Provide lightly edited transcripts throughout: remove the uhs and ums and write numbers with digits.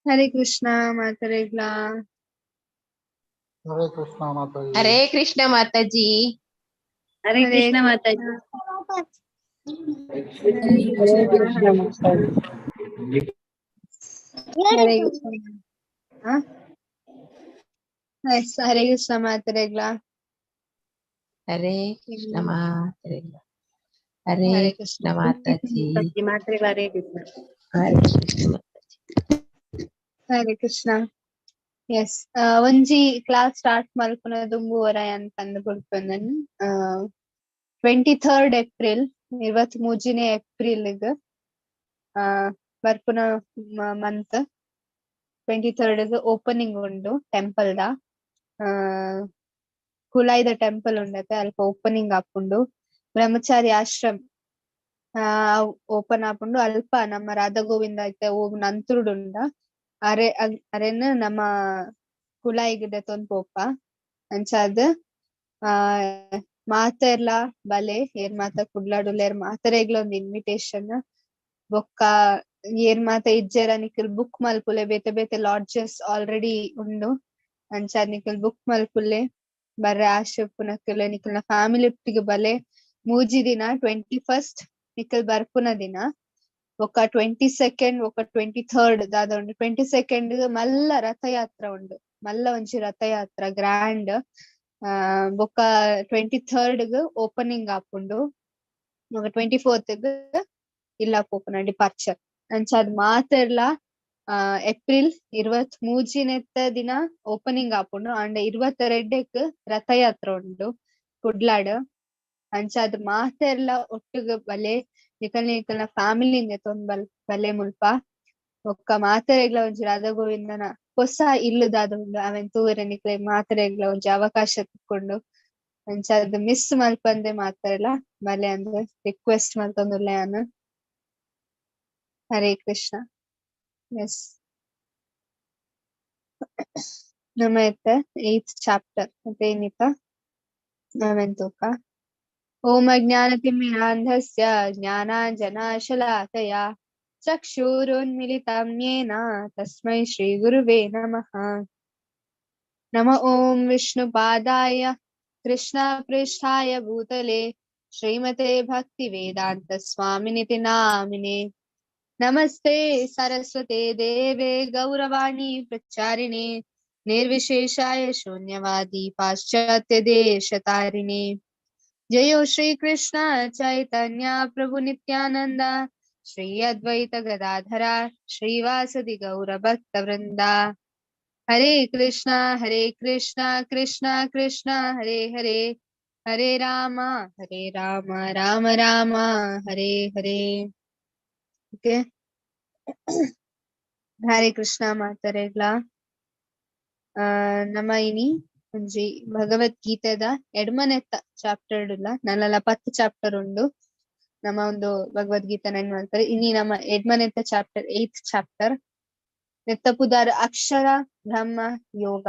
ಹರೇ ಕೃಷ್ಣ ಮಾತರೆಗ್ಲಾ. ಹರೇ ಕೃಷ್ಣ ಮಾತಾಜಿ. ಹರೇ ಕೃಷ್ಣ ಮಾತಾಜಿ. ಹರೇ ಹರೇ ಕೃಷ್ಣ ಮಾತಾಜಿ. ಹರೇ ಕೃಷ್ಣ. ಹರೇ ಕೃಷ್ಣ. ಹಾ? S, Hare Krishna ಮಾತರೆಗ್ಲಾ. Hare Krishna ಮಾತರೆಗ್ಲಾ. Hare Hare Krishna Krishna. Mataji. ಮಾತ್ರೆಗಳ Hare Krishna. Hare Krishna Mataji. Hare Krishna. S, ಒಂಜಿ class start ಮಲ್ಪುನ ದುಂಬು ವರ ಅಂತಂದು ಬುಡ್ಪೆನನ್. 23 ಏಪ್ರಿಲ್, 23ನೇ ಏಪ್ರಿಲ್ ಬರ್ಪುನ ಮಂತ್ 23 ಓಪನಿಂಗ್ ಉಂಡು ಟೆಂಪಲ್ ದ. ಕುಲಾಯ್ದ ಟೆಂಪಲ್ ಉಂಡತೆ, ಅಲ್ಪ ಓಪನಿಂಗ್ ಆಪುಂಡು. ಬ್ರಹ್ಮಚಾರಿ ಆಶ್ರಮ್ ಓಪನ್ ಆಪುಂಡು. ಅಲ್ಪ ನಮ್ಮ ರಾಧಾ ಗೋವಿಂದ ಐತೆ ಓ ನಂತುರುಡುಂಡ ಅರೆ ಅರೆನ್ ನಮ್ಮ ಕುಲಾಯಿಗ್ ದೆತೊಂದು ಪೋಪ. ಅಂಚಾದ್ ಮಾತೆರ್ಲ ಬಲೆ, ಏರ್ ಮಾತ ಕುಡ್ಲಾಡುಲ್ಲೆರ್ ಮಾತೆರೆಗ್ಲ ಒಂಜಿ ಇನ್ವಿಟೇಷನ್. ಬೊಕ್ಕ ಏರ್ ಮಾತ ಇಜ್ಜೆರ ನಿಕುಲ್ ಬುಕ್ ಮಲ್ಪುಲೆ, ಬೇತೆ ಬೇತೆ ಲಾಡ್ಜಸ್ ಆಲ್ರೆಡಿ ಉಂಡು. ಅಂಚಾದ್ ನಿಕುಲ್ ಬುಕ್ ಮಲ್ಪುಲೆ, ಬರ್ರೆ ಆಶೆ ಉಪ್ಪುನಕುಲು ನಿಕಲ್ನ ಫ್ಯಾಮಿಲಿ ಒಟ್ಟಿಗೆ ಬಲೆ. 3 ದಿನ, 21 ನಿಕಲ್ ಬರ್ಪುನ ದಿನ, ಬೊಕ್ಕ 22 ಬೊಕ್ಕ 23 ದಾದ ಉಂಡು. 22 ಮಲ್ಲ ರಥಯಾತ್ರೆ ಉಂಡು, ಮಲ್ಲ ಒಂಜಿ ರಥಯಾತ್ರೆ ಗ್ರ್ಯಾಂಡ್. ಬೊಕ್ಕ 23 ಓಪನಿಂಗ್ ಆಪುಂಡು. ಬೊಕ್ಕ 24 ಇಲ್ಲ ಪೋಪುನ ಡಿಪಾರ್ಚರ್. ಅಂಚಾದ್ ಮಾತೆರ್ಲ ಏಪ್ರಿಲ್ 23ನೆತ್ತ ದಿನ ಓಪನಿಂಗ್ ಆಪುಂಡು. ಅಂಡ 22ಕ್ ರಥಯಾತ್ರೆ ಉಂಡು ಕುಡ್ಲಾಡ್. ಅಂಚಾದ್ ಮಾತೆರ್ಲ ಒಟ್ಟುಗು ಬಲೆ, ನಿಕಲ್ನ ನಿಕಲ್ನ ಫ್ಯಾಮಿಲಿ ದೆತೊಂದು ಬಲೆ ಮುಲ್ಪ. ಬೊಕ್ಕ ಮಾತೆರೆಗ್ಲ ಒಂಜಿ ರಾಧಾ ಗೋವಿಂದನ ಹೊಸ ಇಲ್ಲು ದಾದ ಉಂಡು ಅವೆನ್ ತೂವೆರೆ ನಿಕ್ಲೆ ಮಾತೆರೆಗ್ಲ ಒಂಜಿ ಅವಕಾಶ ತಿಕ್ಕೊಂಡು. ಅಂಚಾದ್ ಮಿಸ್ ಮಲ್ಪಂದೆ ಮಾತೆರ್ಲ ಬಲೆ ಅಂದ್ ರಿಕ್ವೆಸ್ಟ್ ಮಲ್ತೊಂದುಲ್ಲೆ ಯಾನ್. ಹರೇ ಕೃಷ್ಣ. ಎಸ್, ನಮ್ಮ ಇತ್ತೆ 8th chapter ಮತ್ತೆ ಏನಿತ್ತ ನಾವೆನ್ ತೂಕ. ಓಂ ಅಜ್ಞಾನತಿಮಿರಾಂಧಸ್ಯ ಜ್ಞಾನಾಂಜನಾಶಲಾಕಯಾ ಚಕ್ಷುರುನ್ಮಿಲಿತಂ ಯೇನ ತಸ್ಮೈ ಶ್ರೀ ಗುರುವೇ ನಮಃ. ನಮ ಓಂ ವಿಷ್ಣುಪಾದಾಯ ಕೃಷ್ಣ ಪೃಷ್ಠಾಯ ಭೂತಲೆ ಶ್ರೀಮತೆ ಭಕ್ತಿ ವೇದಾಂತ ಸ್ವಾಮಿನಿತಿ ನಾಮಿನೆ. ನಮಸ್ತೆ ಸರಸ್ವತೆ ದೇವೆ ಗೌರವಾಣಿ ಪ್ರಚಾರಿಣೆ ನಿರ್ವಿಶೇಷಾಯ ಶೂನ್ಯವಾದಿ ಪಾಶ್ಚಾತ್ಯ ದೇಶತಾರಿಣೆ. ಜಯೋ ಶ್ರೀ ಕೃಷ್ಣ ಚೈತನ್ಯ ಪ್ರಭು ನಿತ್ಯಾನಂದ ಶ್ರೀ ಅದ್ವೈತ ಗದಾಧರ ಶ್ರೀವಾಸದಿ ಗೌರ ಭಕ್ತ ವೃಂದ. ಹರೇ ಕೃಷ್ಣ ಹರೇ ಕೃಷ್ಣ ಕೃಷ್ಣ ಕೃಷ್ಣ ಹರೇ ಹರೇ, ಹರೇ ರಾಮ ಹರೇ ರಾಮ ರಾಮ ರಾಮ ಹರೇ ಹರೇ. ಓಕೆ, ಹರೇ ಕೃಷ್ಣ ಮಾತರೆಗ್ಲಾ. ನಮ್ಮ ಇನಿ ಒಂಜಿ ಭಗವದ್ಗೀತೆದ ಎಡ್ಮನೆತ್ತ ಚಾಪ್ಟರ್ ಉಲ್ಲ, ನಲ್ಲಲ 10 ಚಾಪ್ಟರ್ ಉಂಡು ನಮ್ಮ ಒಂದು ಭಗವದ್ಗೀತೆ ನೆನ್ ಮಾಡ್ತಾರೆ. ಇನಿ ನಮ್ಮ ಎಡ್ಮನೆತ್ತ ಚಾಪ್ಟರ್ 8th chapter. ನೆತ್ತ ಪುದಾರ್ ಅಕ್ಷರ ಬ್ರಹ್ಮ ಯೋಗ.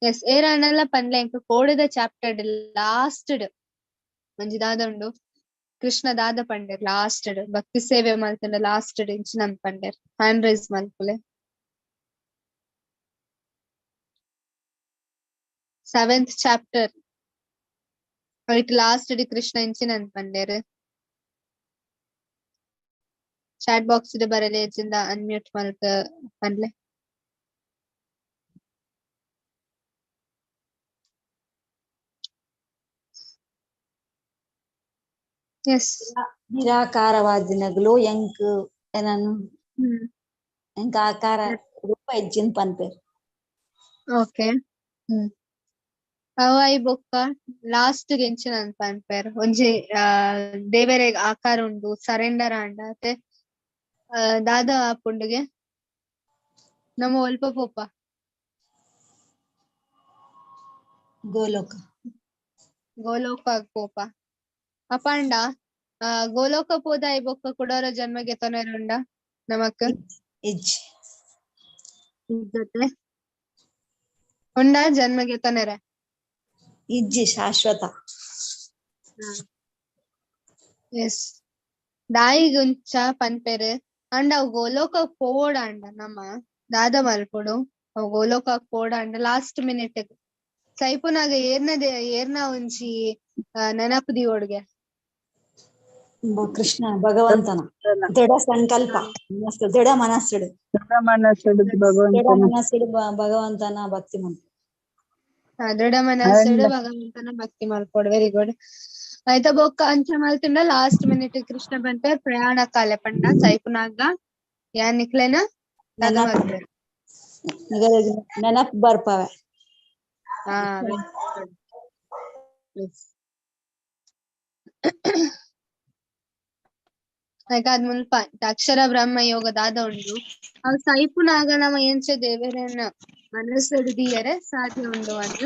ಎಸ್, ಏರಾನಲ್ಲ ಪನ್ಲೆ ಎಂಕ್ ಕೋಡೆದ ಚಾಪ್ಟರ್ ಲಾಸ್ಟ್ ಒಂಜಿ ದಾದ ಉಂಡು, ಕೃಷ್ಣ ದಾದ ಪಂಡೆರ್ ಲಾಸ್ಟ್ ಭಕ್ತಿ ಸೇವೆ ಮಲ್ತಂಡ ಲಾಸ್ಟ್ ಇಂಚಿನ ಪಂಡೆರ್. ಹ್ಯಾಂಡ್ ರೈಸ್ ಮಲ್ಪುಲೆ. 7th chapter ಐಟ್ ಲಾಸ್ಟ್ ಡಿ ಕೃಷ್ಣ ಇಂಚಿನ ಪಂಡೆರ್. ಚಾಟ್ ಬಾಕ್ಸ್ ಡ್ ಬರಲೆ ಜಿಂದ ಅನ್ಮ್ಯೂಟ್ ಮಲ್ತ ಪನ್ಲೆ. ಎಸ್, ನಿರಾಕಾರವಾದಿನಗಲು ಎಂಕ್ ಏನನು ಎಂಕ್ ಆಕಾರ ರೂಪ ಇಜ್ಜಿನ್ ಪನ್ಪೆರ್. ಓಕೆ. ಅವಾಯ್ ಬೊಕ್ಕ ಲಾಸ್ಟ್ ಗೆಂಚಿನ ಪನ್ಪೆರ್. ಒಂಜಿ ದೇವರೆಗ್ ಆಕಾರ ಉಂಡು, ಸರೆಂಡರ್ ಆಂಡ ಅತೆ ದಾದ ಆಪುಂಡುಗೆ ನಮ್ಮ ಒಲ್ಪ ಪೋಪ ಗೋಲೋಕ. ಗೋಲೋಕ ಪೋಪ ಅಪಾಂಡ ಗೋಲೋಕ ಪೋದಾಯಿ ಬೊಕ್ಕ ಕುಡೋರ ಜನ್ಮಗೆ ತೊನೆರುಂಡ ನಮಕ್ ಇಜ್ಜಿ. ಇಜ್ಜತೆ ಉಂಡ ಜನ್ಮಗೆ ತೊನೆರೆ ಇಜ್ಜಿ ಶಾಶ್ವತ. ಎಸ್, ದಾಯಿಗುಂಚ ಪನ್ಪೆರ್ ಅಂಡ ಅವು ಗೋಲೋಕ ಪೋವೊಡಾಂಡ ನಮ ದಾದ ಮಲ್ಪೊಡು? ಅವು ಗೋಲೋಕ ಪೋಡಾಂಡ ಲಾಸ್ಟ್ ಮಿನಿಟ್ ಸೈಪುನಾಗ ಏರ್ನ ಏರ್ನ ಒಂಜಿ ನೆನಪು ದೀವೊಡ್ಗೆ? ಕೃಷ್ಣ ಭಗವಂತನ ದೃಢ ಸಂಕಲ್ಪ, ಮನಸ್ಸು ದೃಢ ಮನಸ್ಸುಡು. ದೃಢ ಮನಸ್ಸುಡು. ದೃಢ ಭಗವಂತನ ಮನಸ್ಸುಡು ಭಗವಂತನ ಭಕ್ತಿ ಮನ್ಪು. ದೃಢ ಮನಸ್ಸುಡು ಅಂಡ ಭಗವಂತನ ಭಕ್ತಿ ಮಲ್ಪೊಡು. Very good. ಆಯ್ತಾ, ಬೊಕ್ಕ ಅಂಚ ಮಲ್ತುಂಡ ಲಾಸ್ಟ್ ಮಿನಿಟ್ ಕೃಷ್ಣ ಪನ್ಪೆರ್ ಪ್ರಯಾಣ ಕಾಲೆ ಪಂಡ ಸೈಪುನಾಗ ಯಾನ್ ನಿಕ್ಲೆನ ದಾದ ನೆನಪ್ ಮಲ್ಪೆರ್? ನೆನಪ್ ಬರ್ಪವೆ. ಹಾ, ವೆರಿ ಗುಡ್. ಎಸ್. ಅದ್ ಮುಲ್ಪ ಅಕ್ಷರ ಬ್ರಹ್ಮ ಯೋಗ ದಾದ ಉಂಡು, ಅವು ಸೈಪುನಾಗ ನಮ ಎಂಚ ದೇವೆರೆನ ಮನಸ್ಸುಡು ದೀಯರೆ ಸಾಧ್ಯ ಉಂಡು ಅಂದ್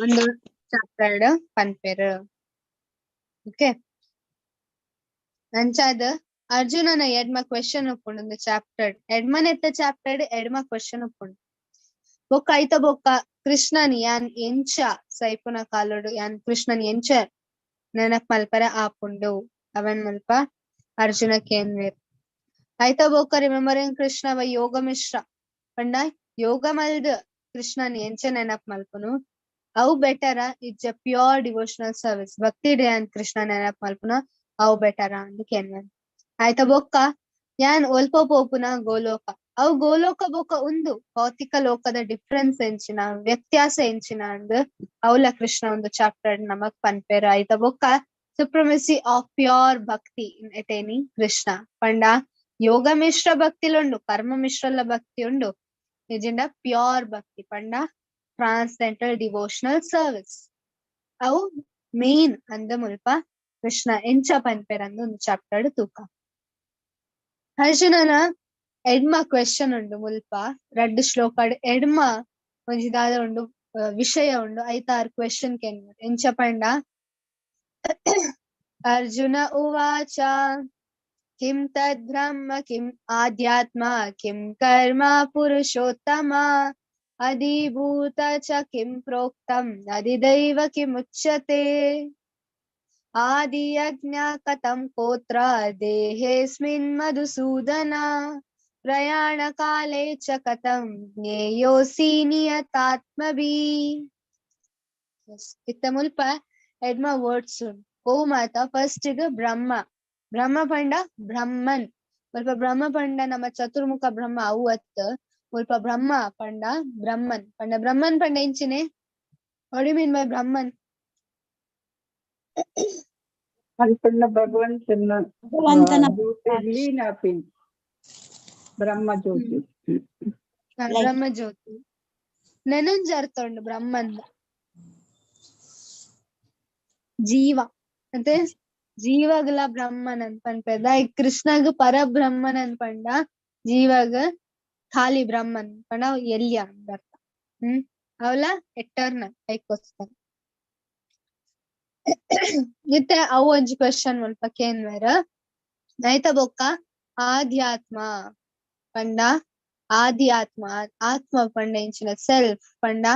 ಒಂದು ಚಾಪ್ಟರ್ ಪನ್ಪೆರ್. ಓಕೆ, ಅಂಚಾದ್ ಅರ್ಜುನನ ಎಡ್ಮ ಕ್ವೆಶನ್ ಉಪ್ಪುಂಡು. ಒಂದು ಚಾಪ್ಟರ್ ಎಡ್ಮನೆತ್ತ ಚಾಪ್ಟರ್ ಎಡ್ಮ ಕ್ವೆಶನ್ ಉಪ್ಪುಂಡು. ಬೊಕ್ಕ ಐತ ಬೊಕ್ಕ ಕೃಷ್ಣನ್ ಯಾನ್ ಎಂಚ ಸೈಪುನ ಕಾಲೊಡು ಯಾನ್ ಕೃಷ್ಣನ್ ಎಂಚ ನೆನಪ್ ಮಲ್ಪರೆ ಆಪುಂಡು ಅವನ್ ಮಲ್ಪ ಅರ್ಜುನ ಕೇನ್ವೆರ್. ಐತ ಬೊಕ್ಕ ರಿಮೆಂಬರಿಂಗ್ ಕೃಷ್ಣ ಬೈ ಯೋಗ ಮಿಶ್ರ ಪಂಡ ಯೋಗ ಮಲ್ದ್ ಕೃಷ್ಣನ್ ಎಂಚ ನೆನಪ್ ಮಲ್ಪುನು ಅವು ಬೆಟರ ಇಜ್ಜ ಪ್ಯೂರ್ ಡಿವೋಷನಲ್ ಸರ್ವಿಸ್ ಭಕ್ತಿ ಯಾನ್ ಕೃಷ್ಣ ನೆನಪ್ ಮಲ್ಪುನ ಅವು ಬೆಟರ ಅಂದ್ ಕೇನ್ವೆರ್. ಆಯ್ತ ಬೊಕ್ಕ ಯಾನ್ ಒಲ್ಪ ಪೋಪುನ ಗೋಲೋಕ, ಅವು ಗೋಲೋಕ ಬೊಕ್ಕ ಉಂದು ಭೌತಿಕ ಲೋಕದ ಡಿಫ್ರೆನ್ಸ್ ಎಂಚಿನ, ವ್ಯತ್ಯಾಸ ಎಂಚಿನ ಅಂದ್ ಅವ್ಲ ಕೃಷ್ಣ ಒಂದು ಚಾಪ್ಟರ್ ನಮಕ್ ಪನ್ಪೆರ್. ಆಯ್ತ ಬೊಕ್ಕ ಸುಪ್ರಮಸಿ ಆಫ್ ಪ್ಯೂರ್ ಭಕ್ತಿ ಎಟೇನಿ ಕೃಷ್ಣ ಪಂಡ ಯೋಗ ಮಿಶ್ರ ಭಕ್ತಿಲುಂಡು, ಕರ್ಮ ಮಿಶ್ರಲ ಭಕ್ತಿ ಉಂಡು, ನಿಜಿಂಡ ಪ್ಯೂರ್ ಭಕ್ತಿ ಪಂಡ ಟ್ರಾನ್ಸೆಂಡಲ್ ಡಿವೋಷನಲ್ ಸರ್ವಿಸ್ ಅವು ಮೇನ್ ಅಂದ ಮುಲ್ಪ ಕೃಷ್ಣ ಎಂಚ ಪನ್ಪೆರ್ ಅಂದ್ ಒಂದು ಚಾಪ್ಟರ್ ತೂಕ. ಅರ್ಜುನನ ಎಡ್ಮ ಕ್ವೆಶನ್ ಉಂಡು ಮುಲ್ಪ ರಡ್ಡ್ ಶ್ಲೋಕ ಎಡ್ಮ ಒಂಜಿ ದಾದ ಉಂಡು ವಿಷಯ ಉಂಡು. ಐತಾರ್ ಕ್ವೆಶನ್ ಕೆನ್ವೆರ್. ಎಂಚ ಪಂಡ ಅರ್ಜುನ ಉವಾಚ ಕಿಂ ತದ್ ಬ್ರಹ್ಮ ಕಿಂ ಆಧ್ಯಾತ್ಮ ಕಿಂ ಕರ್ಮ ಪುರುಷೋತ್ತಮ ಅಧಿಭೂತ ಚ ಕಿಂ ಪ್ರೋಕ್ತಂ ಅಧಿದೈವ ಕಿಮುಚ್ಯತೆ ಆದಿಯಜ್ಞ ಕಥಂ ಕೋತ್ರ ದೇಹೇಸ್ಮಿನ್ ಮಧುಸೂದನ ಪ್ರಯಾಣ ಕಾಲೇ ಚ ಕಥಂ ಜ್ಞೇಯೋಸಿ ನಿಯತಾತ್ಮಭಿ. ಇತ್ತ ಮುಲ್ಪ ಎಡ್ಮ ವರ್ಡ್ಸ್ ಗೋಮಾತ. ಫಸ್ಟ್ ಬ್ರಹ್ಮ, ಬ್ರಹ್ಮ ಪಂಡ ಬ್ರಹ್ಮನ್. ಮುಲ್ಪ ಬ್ರಹ್ಮ ಪಂಡ ನಮ್ಮ ಚತುರ್ಮುಖ ಬ್ರಹ್ಮ ಅವು ಅತ್. ಮುಲ್ಪ ಬ್ರಹ್ಮ ಪಂಡ ಬ್ರಹ್ಮನ್ ಪಂಡ ಬ್ರಹ್ಮನ್ ಪಂಡ ಎಂಚಿನೆ? What do you mean by Brahman? ಅನ್ಪಣ್ಣ ಭಗವಂತನ ಭಗವಂತನ ಜ್ಯೋತಿ ಲೀನಾಪಿ ಬ್ರಹ್ಮ ಜ್ಯೋತಿ. ಬ್ರಹ್ಮ ಜ್ಯೋತಿ ನೆನೊಂಜಿ ಅರ್ಥ ಉಂಡು ಬ್ರಹ್ಮನ್ ಜೀವ ಮತ್ತೆ ಜೀವಗಲ ಬ್ರಹ್ಮನ್ ಅಂತ ಪನ್ಪೆದ. ಕೃಷ್ಣಗ್ ಪರಬ್ರಹ್ಮನ್ ಅನ್ಪಂಡ ಜೀವಗ ಖಾಲಿ ಬ್ರಹ್ಮನ್ ಪಂಡ ಎಲ್ಯ ಅಂತ ಅರ್ಥ. ಅವಲ ಎಟರ್ನಲ್ ಐಕೋಸ್ಕರ. ಇತ್ತೆ ಅವು ಒಂಜಿ ಕ್ವೆಶನ್ ಮುಲ್ಪ ಕೇನ್ವೆರ್. ಐತ ಬೊಕ್ಕ ಆಧ್ಯಾತ್ಮ ಪಂಡ ಆಧ್ಯಾತ್ಮ ಆತ್ಮ ಪಂಡ ಎಂಚಿನ ಸೆಲ್ಫ್ ಪಂಡ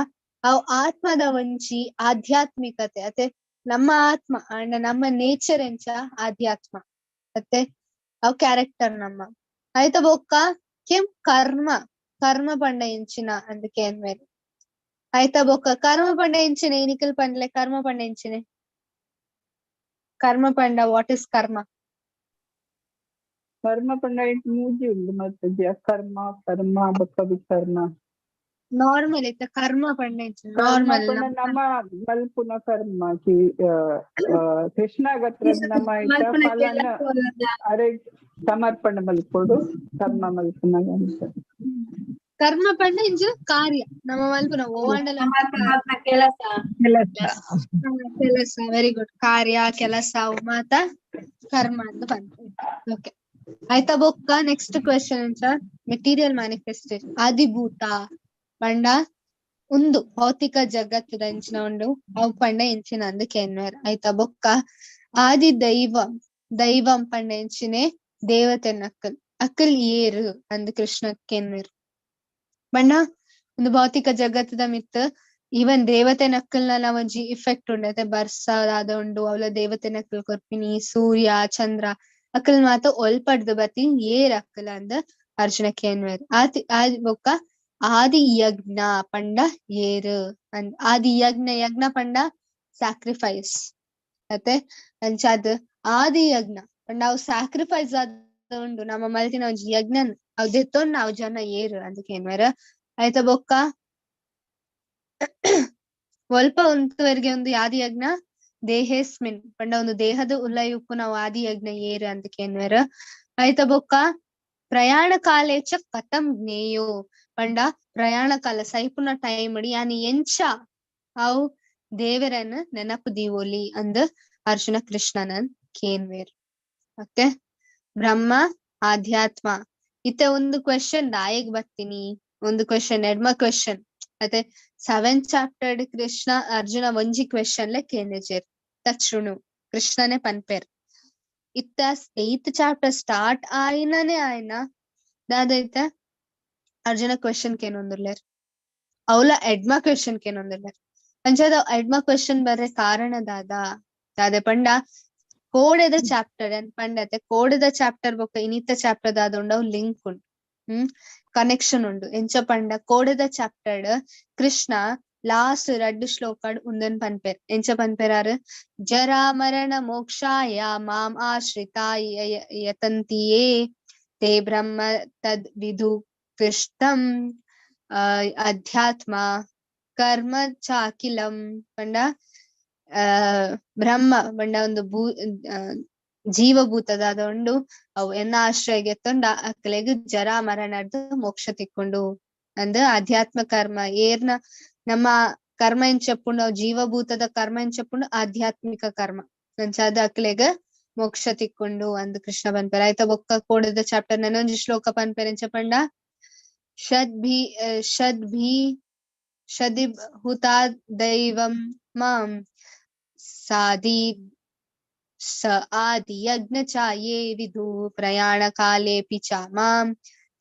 ಅವು ಆತ್ಮದ ಒಂಜಿ ಆಧ್ಯಾತ್ಮಿಕತೆ ಅತೆ ನಮ್ಮ ಆತ್ಮ ಅಂಡ ನಮ್ಮ ನೇಚರ್ ಎಂಚ ಆಧ್ಯಾತ್ಮ ಅತ್ತೆ ಅವು ಕ್ಯಾರೆಕ್ಟರ್ ನಮ್ಮ. ಆಯ್ತ ಬೊಕ್ಕ ಕೆಂ ಕರ್ಮ, ಕರ್ಮ ಪಂಡ ಎಂಚಿನ ಅಂದ್ ಕೇನ್ವೆರ್. ಆಯ್ತ ಬೊಕ್ಕ ಕರ್ಮ ಪಂಡ ಎಂಚಿನ ಏನಿಕಲ್ ಪಂಡ್ಲೆ ಕರ್ಮ ಪಂಡ ಎಂಚಿನ? ಕರ್ಮ ಪಂಡ what is ಕರ್ಮ? ಕರ್ಮ ಪಂಡ ಮೂಜಿ ಉಂಡು ಮಾತಾಜಿ, ಅಕರ್ಮ ಕರ್ಮ ಬೊಕ್ಕ ವಿಕರ್ಮ. ನಾರ್ಮಲ್ ಇತ್ತ ಕರ್ಮ ಪಂಡ ಎಂಚಿನ? ಕರ್ಮ ನಾರ್ಮಲ್ ಪಂಡ ನಮ್ಮ ಮಲ್ಪುನ ಕರ್ಮ ಕೃಷ್ಣಗತ್ರ ನಮ್ಮ ಐತ ಫಲನ ಅರೆ ಸಮರ್ಪಣೆ ಮಲ್ಪೊಡು ಕರ್ಮ ಮಲ್ಪುನ ಅಂತ. ಕರ್ಮ ಪಂಡ ಇಂಚಿನ ಕಾರ್ಯ ನಮ್ಮ ಮಲ್ಪುನ ಓವಾಂಡಲ ಕೆಲಸ. ಕೆಲಸ. Very good. ಕಾರ್ಯ ಕೆಲಸ ಅವು ಮಾತ ಕರ್ಮ ಅಂತ ಪನ್ಪೆರ್. ಓಕೆ, ಆಯ್ತಾ ಬೊಕ್ಕ ನೆಕ್ಸ್ಟ್ ಕ್ವೆಶನ್ ಎಂಚ ಮೆಟೀರಿಯಲ್ ಮ್ಯಾನಿಫೆಸ್ಟೇಷನ್ ಆದಿಭೂತ ಪಂಡ ಉಂದು ಭೌತಿಕ ಜಗತ್ತದ ಎಂಚಿನ ಉಂಡು ಅವು ಪಂಡ ಎಂಚಿನ ಅಂದ್ ಕೇನ್ವೆರ್. ಆಯ್ತಾ ಬೊಕ್ಕ ಆದಿ ದೈವ, ದೈವಂ ಪಂಡ ಎಂಚಿನೆ? ದೇವತೆ ನಕಲ್ ಅಕಲ್ ಏರು ಅಂದ್ ಕೃಷ್ಣ ಕೇನ್ವೆರ್. ಪಂಡ ಒಂದು ಭೌತಿಕ ಜಗತ್ತದ ಮಿತ್ ಈವನ್ ದೇವತೆ ನಕಲ್ನ ಒಂಜಿ ಇಫೆಕ್ಟ್ ಉಂಡು ಅತೆ ಬರ್ಸ ದಾದ ಉಂಡು ಅವಲ ದೇವತೆ ನಕಲ್ ಕೊರ್ಪಿನಿ, ಸೂರ್ಯ ಚಂದ್ರ ಅಕಲ್ ಮಾತ ಒಲ್ಪಡ್ದು ಬತ್ತಿ ಏರ್ ಅಕ್ಕಲ ಅಂದ್ ಅರ್ಜುನ ಕೇನ್ವೇರ್. ಆತಿ ಆ ಬೊಕ್ಕ ಆದಿ ಯಜ್ಞ ಪಂಡ ಏರ್ ಅಂದ್. ಆದಿ ಯಜ್ಞ, ಯಜ್ಞ ಪಂಡ ಸ್ಯಾಕ್ರಿಫೈಸ್ ಅತ್ತೆ. ಅಂಚಾದ್ ಆದಿ ಯಜ್ಞ ಪಂಡ ಅವು ಸ್ಯಾಕ್ರಿಫೈಸ್ ಆದ್ ಉಂಡು ನಮ್ಮ ಮಲ್ತಿನ ಒಂಜಿ ಯಜ್ಞ ಅವು ದೆತ್ತೊಂದು ಅವು ಜನ ಏರ್ ಅಂದ್ ಕೇನ್ವೇರ್. ಆಯ್ತ ಬೊಕ್ಕ ಒಲ್ಪ ಉಂತುವರೆಗೆ ಒಂದು ಆದಿ ಯಜ್ಞ ದೇಹೇಸ್ಮಿನ್ ಪಂಡ ಒಂದು ದೇಹದ ಉಲೈ ಉಪ್ಪುನ ಆದಿ ಯಜ್ಞ ಏರ್ ಅಂತ ಕೇನ್ವೇರ್. ಆಯ್ತ ಬೊಕ್ಕ ಪ್ರಯಾಣ ಕಾಲೇಚ ಕಥಂ ಜ್ಞೇಯೋ ಪಂಡ ಪ್ರಯಾಣ ಕಾಲ ಸೈಪುನ ಟೈಮ್ ಯಾನಿ ಎಂಚ ಅವು ದೇವರನ್ನ ನೆನಪು ದೀವೋಲಿ ಅಂದ್ ಅರ್ಜುನ ಕೃಷ್ಣನನ್ ಕೇನ್ವೇರ್. ಓಕೆ, ಬ್ರಹ್ಮ ಆಧ್ಯಾತ್ಮ ಇತ್ತ ಒಂದು ಕ್ವೆಶನ್ ದಾಯೆಗ್ ಬರ್ತೀನಿ, ಒಂದು ಕ್ವೆಶನ್ ಎಡ್ಮ ಕ್ವೆಶನ್ ಅತ್ತೆ. 7 ಚಾಪ್ಟರ್ ಕೃಷ್ಣ ಅರ್ಜುನ ಒಂಜಿ ಕ್ವೆಶನ್ ಲೆ ಕೇಂದೇಜೆರ್ ತಕ್ಷಣು ಕೃಷ್ಣನೇ ಪನ್ಪೇರ್. ಇತ್ತ 8th chapter start ಆಯಿನನೇ ಆಯ್ನ ದಾದೈತ ಅರ್ಜುನ ಕ್ವೆಶನ್ ಕೇನೊಂದುಲ್ಲೆರ್, ಅವಲ ಎಡ್ಮ ಕ್ವೆಶನ್ ಕೇನೊಂದುಲ್ಲೆರ್. ಅಂಚಾದ ಎಡ್ಮ ಕ್ವೆಶನ್ ಬರ್ರೆ ಕಾರಣ ದಾದ ದಾದೆ ಪಂಡ ಕೋಡೆದ ಚಾಪ್ಟರ್ ಏನ್ ಪಂಡತೆ ಕೋಡೆದ ಚಾಪ್ಟರ್ ಬೊಕ್ಕ ಇನಿತ ಚಾಪ್ಟರ್ ದಾದ ಉಂಡು ಅವು ಲಿಂಕ್ ಉಂಡು, ಕನೆಕ್ಷನ್ ಉಂಡು. ಎಂಚ ಪಂಡ ಕೋಡೆದ ಚಾಪ್ಟರ್ ಕೃಷ್ಣ ಲಾಸ್ಟ್ ರಡ್ಡು ಶ್ಲೋಕಡ್ ಉಂದನ್ ಪನ್ಪೇರ್. ಎಂಚ ಪನ್ಪೇರಾರು ಜರಾ ಮರಣ ಮೋಕ್ಷಾಯ ಮಾಂ ಆಶ್ರಿತಾಯ ಯತಂತಿಯೇ ತೇ ಬ್ರಹ್ಮ ತದ್ ವಿಧು ಕೃಷ್ಣಂ ಅಧ್ಯಾತ್ಮ ಕರ್ಮ ಚಾಕಿಲಂ ಪಂಡ ಬ್ರಹ್ಮ ಪಂಡ ಒಂದು ಭೂ ಜೀವಭೂತದಾದ ಉಂಡು ಅವು ಎನ್ನ ಆಶ್ರಯ ಎತ್ತೊಂಡ ಅಕ್ಲೆಗ್ ಜರಾ ಮರಣರ್ದು ಮೋಕ್ಷ ತಿಕ್ಕೊಂಡು ಅಂದ್ ಆಧ್ಯಾತ್ಮ ಕರ್ಮ ಏರ್ನ ನಮ್ಮ ಕರ್ಮ ಎಂಚಪ್ಪುಂಡು ಅವು ಜೀವಭೂತದ ಕರ್ಮ ಎಂಚಪ್ಪುಂಡು ಆಧ್ಯಾತ್ಮಿಕ ಕರ್ಮ ಅಂಚಾದ ಅಕ್ಲೆಗ್ ಮೋಕ್ಷ ತಿಕ್ಕೊಂಡು ಅಂದ್ ಕೃಷ್ಣ ಪನ್ಪೇರ್. ಆಯ್ತಾ ಬೊಕ್ಕ ಕೋಡದ ಚಾಪ್ಟರ್ ನನೊಂಜಿ ಶ್ಲೋಕ ಪನ್ಪೇರ್. ಎಂಚ ಪಂಡ ಷದ್ಭಿ ಷದ್ಭಿ ಷದಿಬ್ ಹುತಾ ದೈವಂ ಮಾಂ ಸಾದಿ ಸ ಆದಿ ಯಜ್ಞ ಚಾಯೇ ವಿಧು ಪ್ರಯಾಣ ಕಾಲೇಪಿ ಚ ಮಾಂ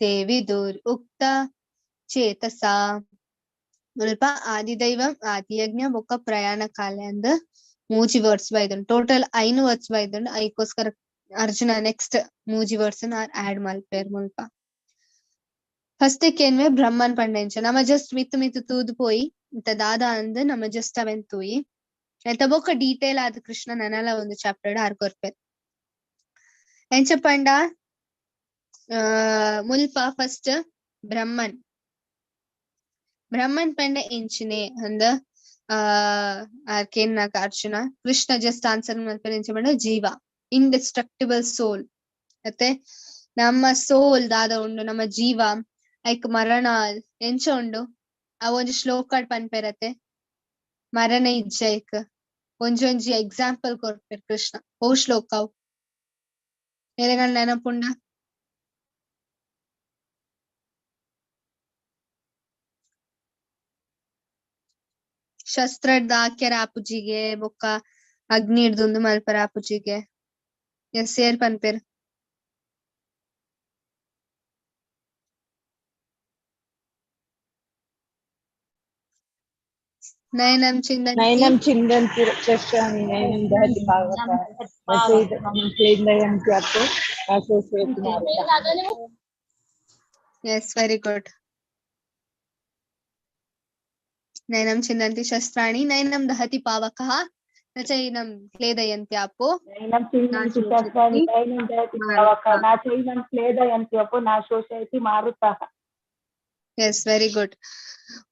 ತೇ ವಿದುರ್ ಉಕ್ತ ಚೇತಸಾ. ಮುಲ್ಪ ಆದಿದೈವಂ ಆದಿಯಜ್ಞ ಬೊಕ್ಕ ಪ್ರಯಾಣ ಕಾಲೆ ಅಂದ್ ಮೂಜಿ ವರ್ಡ್ಸ್ ಬೈದುಂಡು. ಟೋಟಲ್ 5 ವರ್ಡ್ಸ್ ಬೈದುಂಡು. ಐಕೋಸ್ಕರ ಅರ್ಜುನ ನೆಕ್ಸ್ಟ್ ಮೂಜಿ ವರ್ಡ್ಸ್ ಆಡ್ ಮಲ್ಪೇರ್. ಮುಲ್ಪ ಫಸ್ಟ್ ಕೇನ್ವೆ ಬ್ರಹ್ಮನ್ ಪಂಡೆಂಚ ನಮ ಜಸ್ಟ್ ಮಿತ್ತು ಮಿತ್ತು ತೂದು ಪೋಯಿ ಇಂತ ದಾದಾ ಅಂದ್ ನಮ ಜಸ್ಟ್ ಅವೆನ್ ತೂಯಿ. ಆಯ್ತ ಬೊಕ್ಕ ಡೀಟೇಲ್ ಆದ್ ಕೃಷ್ಣ ನನಲ ಒಂದು ಚಾಪ್ಟರ್ ಆರ್ ಕೊರ್ಪೇರ್. ಎಂಚ ಪಂಡ ಮುಲ್ಪ ಫಸ್ಟ್ ಬ್ರಹ್ಮನ್ ಬ್ರಹ್ಮನ್ ಪಂಡ ಎಂಚಿನೆ ಅಂದ್ ಆರ್ ಕೇನ್ನಾಗ ಅರ್ಜುನ ಕೃಷ್ಣ ಜಸ್ಟ್ ಆನ್ಸರ್ ಮಲ್ಪೇರ್. ಎಂಚ ಪಂಡ ಜೀವ ಇಂಡಿಸ್ಟ್ರಕ್ಟಿಬಲ್ ಸೋಲ್ ಮತ್ತೆ ನಮ್ಮ ಸೋಲ್ ದಾದ ಉಂಡು ನಮ್ಮ ಜೀವ ಐಕ್ ಮರಣ ಎಂಚ ಉಂಡು ಆ ಒಂಜಿ ಶ್ಲೋಕ ಪನ್ಪೇರತ್ತೆ ಮರಣ ಇಜ್ಜ ಐಕ್ ಒಂಜೊಂಜಿ ಎಕ್ಸಾಂಪಲ್ ಕೊರ್ಪೇರ್ ಕೃಷ್ಣ. ಓ ಶ್ಲೋಕ ಅವು ಎರೆಗಂಡ ನೆನಪುಂಡ? ಶಸ್ತ್ರಡ್ದ್ ಹಾಕ್ಯಾರ ಆಪುಜಿಗೆ ಬೊಕ್ಕ ಅಗ್ನಿ ಹಿಡ್ದೊಂದು ಮಲ್ಪರ ಆಪುಜಿಗೆ ಎಸ್ ಏರ್ ಪನ್ಪೇರ್? ನಯನಂ ಚಿಂದಂತಿ ನಯನಂ ಚಿಂದಂತಿ ರಕ್ಷಾಮಿ ನಯನಂ ದಹತಿ ಪಾವಕ ಕ್ಲೇದಯಂತ್ಯಪೋ ನಾಶೋಷಯತಿ ಮಾರುತಃ. Yes, very good. ನಯನಂ ಚಿಂದಂತಿ ಶಸ್ತ್ರಾಣಿ ನಯನಂ ದಹತಿ ಪಾವಕಃ ನ ಚೈನಂ ಕ್ಲೇದಯಂತ್ಯಾಪೋ ನಯನಂ ಚಿಂದಂತಿ ಶಸ್ತ್ರಾಣಿ ನಯನಂ ದಹತಿ ಪಾವಕಃ ನ ಚೈನಂ ಕ್ಲೇದಯಂತ್ಯಪೋ ನಾಶೋಷಯತಿ ಮಾರುತಃ. Yes, very good.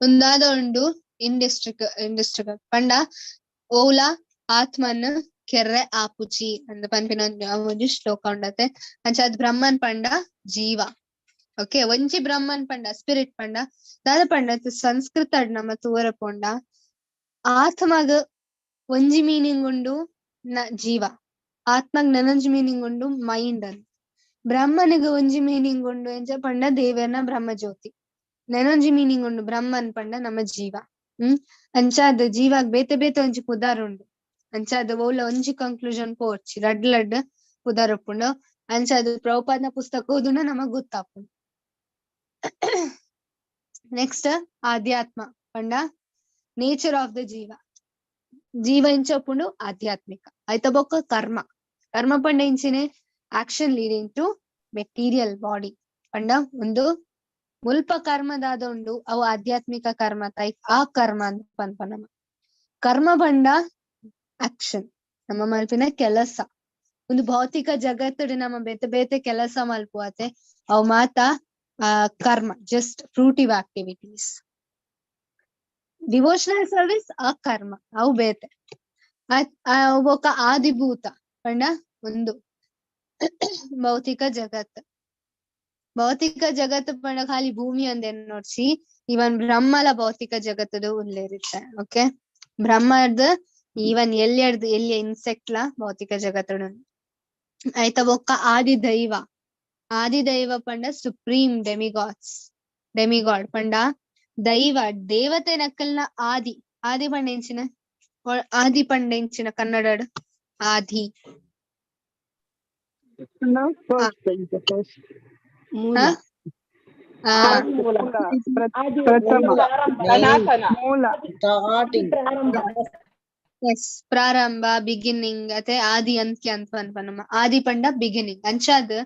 ಒಂದಾದ ಉಂಡು ಇಂಡಿಸ್ಟ್ರಿಕ್ ಇಂಡಿಸ್ಟ್ರಿಕ್ ಪಂಡ ಓಲಾ ಆತ್ಮನ್ ಕೆರ್ರೆ ಆಪುಜಿ ಅಂದ್ ಪನ್ಪಿನ ಒಂಜಿ ಶ್ಲೋಕ ಉಂಡತೆ. ಅಂಚಾದ್ ಬ್ರಹ್ಮನ್ ಪಂಡ ಜೀವ. ಓಕೆ, ಒಂಜಿ ಬ್ರಹ್ಮನ್ ಪಂಡ ಸ್ಪಿರಿಟ್ ಪಂಡ ದಾದ ಪಂಡ ಸಂಸ್ಕೃತ ನಮ್ಮ ತೂವರ ಪೋಂಡ ಆತ್ಮಗ್ ಒಂಜಿ ಮೀನಿಂಗ್ ಉಂಡು ನ ಜೀವ, ಆತ್ಮಗ್ ನನೊಂಜಿ ಮೀನಿಂಗ್ ಉಂಡು ಮೈಂಡ್ ಅಂತ, ಬ್ರಹ್ಮನಿಗೆ ಒಂಜಿ ಮೀನಿಂಗ್ ಉಂಡು ಎಂಚ ಪಂಡ ದೇವರ್ನ ಬ್ರಹ್ಮಜ್ಯೋತಿ, ನನೊಂಜಿ ಮೀನಿಂಗ್ ಉಂಡು ಬ್ರಹ್ಮನ್ ಪಂಡ ನಮ್ಮ ಜೀವ. ಅಂಚಾದ್ ಜೀವಾಗ್ ಬೇತೆ ಬೇತೆ ಒಂಜಿ ಪುದಾರ್ ಉಂಡು. ಅಂಚಾದ್ ಓಲ ಒಂಜಿ ಕನ್ಕ್ಲೂಷನ್ ಪೋರ್ಚಿ ರಡ್ಡ್ ಲಡ್ಡ್ ಪುದಾರ್ ಉಪ್ಪುಂಡು. ಅಂಚಾದ್ ಪ್ರಭುಪಾದನ ಪುಸ್ತಕ ಓದುನ ನಮಗ್ ಗೊತ್ತಾಪುಂಡು. ನೆಕ್ಸ್ಟ್ ಆಧ್ಯಾತ್ಮ ಪಂಡ ನೇಚರ್ ಆಫ್ the ಜೀವ, ಜೀವ ಇಂಚ ಉಪ್ಪುಂಡು ಆಧ್ಯಾತ್ಮಿಕ. ಆಯ್ತ ಬೊಕ್ಕ ಕರ್ಮ, ಕರ್ಮ ಪಂಡ ಇಂಚಿನೆ Action leading to material body ಪಂಡ ಒಂದು ಮುಲ್ಪ ಕರ್ಮದಾದ ಉಂಡು, ಅವು ಆಧ್ಯಾತ್ಮಿಕ ಕರ್ಮ ತೈ ಆ ಕರ್ಮ ಅಂತ ಪನ್ಪ ನಮ. ಕರ್ಮ ಪಂಡ ಆಕ್ಷನ್, ನಮ್ಮ ಮಲ್ಪಿನ ಕೆಲಸ. ಒಂದು ಭೌತಿಕ ಜಗತ್ತುಡು ನಮ್ಮ ಬೇತೆ ಬೇತೆ ಕೆಲಸ ಮಲ್ಪುವತೆ ಅವು ಮಾತ ಕರ್ಮ, just fruitive activities. Devotional service ಆ ಕರ್ಮ, ಅವು ಬೇತೆ. ಬೊಕ ಆದಿಭೂತ ಪಂಡ ಒಂದು ಭೌತಿಕ ಜಗತ್. ಭೌತಿಕ ಜಗತ್ತು ಪಂಡ ಖಾಲಿ ಭೂಮಿ ಅಂದೇನ್ ನೋಡ್ಸಿ, ಇವನ್ ಬ್ರಹ್ಮಲ ಭೌತಿಕ ಜಗತ್ತದು ಉಲ್ಲೇರಿತ್ತೆ. ಓಕೆ, ಬ್ರಹ್ಮದ ಈವನ್ ಎಲ್ಲಿಯರ್ದು ಎಲ್ಲಿಯ ಇನ್ಸೆಕ್ಟ್ ಲ ಭೌತಿಕ ಜಗತ್ತುಡು ಆಯ್ತಾ. ಬೊಕ್ಕ ಆದಿದೈವ, ಆದಿದೈವ ಪಂಡ ಸುಪ್ರೀಂ ಡೆಮಿಗಾಡ್ಸ್, ಡೆಮಿಗಾಡ್ ಪಂಡ ದೈವ, ದೇವತೆ ನಕಲ್ನ ಆದಿ. ಆದಿ ಪಂಡ ಎಂಚಿನ? ಆದಿ ಪಂಡ ಎಂಚಿನ ಕನ್ನಡ? ಆದಿ ಪ್ರಾರಂಭ, ಬಿಗಿನಿಂಗ್ ಅತೆ ಆದಿ ಅಂತ್ಯ ಅಂತ ಪನ್ಪ ನಮ್ಮ. ಆದಿ ಪಂಡ ಬಿಗಿನಿಂಗ್. ಅಂಚಾದ್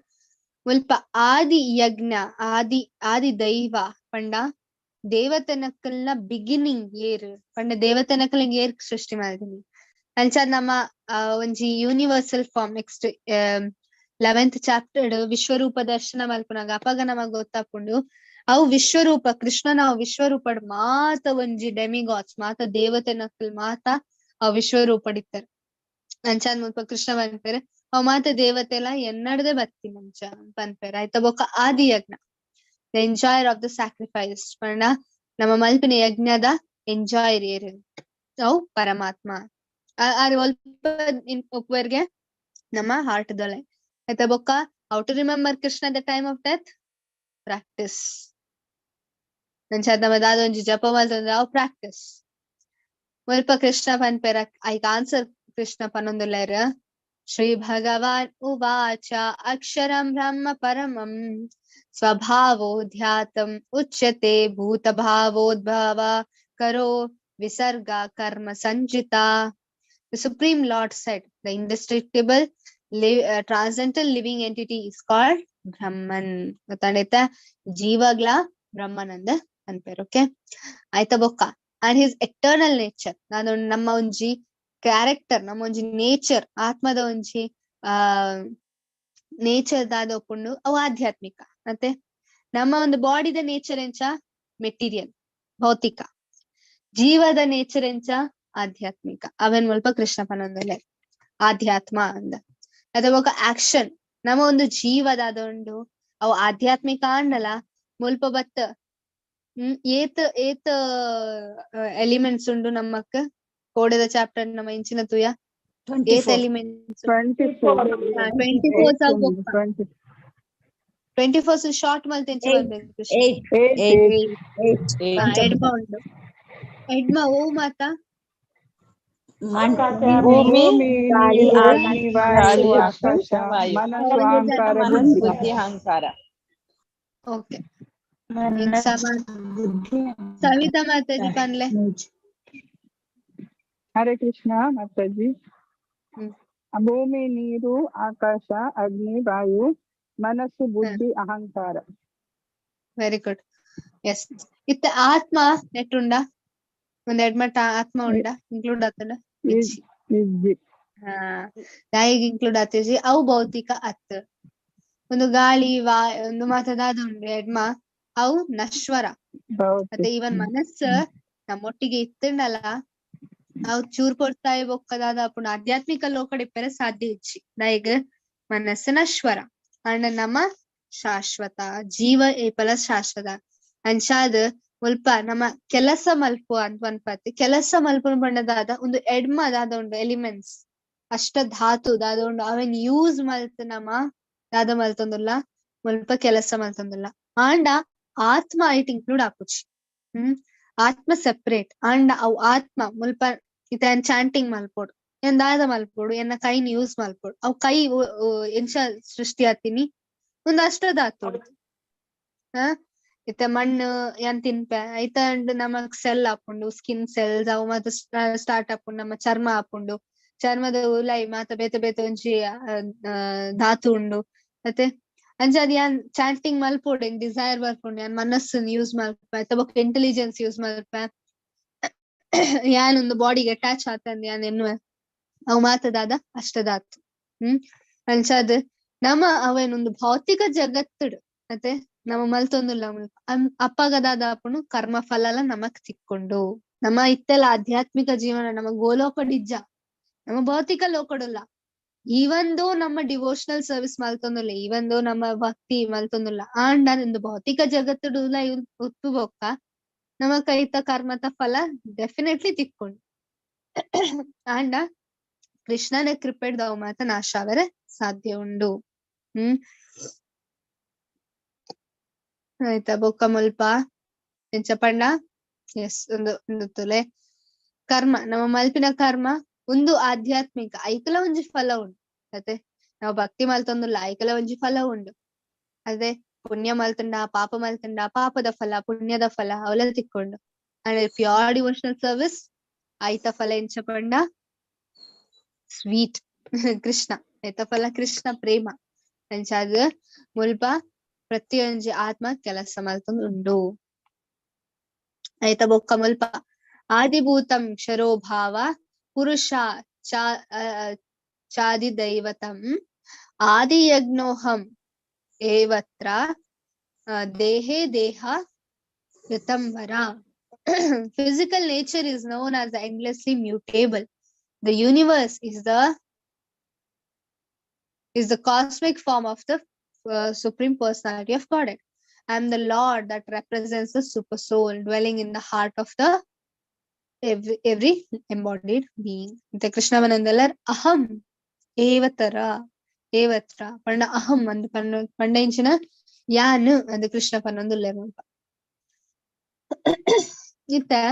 ಮುಲ್ಪ ಆದಿ ಯಜ್ಞ, ಆದಿ ಆದಿ ದೈವ ಪಂಡ ದೇವತೆನಕಲ್ನ ಬಿಗಿನಿಂಗ್ ಏರ್ ಪಂಡ ದೇವತೆನಕಲ್ನ ಏರ್ ಸೃಷ್ಟಿ ಮಾಡಿದೀನಿ. ಅಂಚಾದ್ ನಮ್ಮ ಒಂಜಿ universal form next 11th chapter ವಿಶ್ವರೂಪ ದರ್ಶನ ಮಲ್ಪುನಾಗ ಅಪಗ ನಮಗ್ ಗೊತ್ತಾಪುಂಡು ಅವು ವಿಶ್ವರೂಪ ಕೃಷ್ಣನ ವಿಶ್ವರೂಪಡ್ ಮಾತ ಒಂಜಿ ಡೆಮಿಗಾಡ್ಸ್ ಮಾತ ದೇವತೆನಕಲ್ ಮಾತ ಅವ್ ವಿಶ್ವರೂಪಡಿತ್ತಾರೆ. ಅಂಚಾದ್ ಮುಲ್ಪ ಕೃಷ್ಣ ಪನ್ಪೆರ್ ಅವ್ ಮಾತ ದೇವತೆಲ ಎನ್ನಡ್ದೆ ಬತ್ತಿನ ಅಂಚ ಪನ್ಪೆರ್ ಆಯ್ತಾ. ಬೊಕ್ಕ ಆದಿ ಯಜ್ಞ, the enjoyer of the sacrifice ಪಂಡ ನಮ್ಮ ಮಲ್ಪಿನ ಯಜ್ಞದ ಎಂಜಾಯರ್ ಏರು ಅವು ಪರಮಾತ್ಮ. ಆರ್ ಒಲ್ಪ ಒಪ್ಪುವರ್ಗೆ ನಮ್ಮ ಹಾರ್ಟ್ ದೊಲೆ ಆಯ್ತಾ. ಬೊಕ್ಕ how to remember Krishna the time of death? Practice. ನಂಚಾದ್ ನಮ್ಮ ದಾದ ಒಂಜಿ ಜಪ ಮಲ್ತಂದ್ರೆ ಅವು ಪ್ರಾಕ್ಟೀಸ್. ಮುಲ್ಪ ಕೃಷ್ಣ ಪನ್ಪೆರ ಐಕ್ ಆನ್ಸರ್ ಕೃಷ್ಣ ಪನೊಂದುಲ್ಲೆರ್. ಶ್ರೀ ಭಗವಾನ್ ಉವಾಚ ಅಕ್ಷರಂ ಬ್ರಹ್ಮ ಪರಮಂ ಸ್ವಭಾವೋ ಧ್ಯಾತಂ ಉಚ್ಯತೆ ಭೂತ ಭಾವೋದ್ಭವ ಕರೋ ವಿಸರ್ಗ ಕರ್ಮ ಸಂಚಿತ. The Supreme Lord said, the indestructible transcendental living entity is called Brahman. ಗೊತ್ತಾಯ್ತಾ? ಜೀವಗ್ಲ ಬ್ರಹ್ಮನ್ ಅಂದ ಅನ್ಪೇರು. ಓಕೆ ಆಯ್ತಾ. ಬೊಕ್ಕ ಅಂಡ್ his eternal nature, ನಾನು ನಮ್ಮ ಒಂಜಿ ಕ್ಯಾರೆಕ್ಟರ್, ನಮ್ಮ ಒಂಜಿ ನೇಚರ್, ಆತ್ಮದ ಒಂಜಿ ನೇಚರ್ ದಾದ ಒಪ್ಪುಂಡು ಅವು ಆಧ್ಯಾತ್ಮಿಕ. ಮತ್ತೆ ನಮ್ಮ ಒಂದು ಬಾಡಿದ ನೇಚರ್ ಎಂಚ ಮೆಟೀರಿಯಲ್ ಭೌತಿಕ, ಜೀವದ ನೇಚರ್ ಎಂಚ ಆಧ್ಯಾತ್ಮಿಕ. ಅವೇನ್ ಮುಲ್ಪ ಕೃಷ್ಣ ಪನೊಂದುಲ್ಲೆ ಆಧ್ಯಾತ್ಮ ಅಂದ. ಅದ ಬೊಕ ಆಕ್ಷನ್, ನಮ್ಮ ಒಂದು ಜೀವದಾದ ಉಂಡು ಅವು ಆಧ್ಯಾತ್ಮಿಕ ಅಂಡಲ ಮುಲ್ಪ ಬತ್ತ ಏತ್ ಏತ್ ಎಲಿಮೆಂಟ್ಸ್ ಉಂಡು ನಮ್ಮಕ್ ಕೋಡೆದ ಚಾಪ್ಟರ್ ನಮ್ಮ ಇಂಚಿನ ತುಯ ಏತ್ ಎಲಿಮೆಂಟ್ಸ್ 24 24 ಶಾರ್ಟ್ ಮಲ್ತೆ ಎಡ್ಮ ಉಂಡು. ಎಡ್ಮ ಓ ಮಾತ ಭೂಮಿ ವಾಯು ಆಕಾಶ ಮನಸ್ಸು ಅಹಂಕಾರ ಬುದ್ಧಿ ಅಹಂಕಾರ. ಓಕೆ ಸವಿತಾ ಮಾತಾಜಿ ಪನ್ಲೆ. ಹರೇ ಕೃಷ್ಣ ಮಾತಾಜಿ. ಭೂಮಿ ನೀರು ಆಕಾಶ ಅಗ್ನಿ ವಾಯು ಮನಸ್ಸು ಬುದ್ಧಿ ಅಹಂಕಾರ. Very good. S ಇತ್ತ ಆತ್ಮ ನೆಟ್ಟುಂಡ ಒಂದ್ ಎಡ್ಮಟ್ಟ ಆತ್ಮ ಉಂಡ ಇನ್ಕ್ಲೂಡ್ ಆತಂಡ ದಾಯಿಗ್ ಇನ್ಕ್ಲೂಡ್ ಆತಿಜಿ. ಅವು ಭೌತಿಕ ಅತ್. ಒಂದು ಗಾಳಿ ವಾ ಒಂದು ಮಾತದಾದ ಉಂಡು ಎಡ್ಮ ಅವು ನಶ್ವರ. ಮತ್ತೆ ಈವನ್ ಮನಸ್ಸು ನಮ್ಮೊಟ್ಟಿಗೆ ಇತ್ತಂಡಲ್ಲ ಅವು ಚೂರ್ ಪೊರ್ತಾಯಿ ಬೊಕ್ಕದಾದ ಅಪ್ಪುಂಡು ಆಧ್ಯಾತ್ಮಿಕ ಲೋಕಡ್ ಇಪ್ಪೆರೆ ಸಾಧ್ಯ ಇಜ್ಜಿ. ದಾಯಿಗ್ ಮನಸ್ಸು ನಶ್ವರ ಅಂಡ ನಮ್ಮ ಶಾಶ್ವತ ಜೀವ ಏಪಲ ಶಾಶ್ವತ. ಅಂಚಾದ್ ಮುಲ್ಪ ನಮ್ಮ ಕೆಲಸ ಮಲ್ಪು ಅಂತ ಪನ್ಪತಿ. ಕೆಲಸ ಮಲ್ಪುನ ಪಂಡದಾದ ಒಂದು ಎಡ್ಮ ದಾದ ಉಂಡು ಎಲಿಮೆಂಟ್ಸ್ ಅಷ್ಟ ಧಾತು ದಾದ ಉಂಡು ಅವೆನ್ ಯೂಸ್ ಮಲ್ತ್ ನಮ ದಾದ ಮಲ್ತೊಂದುಲ್ಲ ಮುಲ್ಪ ಕೆಲಸ ಮಲ್ತೊಂದುಲ್ಲ. ಆಂಡ ಆತ್ಮ ಐಟ್ ಇನ್ಕ್ಲೂಡ್ ಆಪುಜಿ. ಆತ್ಮ ಸೆಪರೇಟ್. ಆಂಡ ಅವು ಆತ್ಮ ಮುಲ್ಪ ಇತ್ತೆ ಏನ್ ಚಾಂಟಿಂಗ್ ಮಲ್ಪೊಡು, ಏನ್ ದಾದ ಮಲ್ಪೊಡು, ಎನ್ನ ಕೈನ್ ಯೂಸ್ ಮಲ್ಪೊಡು, ಅವು ಕೈ ಎಂಚ ಸೃಷ್ಟಿ ಆತಿನಿ ಒಂದು ಅಷ್ಟ ಧಾತು. ಇತ್ತೆ ಮಣ್ಣು ಏನ್ ತಿನ್ಪೆ ಐತ ನಮಕ್ ಸೆಲ್ ಆಪುಂಡು, ಸ್ಕಿನ್ ಸೆಲ್ಸ್ ಅವು ಮಾತ ಸ್ಟಾರ್ಟ್ ಆಪುಂಡು, ನಮ್ಮ ಚರ್ಮ ಆಪುಂಡು. ಚರ್ಮದ ಉಲಾಯಿ ಮಾತ ಬೇತೆ ಬೇತೆ ಒಂಜಿ ಧಾತು ಉಂಡು ಅತೆ. ಅಂಚಾದ್ ಯಾನ್ ಚಾಂಟಿಂಗ್ ಮಲ್ಪೊಡು, ಎಂಕ್ ಡಿಸೈರ್ ಬರ್ಪುಂಡು, ಯಾನ್ ಮನಸ್ಸುನ್ ಯೂಸ್ ಮಲ್ಪೆ ಅತ್ತ ಬೊಕ್ಕ ಇಂಟೆಲಿಜೆನ್ಸ್ ಯೂಸ್ ಮಲ್ಪೆ, ಯಾನ್ ಒಂದು ಬಾಡಿಗೆ ಅಟ್ಯಾಚ್ ಆತಂದ್ ಯಾನ್ ಎನ್ನುವೆ, ಅವು ಮಾತ ದಾದ ಅಷ್ಟಧಾತು. ಅಂಚಾದ್ ನಮ ಅವೇನೊಂದು ಭೌತಿಕ ಜಗತ್ತುಡು ಅತೆ ನಮ ಮಲ್ತೊಂದುಲ್ಲ ಅಪ್ಪಗ ದಾದ ಆಪುಂಡು, ಕರ್ಮ ಫಲಲ ನಮಕ್ ತಿಕ್ಕೊಂಡು. ನಮ್ಮ ಇತ್ತೆಲ ಆಧ್ಯಾತ್ಮಿಕ ಜೀವನ ನಮ್ಮ ಗೋಲೋಕಡಿಜ್ಜ, ನಮ್ಮ ಭೌತಿಕ ಲೋಕಡುಲ್ಲ. ಈವನ್ ದೋ ನಮ್ಮ ಡಿವೋಷನಲ್ ಸರ್ವಿಸ್ ಮಲ್ತೊಂದುಲ್ಲ, ಈವನ್ ದೋ ನಮ್ಮ ಭಕ್ತಿ ಮಲ್ತೊಂದುಲ್ಲ, ಆಂಡ ಒಂದು ಭೌತಿಕ ಜಗತ್ತುಡುಲ ಉಪ್ಪು ಬೊಕ್ಕ ನಮ್ಮ ಕೈತ ಕರ್ಮತ ಫಲ ಡೆಫಿನೆಟ್ಲಿ ತಿಕ್ಕೊಂಡು. ಆಂಡ ಕೃಷ್ಣನ ಕೃಪೆಡ್ದವು ಮಾತ ನಾಶ ಅವರೆ ಸಾಧ್ಯ ಉಂಡು. ಆಯ್ತಾ, ಬೊಕ್ಕ ಮುಲ್ಪ ಎಂಚ ಪಂಡ ಎಸ್ ಒಂದು ಒಂದು ತುಲೆ ಕರ್ಮ, ನಮ್ಮ ಮಲ್ಪಿನ ಕರ್ಮ ಒಂದು ಆಧ್ಯಾತ್ಮಿಕ ಐಕಲ ಒಂಜಿ ಫಲ ಉಂಡು ಅತೆ. ನಾವು ಭಕ್ತಿ ಮಲ್ತೊಂದುಲ್ಲ, ಐಕಲ ಒಂಜಿ ಫಲ ಉಂಡು. ಅದೇ ಪುಣ್ಯ ಮಲ್ತುಂಡ ಪಾಪ ಮಲ್ತುಂಡ ಪಾಪದ ಫಲ ಪುಣ್ಯದ ಫಲ ಅವಲ ತಿಕ್ಕೊಂಡು. ಅಂದ್ರೆ ಪ್ಯೂರ್ ಡಿವೋಷನಲ್ ಸರ್ವಿಸ್ ಐತ ಫಲ ಎಂಚ ಪಂಡ ಸ್ವೀಟ್ ಕೃಷ್ಣ, ಐತ ಫಲ ಕೃಷ್ಣ ಪ್ರೇಮ. ಅಂಚಾದ್ ಮುಲ್ಪ ಪ್ರತಿಯೊಂಜಿ ಆತ್ಮ ಕೆಲಸ ಮಲ್ತೊಂದು ಉಂಡು. ಐತ ಬೊಕ್ಕ ಮುಲ್ಪ ಆದಿಭೂತಂ ಕ್ಷರೋಭಾವ ಪುರುಷ ಚಾದಿ ದೈವತಂ ಆದಿಯಜ್ಞೋಹಂ ಏವತ್ರ ದೇಹೇ ದೇಹ ಋತಂಬರ. Physical nature is known as the endlessly mutable. The universe is the cosmic form of the Supreme Personality of Godhead. I am the Lord that represents the super soul dwelling in the heart of the every embodied being. The Krishna vanandalar aham evatara evatra panda aham and panda inchina yanu and Krishna panandulle mulpa. Itta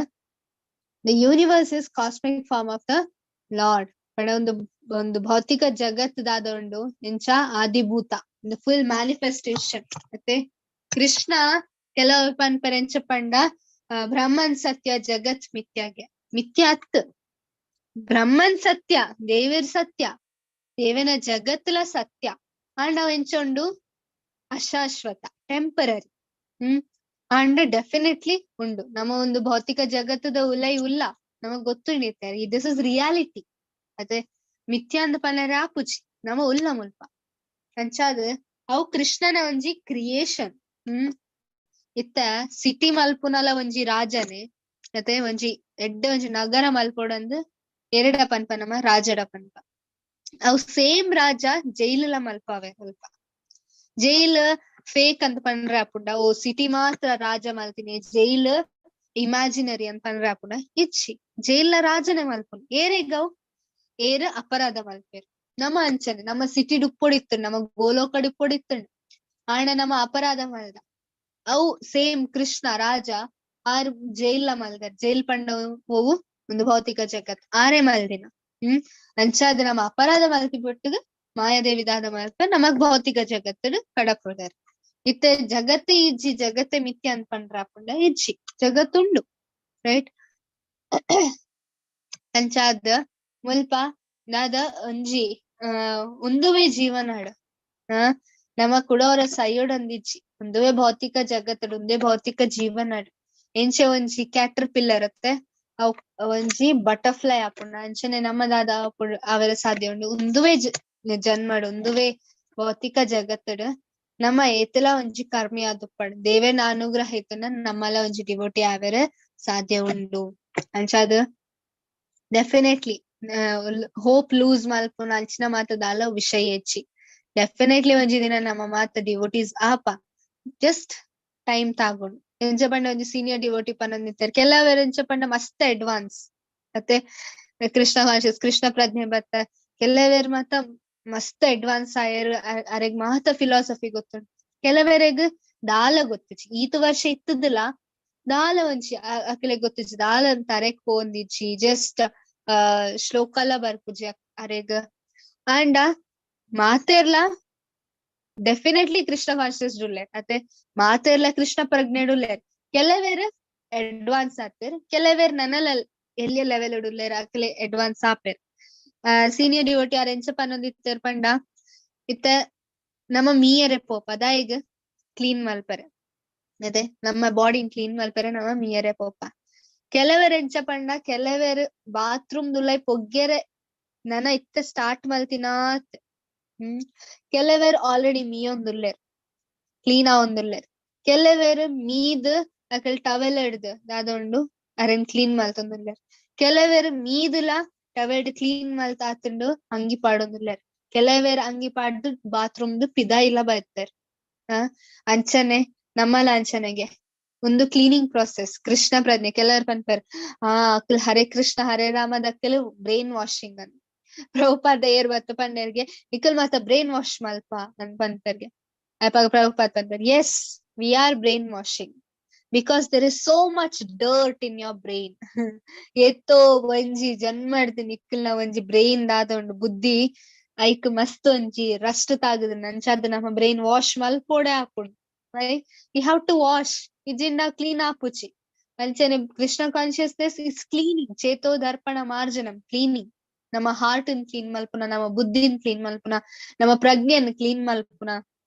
the universe is cosmic form of the Lord. Panda ondu bhautika jagat dada undu incha adibhuta, the full manifestation. Atte Krishna ಕೆಲವು ಪನ್ಪರೆ ಎಂಚ ಪಂಡ ಬ್ರಹ್ಮನ್ ಸತ್ಯ ಜಗತ್ ಮಿಥ್ಯಾಗೆ, ಮಿಥ್ಯಾತ್ ಬ್ರಹ್ಮನ್ ಸತ್ಯ, ದೇವಿರ್ ಸತ್ಯ, ದೇವನ ಜಗತ್ಲ ಸತ್ಯ. ಅಂಡ್ ಅವ್ ಎಂಚ ಉಂಡು ಅಶಾಶ್ವತ, ಟೆಂಪರರಿ. ಅಂಡ್ ಡೆಫಿನೆಟ್ಲಿ ಉಂಡು ನಮ್ಮ ಒಂದು ಭೌತಿಕ ಜಗತ್ತದ ಉಲೈ ಉಲ್ಲ, ನಮಗ್ ಗೊತ್ತು ಹಿಡಿತಾರೆ this is reality. ಅದೇ ಮಿಥ್ಯಾ ಅಂದ್ ಪನರೆ ಆಪುಜಿ, ನಮ ಉಲ್ಲ ಮುಲ್ಪ. ಅಂಚಾದ್ ಅವು ಕೃಷ್ಣನ ಒಂಜಿ ಕ್ರಿಯೇಷನ್. ಇತ್ತ ಸಿಟಿ ಮಲ್ಪುನಲ ಒಂಜಿ ರಾಜನೇ, ಅತೆ ಒಂಜಿ ಎಡ್ಡೆ ಒಂಜಿ ನಗರ ಮಲ್ಪೊಡಂದ್ ಎರಡ ಪನ್ಪ ನಮ್ಮ ರಾಜಡ ಪನ್ಪ. ಅವು ಸೇಮ್ ರಾಜ ಜೈಲುಲ ಮಲ್ಪಾವೆ ಅಲ್ಪ. ಜೈಲ್ ಫೇಕ್ ಅಂತ ಪಂಡ್ರೆ ಆಪುಂಡ, ಓ ಸಿಟಿ ಮಾತ್ರ ರಾಜ ಮಲ್ತಿನಿ, ಜೈಲ್ ಇಮ್ಯಾಜಿನರಿ ಅಂತ ಪಂಡ್ರೆ ಆಪುಂಡ. ಇಚ್ಚಿ ಜೈಲ್ನ ರಾಜನೇ ಮಲ್ಪುನ್, ಏರೆಗವು ಏರ್ ಅಪರಾಧ ಮಲ್ಪೇರು. ನಮ್ಮ ಅಂಚನೆ ನಮ್ಮ ಸಿಟಿ ಡುಪ್ಪೊಡಿತ್ತು, ನಮ್ಮ ಗೋಲೋಕ ಡುಪ್ಪೊಡಿತ್ತು, ಆಂಡ ನಮ್ಮ ಅಪರಾಧ ಮಲ್ದ. ಅವು ಸೇಮ್ ಕೃಷ್ಣ ರಾಜ ಆರ್ ಜೈಲ್ ಮಲ್ದರ್, ಜೈಲ್ ಪಂಡ ಹೋವು ಒಂದು ಭೌತಿಕ ಜಗತ್ ಆರೇ ಮಲ್ದಿನ. ಅಂಚಾದ ನಮ್ಮ ಅಪರಾಧ ಮಲ್ತಿ ಬಿಟ್ಟುದು ಮಾಯಾದೇವಿ ದಾದ ಮಲ್ಪ ನಮಗ್ ಭೌತಿಕ ಜಗತ್ತು ಕಡಪುಡಾರ. ಇತ್ತೆ ಜಗತ್ತೇ ಇಜ್ಜಿ, ಜಗತ್ತೇ ಮಿಥ್ಯ ಅಂತ ಪಂಡ್ರ ಆಪುಂಡ ಇಜ್ಜಿ, ಜಗತ್ತುಂಡು, ರೈಟ್? ಅಂಚಾದ ಮುಲ್ಪ ದಾದ ಒಂಜಿ ಉಂದುವೇ ಜೀವನಾಡು ನಮ್ಮ ಕುಡೋರ ಸೈಯೋಡೊಂದಿಜ್ಜಿ, ಒಂದುವೇ ಭೌತಿಕ ಜಗತ್ತಡು, ಒಂದೇ ಭೌತಿಕ ಜೀವನಾಡು. ಎಂಚೆ ಒಂಜಿ ಕ್ಯಾಟರ್ ಪಿಲ್ಲರ್ ಅತ್ತೆ ಅವ್ ಒಂಜಿ ಬಟರ್ಫ್ಲೈ ಆಪುಂಡು, ಅಂಚನೆ ನಮ್ಮದಾದ ಅವೆಲ್ಲ ಸಾಧ್ಯ ಉಂಡು. ಉಂದುವೇ ಜನ್ಮಡು, ಉಂದುವೇ ಭೌತಿಕ ಜಗತ್ತಡು ನಮ್ಮ ಏತಲ ಒಂಜಿ ಕರ್ಮಿ ಆದುಪ್ಪಡು, ದೇವೇನ ಅನುಗ್ರಹ ಇತ್ತುನ ನಮ್ಮಲ ಒಂಜಿ ಡಿವೋಟಿ ಆವೆರೆ ಸಾಧ್ಯ ಉಂಡು. ಅಂಚಾದ್ ಡೆಫಿನೆಟ್ಲಿ ಹೋಪ್ ಲೂಸ್ ಮಲ್ಪುನ ಅಂಚಿನ ಮಾತ ದಾಲ ವಿಷಯ ಹೆಚ್ಚಿ. ಡೆಫಿನೆಟ್ಲಿ ಒಂಜಿ ದಿನ ನಮ್ಮ ಮಾತ ಡಿವೋಟೀಸ್ ಆಪ, ಜಸ್ಟ್ ಟೈಮ್ ತಾಗೊಂಡು. ಎಂಚ ಪಂಡ ಒಂಜಿ ಸೀನಿಯರ್ ಡಿವೋಟಿ ಪನೊಂದಿತ್ತೆರ್, ಕೆಲವೆರ್ ಎಂಚ ಪಂಡ ಮಸ್ತ್ ಅಡ್ವಾನ್ಸ್ ಅತ್ತೆ ಕೃಷ್ಣ ಕಾನ್ಶಿಯಸ್ ಕೃಷ್ಣ ಪ್ರಜ್ಞೆ ಬತ್ತ, ಕೆಲವೆರ್ ಮಾತ ಮಸ್ತ್ ಅಡ್ವಾನ್ಸ್ ಆಯರ್, ಅರೆಗ್ ಮಾತ ಫಿಲಾಸಫಿ ಗೊತ್ತುಂಡು. ಕೆಲವೆರೆಗ್ ದಾಲ ಗೊತ್ತಿಜ್ಜಿ, ಈತ ವರ್ಷ ಇತ್ತದಿಲ್ಲ ದಾಲ ಒಂಜಿ ಅಕ್ಲೆಗ್ ಗೊತ್ತಿಜ್ಜಿ, ದಾಲ ಅಂತ ಅರೆಗ್ ಪೋಂದಿಜ್ಜಿ, ಜಸ್ಟ್ ಶ್ಲೋಕ ಲ ಬರ್ಪುಜಿ ಅರೆಗ್. ಅಂಡ ಮಾತೆರ್ಲ ಡೆಫಿನೆಟ್ಲಿ ಕೃಷ್ಣ ಕಾನ್ಶಿಯಸ್ ಉಲ್ಲೇರ್, ಅತ್ತೆ ಮಾತೆರ್ಲ ಕೃಷ್ಣ ಪ್ರಜ್ಞೆಡ್ ಉಲ್ಲೇರ್. ಕೆಲವೆರ್ ಅಡ್ವಾನ್ಸ್ ಆತೇರ್, ಕೆಲವೆರ್ ನನಲ ಎಲ್ಲಿಯ ಲೆವೆಲ್ ಉಲ್ಲೇರ್, ಅಕ್ಲೆ ಅಡ್ವಾನ್ಸ್ ಆಪೇರ್. ಸೀನಿಯರ್ ಡಿವೋಟಿ ಆರ್ ಎಂಚ ಪನ್ನೊಂದಿತ್ತೆರ್ ಪಂಡ ಇತ್ತೆ ನಮ್ಮ ಮೀಯರೆ ಪೋಪ ದಾಯೆಗ್ ಕ್ಲೀನ್ ಮಲ್ಪರೆ ಅದೇ ನಮ್ಮ ಬಾಡಿ ಕ್ಲೀನ್ ಮಲ್ಪರೆ ನಮ್ಮ ಮೀಯರೆ ಪೋಪ. ಕೆಲವೆರ್ ಎಂಚ ಪಂಡ ಕೆಲವೆರ್ ಬಾತ್ರೂಮ್ ದುಲೈ ಪೊಗ್ಗೆರೆ ನನ ಇತ್ತೆ ಸ್ಟಾರ್ಟ್ ಮಲ್ತಿನಾತ್. ಕೆಲವೆರ್ ಆಲ್ರೆಡಿ ಮೀಯೊಂದುಲ್ಲೆರ್, ಕ್ಲೀನ್ ಆವೊಂದುಲ್ಲೆರ್. ಕೆಲವೆರ್ ಮೀದ್ ಅಕಲ್ ಟವೆಲ್ ಹಿಡ್ದು ದಾದ ಉಂಡು ಅರೆನ್ ಕ್ಲೀನ್ ಮಲ್ತೊಂದುಲ್ಲೆರ್. ಕೆಲವೆರ್ ಮೀದುಲ ಟವೆಲ್ ಕ್ಲೀನ್ ಮಲ್ತಾತುಂಡು ಅಂಗಿ ಪಾಡೊಂದುಲ್ಲೆರ್. ಕೆಲವೆರ್ ಅಂಗಿ ಪಾಡ್ದು ಬಾತ್ರೂಮ್ ದು ಪಿದಾಯಿಲ ಬೈತೆರ್. ಅಂಚನೆ ನಮ್ಮಲ ಅಂಚನೆಗೆ ಒಂದು ಕ್ಲೀನಿಂಗ್ ಪ್ರಾಸೆಸ್ ಕೃಷ್ಣ ಪ್ರಜ್ಞೆ. ಕೆಲವರು ಪನ್ಪೆರ್ ಆ ಅಕ್ಲ್ ಹರೇ ಕೃಷ್ಣ ಹರೇ ರಾಮ ದಕ್ಕಲು ಬ್ರೈನ್ ವಾಷಿಂಗ್ ಅಂತ. ಪ್ರಭುಪಾದ ಏರ್ ಬತ್ತ ಪಂಡೆರ್ಗೆ ನಿಕಲ್ ಮಾತ ಬ್ರೈನ್ ವಾಶ್ ಮಲ್ಪ ಅಂತ ಪನ್ಪೆರ್ಗೆ. ಅಪಾಗ ಪ್ರಭುಪಾದ ಪನ್ಪೆರ್ yes we are brain washing because there is so much dirt in your brain. ಏತೋ ಒಂಜಿ ಜನ್ಮಡ್ದು ನಿಕ್ಕಲ್ನ ಒಂಜಿ ಬ್ರೈನ್ ದಾದ ಉಂಡು ಬುದ್ಧಿ ಐಕ್ ಮಸ್ತ್ ಒಂಜಿ ರಸ್ಟ್ ತಾಗದು ನಂಚಾದ ನಮ್ಮ ಬ್ರೈನ್ ವಾಶ್ ಮಲ್ಪೋಡೆ ಆಪುಂಡು. We have to wash ಇಜಿಂಡ ಕ್ಲೀನ್ ಆಪುಚಿ. ಅಂಚನೆ ಕೃಷ್ಣ ಕಾನ್ಶಿಯಸ್ನೆಸ್ is cleaning, ಚೇತೋ ದರ್ಪಣ ಮಾರ್ಜನಂ ಕ್ಲೀನಿಂಗ್. ನಮ್ಮ ಹಾರ್ಟ್ ನ್ ಕ್ಲೀನ್ ಮಲ್ಪುನ, ನಮ್ಮ ಬುದ್ಧಿನ್ ಕ್ಲೀನ್ ಮಲ್ಪುನ, ನಮ್ಮ ಪ್ರಜ್ಞೆನ್ ಕ್ಲೀನ್ ಮಲ್ಪುನ.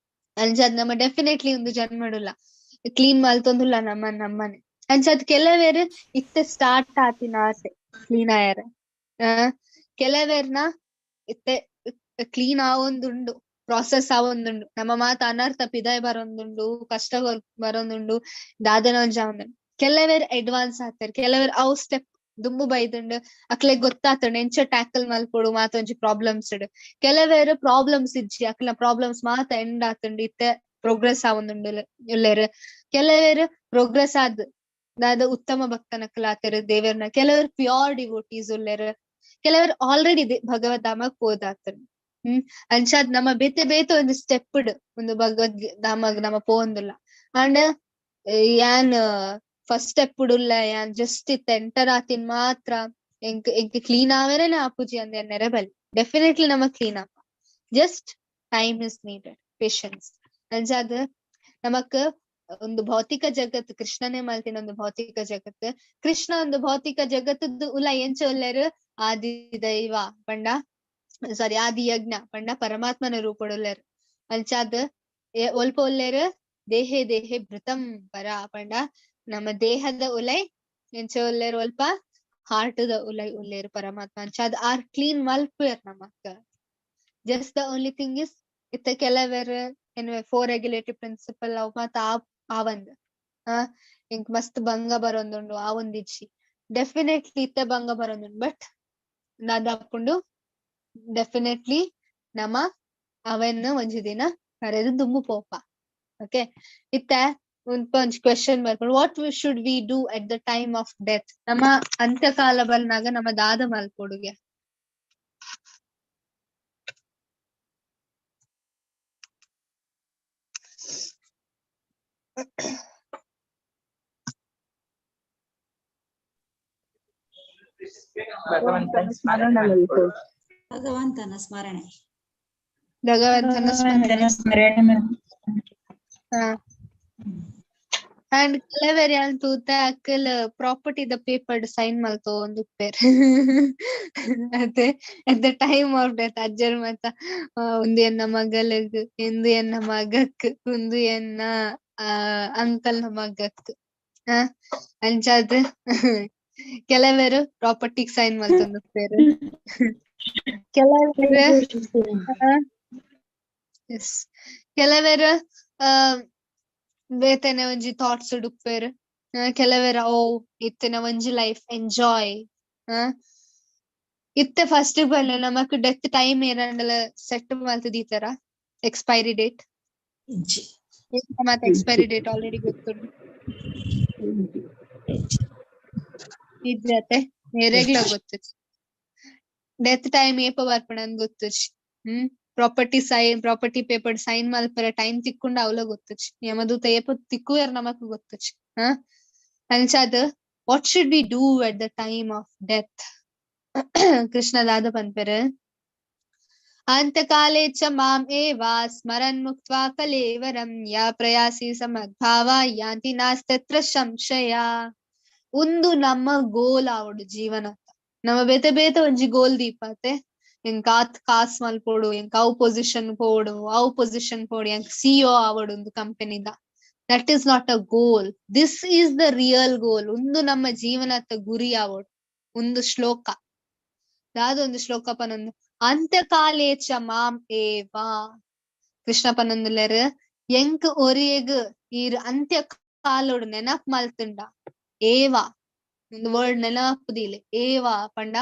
ಅಂಚಾದ್ ನಮ್ಮ ಡೆಫಿನೆಟ್ಲಿ ಒಂದು ಜನ್ಮಡುಲ್ಲ ಕ್ಲೀನ್ ಮಲ್ತೊಂದುಲ್ಲ ನಮ್ಮ ನಮ್ಮನೆ. ಅಂಚಾದ್ ಕೆಲವೆರ್ ಇತ್ತೆ ಸ್ಟಾರ್ಟ್ ಆತಿನ ಆಸೆ ಕ್ಲೀನ್ ಆಯರೆ. ಕೆಲವೆರ್ನ ಇತ್ತೆ ಕ್ಲೀನ್ ಆವೊಂದುಂಡು, ಪ್ರಾಸೆಸ್ ಆವೊಂದುಂಡು. ನಮ್ಮ ಮಾತ ಅನರ್ಥ ಪಿದಾಯ್ ಬರೊಂದುಂಡು, ಕಷ್ಟ ಬರೊಂದುಂಡು, ದಾದನ ಒಂಜಿ ಆವೊಂದುಂಡು. ಕೆಲವೆರ್ ಅಡ್ವಾನ್ಸ್ ಆತೆರ್, ಕೆಲವೆರ್ ಅವು ಸ್ಟೆಪ್ ದುಂಬು ಬೈದುಂಡು, ಅಕ್ಲೆಗ್ ಗೊತ್ತಾತುಂಡು ಎಂಚ ಟ್ಯಾಕಲ್ ಮಲ್ಪೊಡು ಮಾತ ಒಂಜಿ ಪ್ರಾಬ್ಲಮ್ಸ್. ಕೆಲವೆರ್ ಪ್ರಾಬ್ಲಮ್ಸ್ ಇಜ್ಜಿ, ಅಕ್ಲೆನ ಪ್ರಾಬ್ಲಮ್ಸ್ ಮಾತ ಎಂಡ್ ಆತುಂಡು, ಇತ್ತೆ ಪ್ರೋಗ್ರೆಸ್ ಆವೊಂದುಂಡು ಉಲ್ಲೆರ್. ಕೆಲವೆರ್ ಪ್ರೋಗ್ರೆಸ್ ಆದ್ ದಾದ ಉತ್ತಮ ಭಕ್ತನಕುಲಾತೆರ್ ದೇವೆರ್ನ. ಕೆಲವೆರ್ ಪ್ಯೂರ್ ಡಿವೋಟೀಸ್ ಉಲ್ಲೆರ್, ಕೆಲವೆರ್ ಆಲ್ರೆಡಿ ಭಗವದ್ ಧಾಮಗ್ ಪೋದಾತುಂಡು. ಅಂಚಾದ್ ನಮ್ಮ ಬೇತೆ ಬೇತೆ ಒಂದು ಸ್ಟೆಪ್ ಒಂದು ಭಗವದ್ ಧಾಮಗ್ ನಮ ಪೋವೊಂದುಲ್ಲ. ಅಂಡ್ ಯಾನ್ ಫಸ್ಟ್ ಸ್ಟೆಪ್ ಉಲ್ಲ, ಯಾನ್ ಜಸ್ಟ್ ಇತ್ತೆ ಎಂಟರ್ ಆತಿನ್ ಮಾತ್ರ ಎಂಕ್ ಎಂಕ್ ಕ್ಲೀನ್ ಆವೆರೇನೆ ಆಪುಜಿ ಅಂದ್ ಎನ್ನೆರೆ ಬಲ್ಲಿ. ಡೆಫಿನೆಟ್ಲಿ ನಮ clean ಆಪ, just time is needed, patience. ಅಂಚಾದ್ ನಮಕ್ ಒಂದು ಭೌತಿಕ ಜಗತ್ ಕೃಷ್ಣನೇ ಮಲ್ತಿನ ಒಂದು ಭೌತಿಕ ಜಗತ್. ಕೃಷ್ಣ ಒಂದು ಭೌತಿಕ ಜಗತ್ತದ್ದು ಉಲ ಎಂಚ ಉಲ್ಲೆರ್ ಆದಿ ದೈವ ಪಂಡ ಸಾರಿ ಆದಿ ಯಜ್ಞ ಪಂಡ ಪರಮಾತ್ಮನ ರೂಪಡುಲ್ಲೆರ್. ಅಂಚಾದ್ ಒಲ್ಪ ಉಲ್ಲೆರ್ ದೇಹೆ ದೇಹೆ ಭೃತಂ ಪರ ಪಂಡ ನಮ್ಮ ದೇಹದ ಉಲೈ ಎಂಚ ಉಲ್ಲೆರ್ ಒಲ್ಪ ಹಾರ್ಟ್ ದ ಉಲೈ ಉಲ್ಲೆರ್ ಪರಮಾತ್ಮ. ಅಂಚಾದ್ ಆರ್ ಕ್ಲೀನ್ ಮಲ್ಪುವೆರ್ ನಮಕ್. Just the only thing is ಇತ್ತೆ ಕೆಲವೆರ್ ಎನ್ವೆ ಫೋರ್ ರೆಗ್ಯುಲೇಟರಿ ಪ್ರಿನ್ಸಿಪಲ್ ಅವು ಮಾತ ಆವಂದ್ ಎಂಕ್ ಮಸ್ತ್ ಭಂಗ ಬರೊಂದುಂಡು ಆವೊಂದಿಜ್ಜಿ. ಡೆಫಿನೆಟ್ಲಿ ಇತ್ತೆ ಭಂಗ ಬರೊಂದುಂಡು, ಬಟ್ ದಾದಾಪುಂಡು ಡೆಫಿನೆಟ್ಲಿ ನಮ ಅವೆನ್ ಒಂಜಿ ದಿನ ಕರೆದು ದುಂಬು ಪೋಪ. ಓಕೆ, ಇತ್ತೆ ಒಂಜಿ ಕ್ವೆಶನ್ ಬರ್ಪುಂಡು, what we should we do at the time of death? ನಮ್ಮ ಅಂತ್ಯಕಾಲ ಬಲ್ನಾಗ ನಮ್ಮ ದಾದ ಮಲ್ಪೊಡುಗೆ? ಭಗವಂತನ ಸ್ಮರಣೆ ಮಲ್ಪೊಡು. ಭಗವಂತನ ಸ್ಮರಣೆ. ಭಗವಂತನ ಸ್ಮರಣೆ. ಸ್ಮರಣೆ. ಅಂಡ್ ಕೆಲವೆರ್ ಯಾನ್ ತೂತೆ ಅಕಲ್ ಪ್ರಾಪರ್ಟಿ ದ ಪೇಪರ್ ಸೈನ್ ಮಲ್ತೊಂದುಪ್ಪೆರ್. ಅತೆ at the time of death ಅಜ್ಜೆರ್ ಮಾತ ಉಂದು ಎನ್ನ ಮಗಲೆಗ್, ಉಂದು ಎನ್ನ ಮಗಕ್, ಉಂದು ಎನ್ನ ಅಂಕಲ್ ನ ಮಗಕ್. ಅಂಚಾದ್ ಕೆಲವೆರ್ ಪ್ರಾಪರ್ಟಿ ಸೈನ್ ಮಲ್ತೊಂದುಪ್ಪೆರ್. ಕೆಲವೆರ್ ಕೆಲವೆರ್ ಬೇತೆನೆ ಒಂಜಿ ಥಾಟ್ಸ್ ಉಪ್ಪೆರ್. ಕೆಲವೆರ್ ಓ ಇತ್ತಿನ ಒಂಜಿ ಲೈಫ್ ಎಂಜಾಯ್. ಇತ್ತೆ ಫಸ್ಟ್ ಬಲ್ಲೆ ನಮಕ್ ಡೆತ್ ಟೈಮ್ ಏರಂಡಲ ಸೆಟ್ ಮಲ್ತ್ ದೀತರ ಎಕ್ಸ್ಪೈರಿ ಡೇಟ್? ಮತ್ತೆ ಎಕ್ಸ್ಪೈರಿ ಡೇಟ್ ಆಲ್ರೆಡಿ ಗೊತ್ತುಂಡು ಇಜ್ಜತೆ ಏರೆಗ್ಲ ಗೊತ್ತು ಡೆತ್ ಟೈಮ್ ಏಪ ಬರ್ಪುಂಡು ಅಂದ್ ಗೊತ್ತುಜಿ. Property sign property paper sign ಮಲ್ಪೆರೆ ಟೈಮ್ ತಿಕ್ಕುಂಡ ಅವ್ಲ ಗೊತ್ತುಜಿ. ಯಮದೂತ ಏಪ ತಿಕ್ಕುವೆರ್ ನಮಕ್ ಗೊತ್ತುಜಿ. ಅಂಚಾದ್ what should we do at the time of death? Krishna ದಾದ ಪನ್ಪೆರ್, ಅಂತಕಾಲೇ ಚ ಮಾಂ ಏವ ಸ್ಮರನ್ ಮುಕ್ತ್ವಾ ಕಲೇವರಂ ಯಾ ಪ್ರಯಾಸಿ ಸಮದ್ಭಾವ ಯಾಂತಿ ನಾಸ್ತತ್ರ ಸಂಶಯ. ಉಂದು ನಮ್ಮ ಗೋಲ್ ಆವೊಡು ಜೀವನ. ನಮ್ಮ ಬೇತೆ ಬೇತೆ ಒಂಜಿ ಗೋಲ್ ದೀಪಾತೆ. ಎಂಕ್ ಆತ್ ಕಾಸ್ ಮಲ್ಪೊಡು, ಎಂಕ್ ಅವು ಪೊಸಿಷನ್ ಪೋಡು, ಅವು ಪೊಸಿಷನ್ ಪೋಡು, ಎಂಕ್ ಸಿಇಒ ಆವೊಡು ಒಂದು ಕಂಪನಿದ. That is not a goal. This is the real goal. ಉಂದು ನಮ್ಮ ಜೀವನದ ಗುರಿ ಆವೊಡು. ಒಂದು ಶ್ಲೋಕ ದಾದೊಂದು ಶ್ಲೋಕ ಪನೊಂದು ಅಂತ್ಯಕಾಲೇ ಚ ಮಾಂ ಏವ. ಕೃಷ್ಣ ಪನೊಂದುಲ್ಲೆರ್ ಎಂಕ್ ಒರಿಯಗ್ ಈರ್ ಅಂತ್ಯ ಕಾಲೊಡು ನೆನಪ್ ಮಲ್ತುಂಡ ಏವ, ಒಂದು ವರ್ಡ್ ನೆನಪುದಿಲ್ಲ, ಏವ ಪಂಡ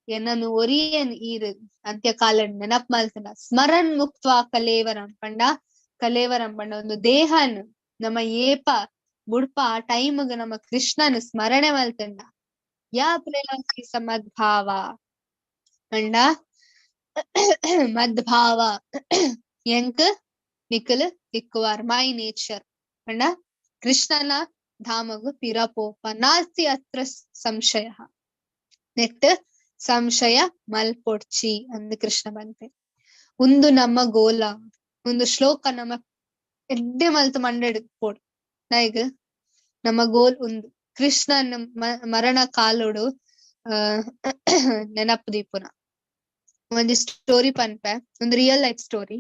ಎನ್ನನು ಒರಿಯನ್ ಈರ್ ಅಂತ್ಯ ಕಾಲಡ್ ನೆನಪ್ ಮಲ್ತುಂಡ ಸ್ಮರನ್ ಮುಕ್ತ್ವಾ ಕಲೇವರಂ ಪಂಡ, ಕಲೇವರಂ ಪಂಡ ಒಂದು ದೇಹನ್ ನಮ್ಮ ಏಪ ಬುಡ್ಪ ಆ ಟೈಮ್ಗ್ ನಮ್ಮ ಕೃಷ್ಣನ್ ಸ್ಮರಣೆ ಮಲ್ತುಂಡ ಯಾ ಪ್ರಯಾಸಿ ಸಮದ್ಭಾವ ಪಂಡ ಮದ್ಭಾವ ಎಂಕ್ ನಿಕಲ್ ತಿಕ್ಕುವಾರ್ my nature ಪಂಡ ಕೃಷ್ಣನ ಧಾಮಗು ಪಿರ ಪೋಪ ನಾಸ್ತಿ ಅತ್ರ ಸಂಶಯ ನೆಟ್ ಸಂಶಯ ಮಲ್ಪೊಡ್ಚಿ ಅಂದ್ ಕೃಷ್ಣ ಪನ್ಪೆ. ಉಂದು ನಮ್ಮ ಗೋಲ, ಒಂದು ಶ್ಲೋಕ ನಮ್ಮ ಎಡ್ಡೆ ಮಲ್ತ್ ಮಂಡೆಡ್ ಪೋಡ್ ನಾಯಿಗ್ ನಮ್ಮ ಗೋಲ್ ಉಂದು ಕೃಷ್ಣನ ಮರಣ ಕಾಲೊಡು ನೆನಪು ದೀಪುನ. ಒಂಜಿ ಸ್ಟೋರಿ ಪನ್ಪೆ, ಒಂದು ರಿಯಲ್ ಲೈಫ್ ಸ್ಟೋರಿ.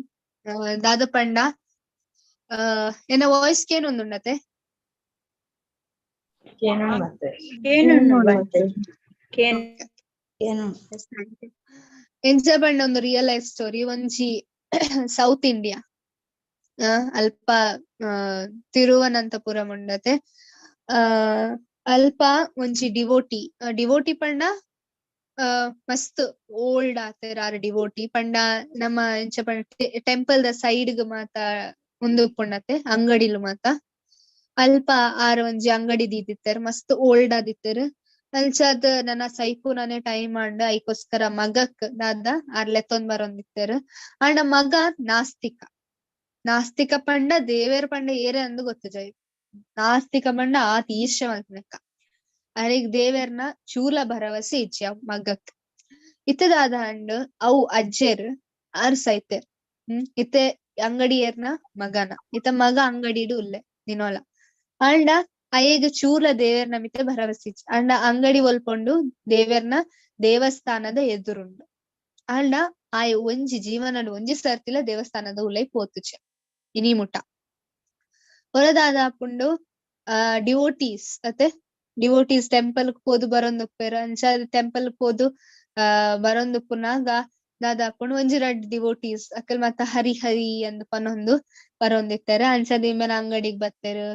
ದಾದ ಪಂಡ ಎನ್ನ ವಾಯ್ಸ್ ಕೇನೊಂದುಂಡತೆ? ಎಂಚ ಪಂಡ ಒಂದು ರಿಯಲ್ ಲೈಫ್ ಸ್ಟೋರಿ. ಒಂಜಿ ಸೌತ್ ಇಂಡಿಯಾ ಅಲ್ಪ ತಿರುವನಂತಪುರಂ ಉಂಡತೆ. ಅಲ್ಪ ಒಂಜಿ ಡಿವೋಟಿ, ಡಿವೋಟಿ ಪಂಡ ಮಸ್ತ್ ಓಲ್ಡ್ ಆತೆರ್ ಆರ್ ಡಿವೋಟಿ ಪಂಡ ನಮ್ಮ ಎಂಚ ಪಂಡ ಟೆಂಪಲ್ ದ ಸೈಡ್ ಗ್ ಮಾತ ಉಂದು ಉಪ್ಪುಂಡತೆ ಅಂಗಡಿಲು ಮಾತ. ಅಲ್ಪ ಆರ್ ಒಂಜಿ ಅಂಗಡಿ ದೀದಿತ್ತೆರ್, ಮಸ್ತ್ ಓಲ್ಡ್ ಆದಿತ್ತೆರ್. ಅಂಚಾದ್ ನನ ಸೈಪುನನೆ ಟೈಮ್ ಆಂಡ್, ಐಕೋಸ್ಕರ ಮಗಕ್ ದಾದ ಆರ್ ಲೆತ್ತೊಂದ್ ಬರೊಂದಿತ್ತೆರ್. ಆಂಡ ಮಗ ನಾಸ್ತಿಕ. ನಾಸ್ತಿಕ ಪಂಡ ದೇವೆರ್ ಪಂಡ ಏರೆ ಅಂದ್ ಗೊತ್ತುಜೈ. ನಾಸ್ತಿಕ ಪಂಡ ಆತ್ ಈರ್ಷ್ಯ ಮಲ್ಪುನೆಕ್ಕ. ಅರೆಗ್ ದೇವೆರ್ನ ಚೂಲ ಭರವಸೆ ಇಜ್ಜಿ ಅವ್ ಮಗಕ್. ಇತ್ತದಾದ ಅಂಡ್ ಅವು ಅಜ್ಜೆರ್ ಆರ್ ಸೈತೆರ್. ಇತ್ತೆ ಅಂಗಡಿಯರ್ನ ಮಗನ, ಇತ್ತ ಮಗ ಅಂಗಡಿಡು ಉಲ್ಲೆ ದಿನೋಲ. ಆಂಡ ಅಯೆಗ್ ಚೂಲ ದೇವೆರ್ನ ಮಿತ್ತೆ ಭರವಸೆ ಇಜ್ಜಿ. ಆಂಡ ಅಂಗಡಿ ಒಲ್ಪೊಂಡು ದೇವೆರ್ನ ದೇವಸ್ಥಾನದ ಎದುರುಂಡು. ಆಂಡ ಆಯೆ ಒಂಜಿ ಜೀವನಡ್ ಒಂಜಿ ಸರ್ತಿಲ ದೇವಸ್ಥಾನದ ಉಲೈ ಪೋತುಜೆ ಇನಿ ಮುಟ. ಹೊರದಾದ ಪುಂಡು ಡಿವೋಟೀಸ್ ಅತೆ ಡಿವೋಟೀಸ್ ಟೆಂಪಲ್ ಪೋದು ಬರೊಂದುಪ್ಪೆರ್. ಅಂಚ ಟೆಂಪಲ್ ಪೋದು ಬರೊಂದುಪ್ಪುನಾಗ ದಾದಾಪುಂಡು ಒಂಜಿ ರಡ್ಡ್ ಡಿವೋಟೀಸ್ ಅಕಲ್ ಮಾತ ಹರಿ ಹರಿ ಅಂದ್ ಪನೊಂದು ಬರೊಂದಿತ್ತೆರ್. ಅಂಚಾದ್ ಇಂಬೆನ ಅಂಗಡಿಗ್ ಬತ್ತೆರ್,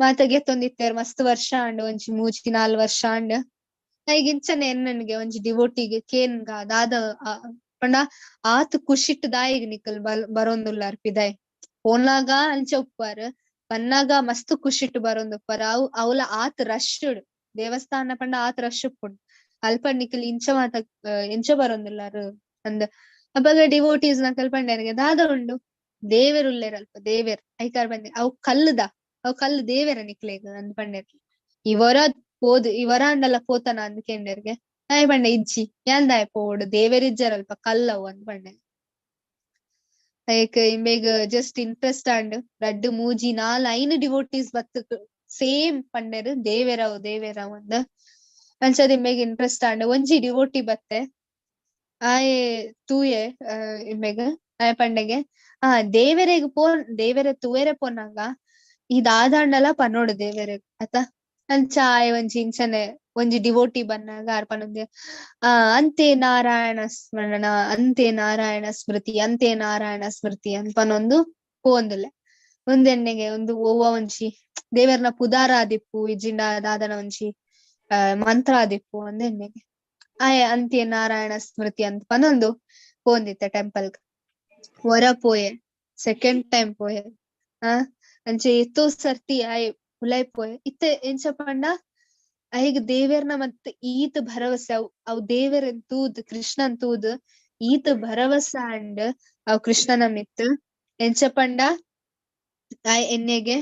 ಮಾತ ಗೆತ್ತೊಂದಿತ್ತೆರ್. ಮಸ್ತ್ ವರ್ಷ ಆಂಡ್, ಒಂಜಿ 3-4 ವರ್ಷ ಆಂಡ್. ಐಗ್ ಇಂಚನೆ ಎನ್ನನ್ಗೆ ಒಂಜಿ ಡಿವೋಟಿಗ್ ಕೇನ್ಗ ದಾದ ಪಂಡ ಆತ್ ಖುಷಿಟ್ ದಾಯೆಗ್ ನಿಕಲ್ ಬರೊಂದುಲ್ಲಾರ್ ಪಿದಾಯ್ ಪೋನಾಗ ಅಂಚ ಉಪ್ಪುವರ್, ಬನ್ನಾಗ ಮಸ್ತ್ ಖುಷಿಟ್ ಬರೊಂದುಪ್ಪರ್. ಅವು ಅವ್ಲ ಆತ್ ರಶ್ ದೇವಸ್ಥಾನ ಪಂಡ ಆತ್ ರಶ್ ಉಪ್ಪುಂಡು. ಅಲ್ಪ ನಿಕಲ್ ಇಂಚ ಮಾತ ಎಂಚ ಬರೊಂದುಲ್ಲಾರ್ ಅಂದ್. ಅಪಗ ಡಿವೋಟೀಸ್ ನಕಲ್ ಪಂಡೆರ್ಗೆ ದಾದ ಉಂಡು ದೇವೆರ್ ಉಲ್ಲೆರ್ ಅಲ್ಪ ದೇವೆರ್ ಐಕಾರ್ ಬಂದೆ ಅವು ಕಲ್ಲುದ ಅವು ಕಲ್ಲು ದೇವೆರ ನಿಕ್ಲೆಗ್ ಅಂದ್ ಪಂಡೆರ್. ಇವರ ಪೋದು ಇವರ ಅಂಡಲ ಪೋತನ ಅಂದ್ ಕೇಂಡೆರ್ಗೆ. ಆಯೆ ಪಂಡೆ ಇಜ್ಜಿ ಯಾನ್ ದಾಯೆ ಪೋವೊಡು ದೇವೆರ್ ಇಜ್ಜಾರಲ್ಪ ಕಲ್ಲವು ಅಂದ್ ಪಂಡೆ. ಐಕ್ ಇಂಬೆಗ್ ಜಸ್ಟ್ ಇಂಟ್ರೆಸ್ಟ್ ಆಂಡ್. 2 3 4 5 ಡಿವೋಟೀಸ್ ಬತ್ತ್ ಸೇಮ್ ಪಂಡೆರ್ ದೇವೆರವು ದೇವೆರವು ಅಂದ್. ಅಂಚಾದ್ ಇಂಬೆಗ್ ಇಂಟ್ರೆಸ್ಟ್ ಆಂಡ್. ಒಂಜಿ ಡಿವೋಟಿ ಬತ್ತೆ, ಆಯೆ ತೂಯೆ ಇಂಬೆಗ್. ಆಯೆ ಪಂಡೆಗೆ ಆ ದೇವೆರೆಗ್ ಪೋನ್ ದೇವೆರೆ ತೂವೆರೆ ಪೋನಾಗ ಈ ದಾದಾಂಡಲ ಪನೋಡು ದೇವೆರೆಗ್ ಅತ. ಅಂಚ ಆಯೆ ಒಂಜಿ ಇಂಚನೆ ಒಂಜಿ ಡಿವೋಟಿ ಬನ್ನಾಗ ಆರ್ ಪನೊಂದೆ ಅಂತೆ ನಾರಾಯಣ ಸ್ಮರಣ ಅಂತೆ ನಾರಾಯಣ ಸ್ಮೃತಿ ಅಂತೆ ನಾರಾಯಣ ಸ್ಮೃತಿ ಅಂತ ಪನೊಂದು ಪೋಂದುಲ್ಲೆ. ಒಂದೆಣ್ಣೆಗೆ ಒಂದು ಒವ್ವ ಒಂಜಿ ದೇವೆರ್ನ ಪುದಾರ ಆದಿಪ್ಪು ಇಜ್ಜಿಂಡ ದಾದನ ಒಂಜಿ ಮಂತ್ರ ಆದಿಪ್ಪು ಒಂದೆಣ್ಣೆಗೆ ಆಯೆ ಅಂತ್ಯ ನಾರಾಯಣ ಸ್ಮೃತಿ ಅಂತ ಪನೊಂದು ಪೋಂದಿತ್ತೆ ಟೆಂಪಲ್. ವರ ಪೋಯೆ, ಸೆಕೆಂಡ್ ಟೈಮ್ ಪೋಯೆ, ಅಂಚೆ ಎತ್ತೋ ಸರ್ತಿ ಆಯೆ ಉಲೈ ಪೋಯೆ. ಇತ್ತೆ ಎಂಚ ಪಂಡ ಅಯಿಗ್ ದೇವೆರ್ನ ಮತ್ತ್ ಈತ್ ಭರವಸೆ ಅವ್ ಅವ್ ದೇವೆರನ್ ತೂದ್ ಕೃಷ್ಣನ್ ತೂದ್ ಈತ್ ಭರವಸೆ ಅಂಡ್ ಅವ್ ಕೃಷ್ಣನ ಮಿತ್ ಎಂಚ ಪಂಡ ಆಯ್ ಎನ್ನೆಗೆ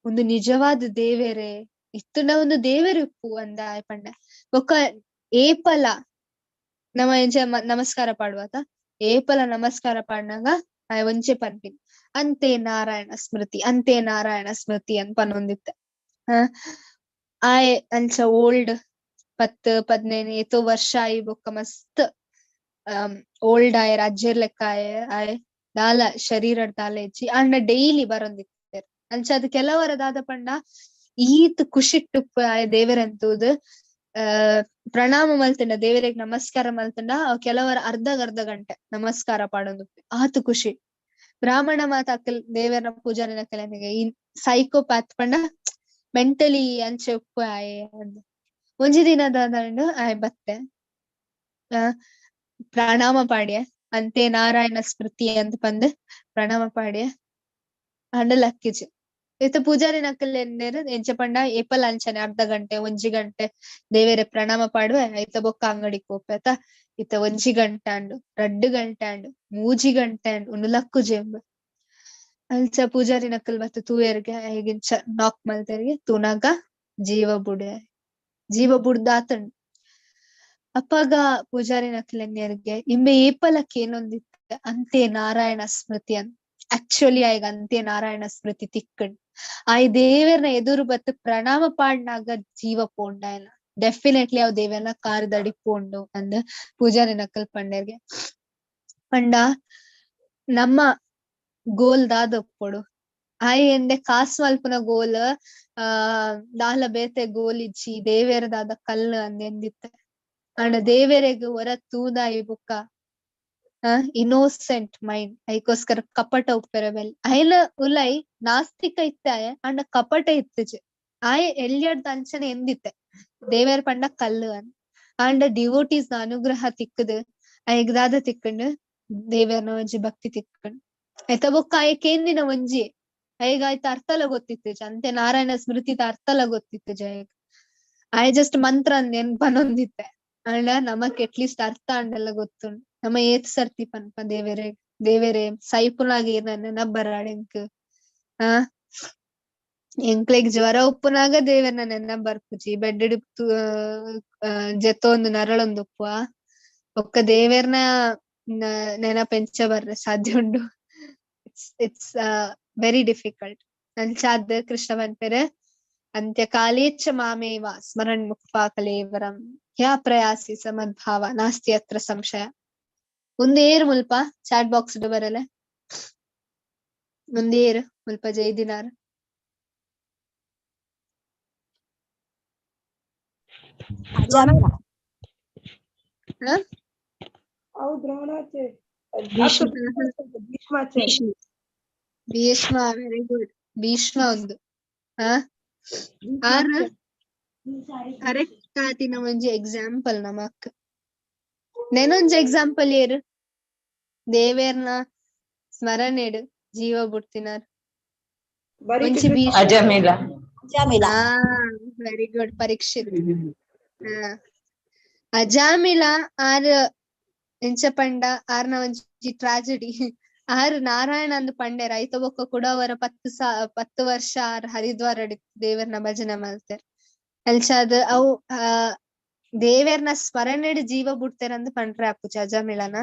ಒಂದು ನಿಜವಾದ ದೇವೆರೆ ಇತ್ತುಂಡ ಒಂದು ದೇವೆರ್ ಉಪ್ಪು ಅಂದ ಆಯ್ ಪಂಡ. ಬೊಕ್ಕ ಏಪಲ ನಮ ಎಂಚ ನಮಸ್ಕಾರ ಪಾಡುವತ ಏಪಲ ನಮಸ್ಕಾರ ಪಾಡ್ನಾಗ ಆಯ್ ಒಂಚೆ ಪನ್ಪಿನಿ ಅಂತೆ ನಾರಾಯಣ ಸ್ಮೃತಿ ಅಂತೆ ನಾರಾಯಣ ಸ್ಮೃತಿ ಅಂತ ಪನೊಂದಿತ್ತೆ. ಆಯೆ ಅಂಚ ಓಲ್ಡ್ 10-15 ಏತೋ ವರ್ಷ ಆಯಿ ಬೊಕ್ಕ ಮಸ್ತ್ ಓಲ್ಡ್ ಆಯೆರ್, ಅಜ್ಜೆರ್ ಲೆಕ್ಕ ಆಯೆ ಆಯೆ ದಾಲ ಶರೀರ ದಾಲ ಇಜ್ಜಿ, ಆಂಡ ಡೈಲಿ ಬರೊಂದಿತ್ತೆರ್. ಅಂಚ ಅದು ಕೆಲವರ ದಾದ ಪಂಡ ಈತ್ ಖುಷಿಟ್ ಆಯೆ ದೇವೆರಂತೂದು ಪ್ರಣಾಮ ಮಲ್ತಂಡ, ದೇವರಿಗೆ ನಮಸ್ಕಾರ ಮಲ್ತಂಡ ಕೆಲವರ ಅರ್ಧ ಅರ್ಧ ಗಂಟೆ ನಮಸ್ಕಾರ ಪಾಡೊಂದು ಆತು ಖುಷಿ. ಬ್ರಾಹ್ಮಣ ಮಾತ ಅಕ್ಕಲ್ ದೇವರ ಪೂಜಾರಿನ ಕೆಲನಿಗೆ ಈ ಸೈಕೋಪಾತ್ ಪಂಡ ಮೆಂಟಲಿ ಅಂಚೆ ಉಪ್ಪು ಆಯೆ ಅಂದ್. ಒಂಜಿ ದಿನ ದಾದಂಡು ಆಯೆ ಬತ್ತೆ, ಪ್ರಣಾಮ ಪಾಡ್ಯ ಅಂತೆ ನಾರಾಯಣ ಸ್ಮೃತಿ ಅಂತ ಪಂದ್ ಪ್ರಣಾಮ ಪಾಡ್ಯ ಅಂಡ ಲಕ್ಕಿಜಿ. ಇತ್ತ ಪೂಜಾರಿನ ಅಕ್ಕಲ್ ಎನ್ನೇರು ಎಂಚ ಪಂಡ ಏಪಲ್ ಅಂಚನೆ ಅರ್ಧ ಗಂಟೆ ಒಂಜಿ ಗಂಟೆ ದೇವೆರೆ ಪ್ರಣಾಮ ಪಾಡುವೆ, ಐತ ಬೊಕ್ಕ ಅಂಗಡಿ ಪೋಪೆ ಆತ. ಇತ್ತ ಒಂಜಿ ಗಂಟೆ ಅಂಡು, ರಡ್ಡು ಗಂಟೆ ಅಂಡು, ಮೂಜಿ ಗಂಟೆ ಅಂಡು, ಉಂದು ಲಕ್ಕುಜಿ ಎಂಬ. ಅಂಚ ಪೂಜಾರಿನ ಅಕ್ಕಲ್ ಬತ್ತು ತೂಯರ್ಗೆ ಹೇಗಿಂಚ ನಾಕ್ ಮಲ್ತೆರ್ಗೆ ತೂನಾಗ ಜೀವ ಬುಡೆ, ಜೀವ ಬುಡ್ದಾತಂಡು. ಅಪ್ಪಾಗ ಪೂಜಾರಿನ ಅಕ್ಕಲ್ ಎನ್ನೆರ್ಗೆ ಇಂಬೆ ಏಪಲಕ್ಕೆ ಏನೊಂದಿತ್ತ ಅಂತೆ ನಾರಾಯಣ ಸ್ಮೃತಿ ಅಂತ. ಆಕ್ಚುಲಿ ಆಯ್ಗ ಅಂತೆ ನಾರಾಯಣ ಸ್ಮೃತಿ ತಿಕ್ಕಂಡ್ ಆಯ್ ದೇವರ್ನ ಎದುರು ಬತ್ತು ಪ್ರಣಾಮ ಪಾಡ್ನಾಗ ಜೀವ ಪೋಂಡಾಯನ. ಡೆಫಿನೆಟ್ಲಿ ಅವ್ ದೇವರ್ನ ಕಾರದಡಿ ಪೋಂಡು ಅಂದ್ ಪೂಜಾರಿ ನಕಲ್ ಪಂಡರ್ಗೆ. ಪಂಡ ನಮ್ಮ ಗೋಲ್ ದಾದ ಒಪ್ಪೊಡು ಆಯ್ ಎಂದೆ ಕಾಸ್ ಮಲ್ಪುನ ಗೋಲ್ ದಾಲ ಬೇತೆ ಗೋಲ್ ಇಜ್ಜಿ, ದೇವೇರ ದಾದ ಕಲ್ಲು ಅಂದ್ ಎಂದಿತ್ತೆ. ಅಂಡ ದೇವೆರೆಗ್ ಹೊರ ತೂದಾಯಿ ಬುಕ್ಕ ಇನ್ನೋಸೆಂಟ್ ಮೈಂಡ್ ಐಕೋಸ್ಕರ ಕಪಟ ಉಪ್ಪೆರ ಬೆಲ್ ಅಯ್ನ ಉಲೈ ನಾಸ್ತಿಕ ಇತ್ತೆ ಆಯೆ, ಅಂಡ ಕಪಟ ಇತ್ತಜೆ ಆಯೆ ಎಲ್ಯಡ್ದ ಅಂಚನೆ ಎಂದಿತ್ತೆ ದೇವೇರ್ ಪಂಡ ಕಲ್ಲು ಅನ್. ಅಂಡ ಡಿವೋಟೀಸ್ ನ ಅನುಗ್ರಹ ತಿಕ್ಕದು ಆಯಗ್ ದಾದ ತಿಕ್ಕಂಡು ದೇವೇರ್ನ ಒಂಜಿ ಭಕ್ತಿ ತಿಕ್ಕಂಡು ಆಯ್ತ ಬೊಕ್ಕ ಆಯೆ ಕೇಂದಿನ ಒಂಜಿ ಅಯ್ಯಗ ಆಯ್ತ ಅರ್ಥಲ ಗೊತ್ತಿತ್ತು ಅಂತೆ ನಾರಾಯಣ ಸ್ಮೃತಿದ ಅರ್ಥಲ ಗೊತ್ತಿತ್ತು ಜಯಗ್. ಆಯ್ ಜಸ್ಟ್ ಮಂತ್ರ ಅಂದ್ ಪನೊಂದಿತ್ತೆ ಅಂಡ ನಮಕ್ ಅಟ್ಲೀಸ್ಟ್ ಅರ್ಥ ಅಂಡೆಲ್ಲ ಗೊತ್ತುಂಡು. ನಮ್ಮ ಏತ್ ಸರ್ತಿ ಪನ್ಪ ದೇವೆರೆ ದೇವೆರೆ ಸೈಪುನಾಗ ಏನ ಬರಾಡ್ ಎಂಕ್ ಆ ಎಂಕ್ಲೆಗ್ ಜ್ವರ ಉಪ್ಪುನಾಗ ದೇವೆರ್ನ ನೆನ ಬರ್ಪುಜಿ, ಬೆಡ್ ಜೆತ್ತೊಂದು ನರಳೊಂದು ಉಪ್ಪುವ ಬೊಕ್ಕ ದೇವೆರ್ನ ನೆನಪೆಂಚ ಬರ್ರೆ ಸಾಧ್ಯ ಉಂಡು. It's it's very difficult. ಅಂಚಾದ್ ಕೃಷ್ಣ ಪನ್ಪೆರ್ ಅಂತ್ಯಕಾಲೇಚ ಮಾಮೇವ ಸ್ಮರಣ್ ಮುಕ್ತ್ವಾ ಕಲೇವರಂ ಹ್ಯಾ ಪ್ರಯಾಸಿ ಸಮದ್ಭಾವ ನಾಸ್ತಿ ಅತ್ರ ಸಂಶಯ. ಒಂದೇರು ಮುಲ್ಪ ಚಾಟ್ ಬಾಕ್ಸ್ ಬರಲ್ಲ, ಒಂದೇರು ಮುಲ್ಪ ಜೈದಿನಾರ್. Bhishma, very good. ಭೀಷ್ಮ ಒಂದು ಆರ್ ಕರೆಕ್ಟ್ ಆತಿನ ಒಂಜಿ ಎಕ್ಸಾಂಪಲ್ ನಮಕ್. ನೆನೊಂಜಿ ಎಕ್ಸಾಂಪಲ್ ಏರು ದೇವೇರ್ನ ಸ್ಮರಣೆಡು ಜೀವ ಬುಡ್ತಿನಾರ್ ಒಂಜಿ Bhishma. Ajamila. Ajamila. Very good Parikshit. Ajamila are ಎಂಚ ಪಂಡ ಆರ್ನ ಒಂಜಿ ಟ್ರಾಜೆಡಿ. ಆರ್ ನಾರಾಯಣ ಅಂದ್ ಪಂಡೆರ್ ಐತ ಬೊಕ್ಕ ಕೂಡ ಅವರ 10 ವರ್ಷ ಆರ್ ಹರಿದ್ವಾರ ದೇವರ್ನ ಭಜನೆ ಮಲ್ತೆರ್. ಅಲ್ಚಾದ್ ಅವು ದೇವೆರ್ನ ಸ್ಮರಣೆಡ್ ಜೀವ ಬುಡ್ತೆರ್ ಅಂದ್ ಪಂಡ್ರೆ ಅಪ್ಪುಜಿ ಅಜಮಿಳನ.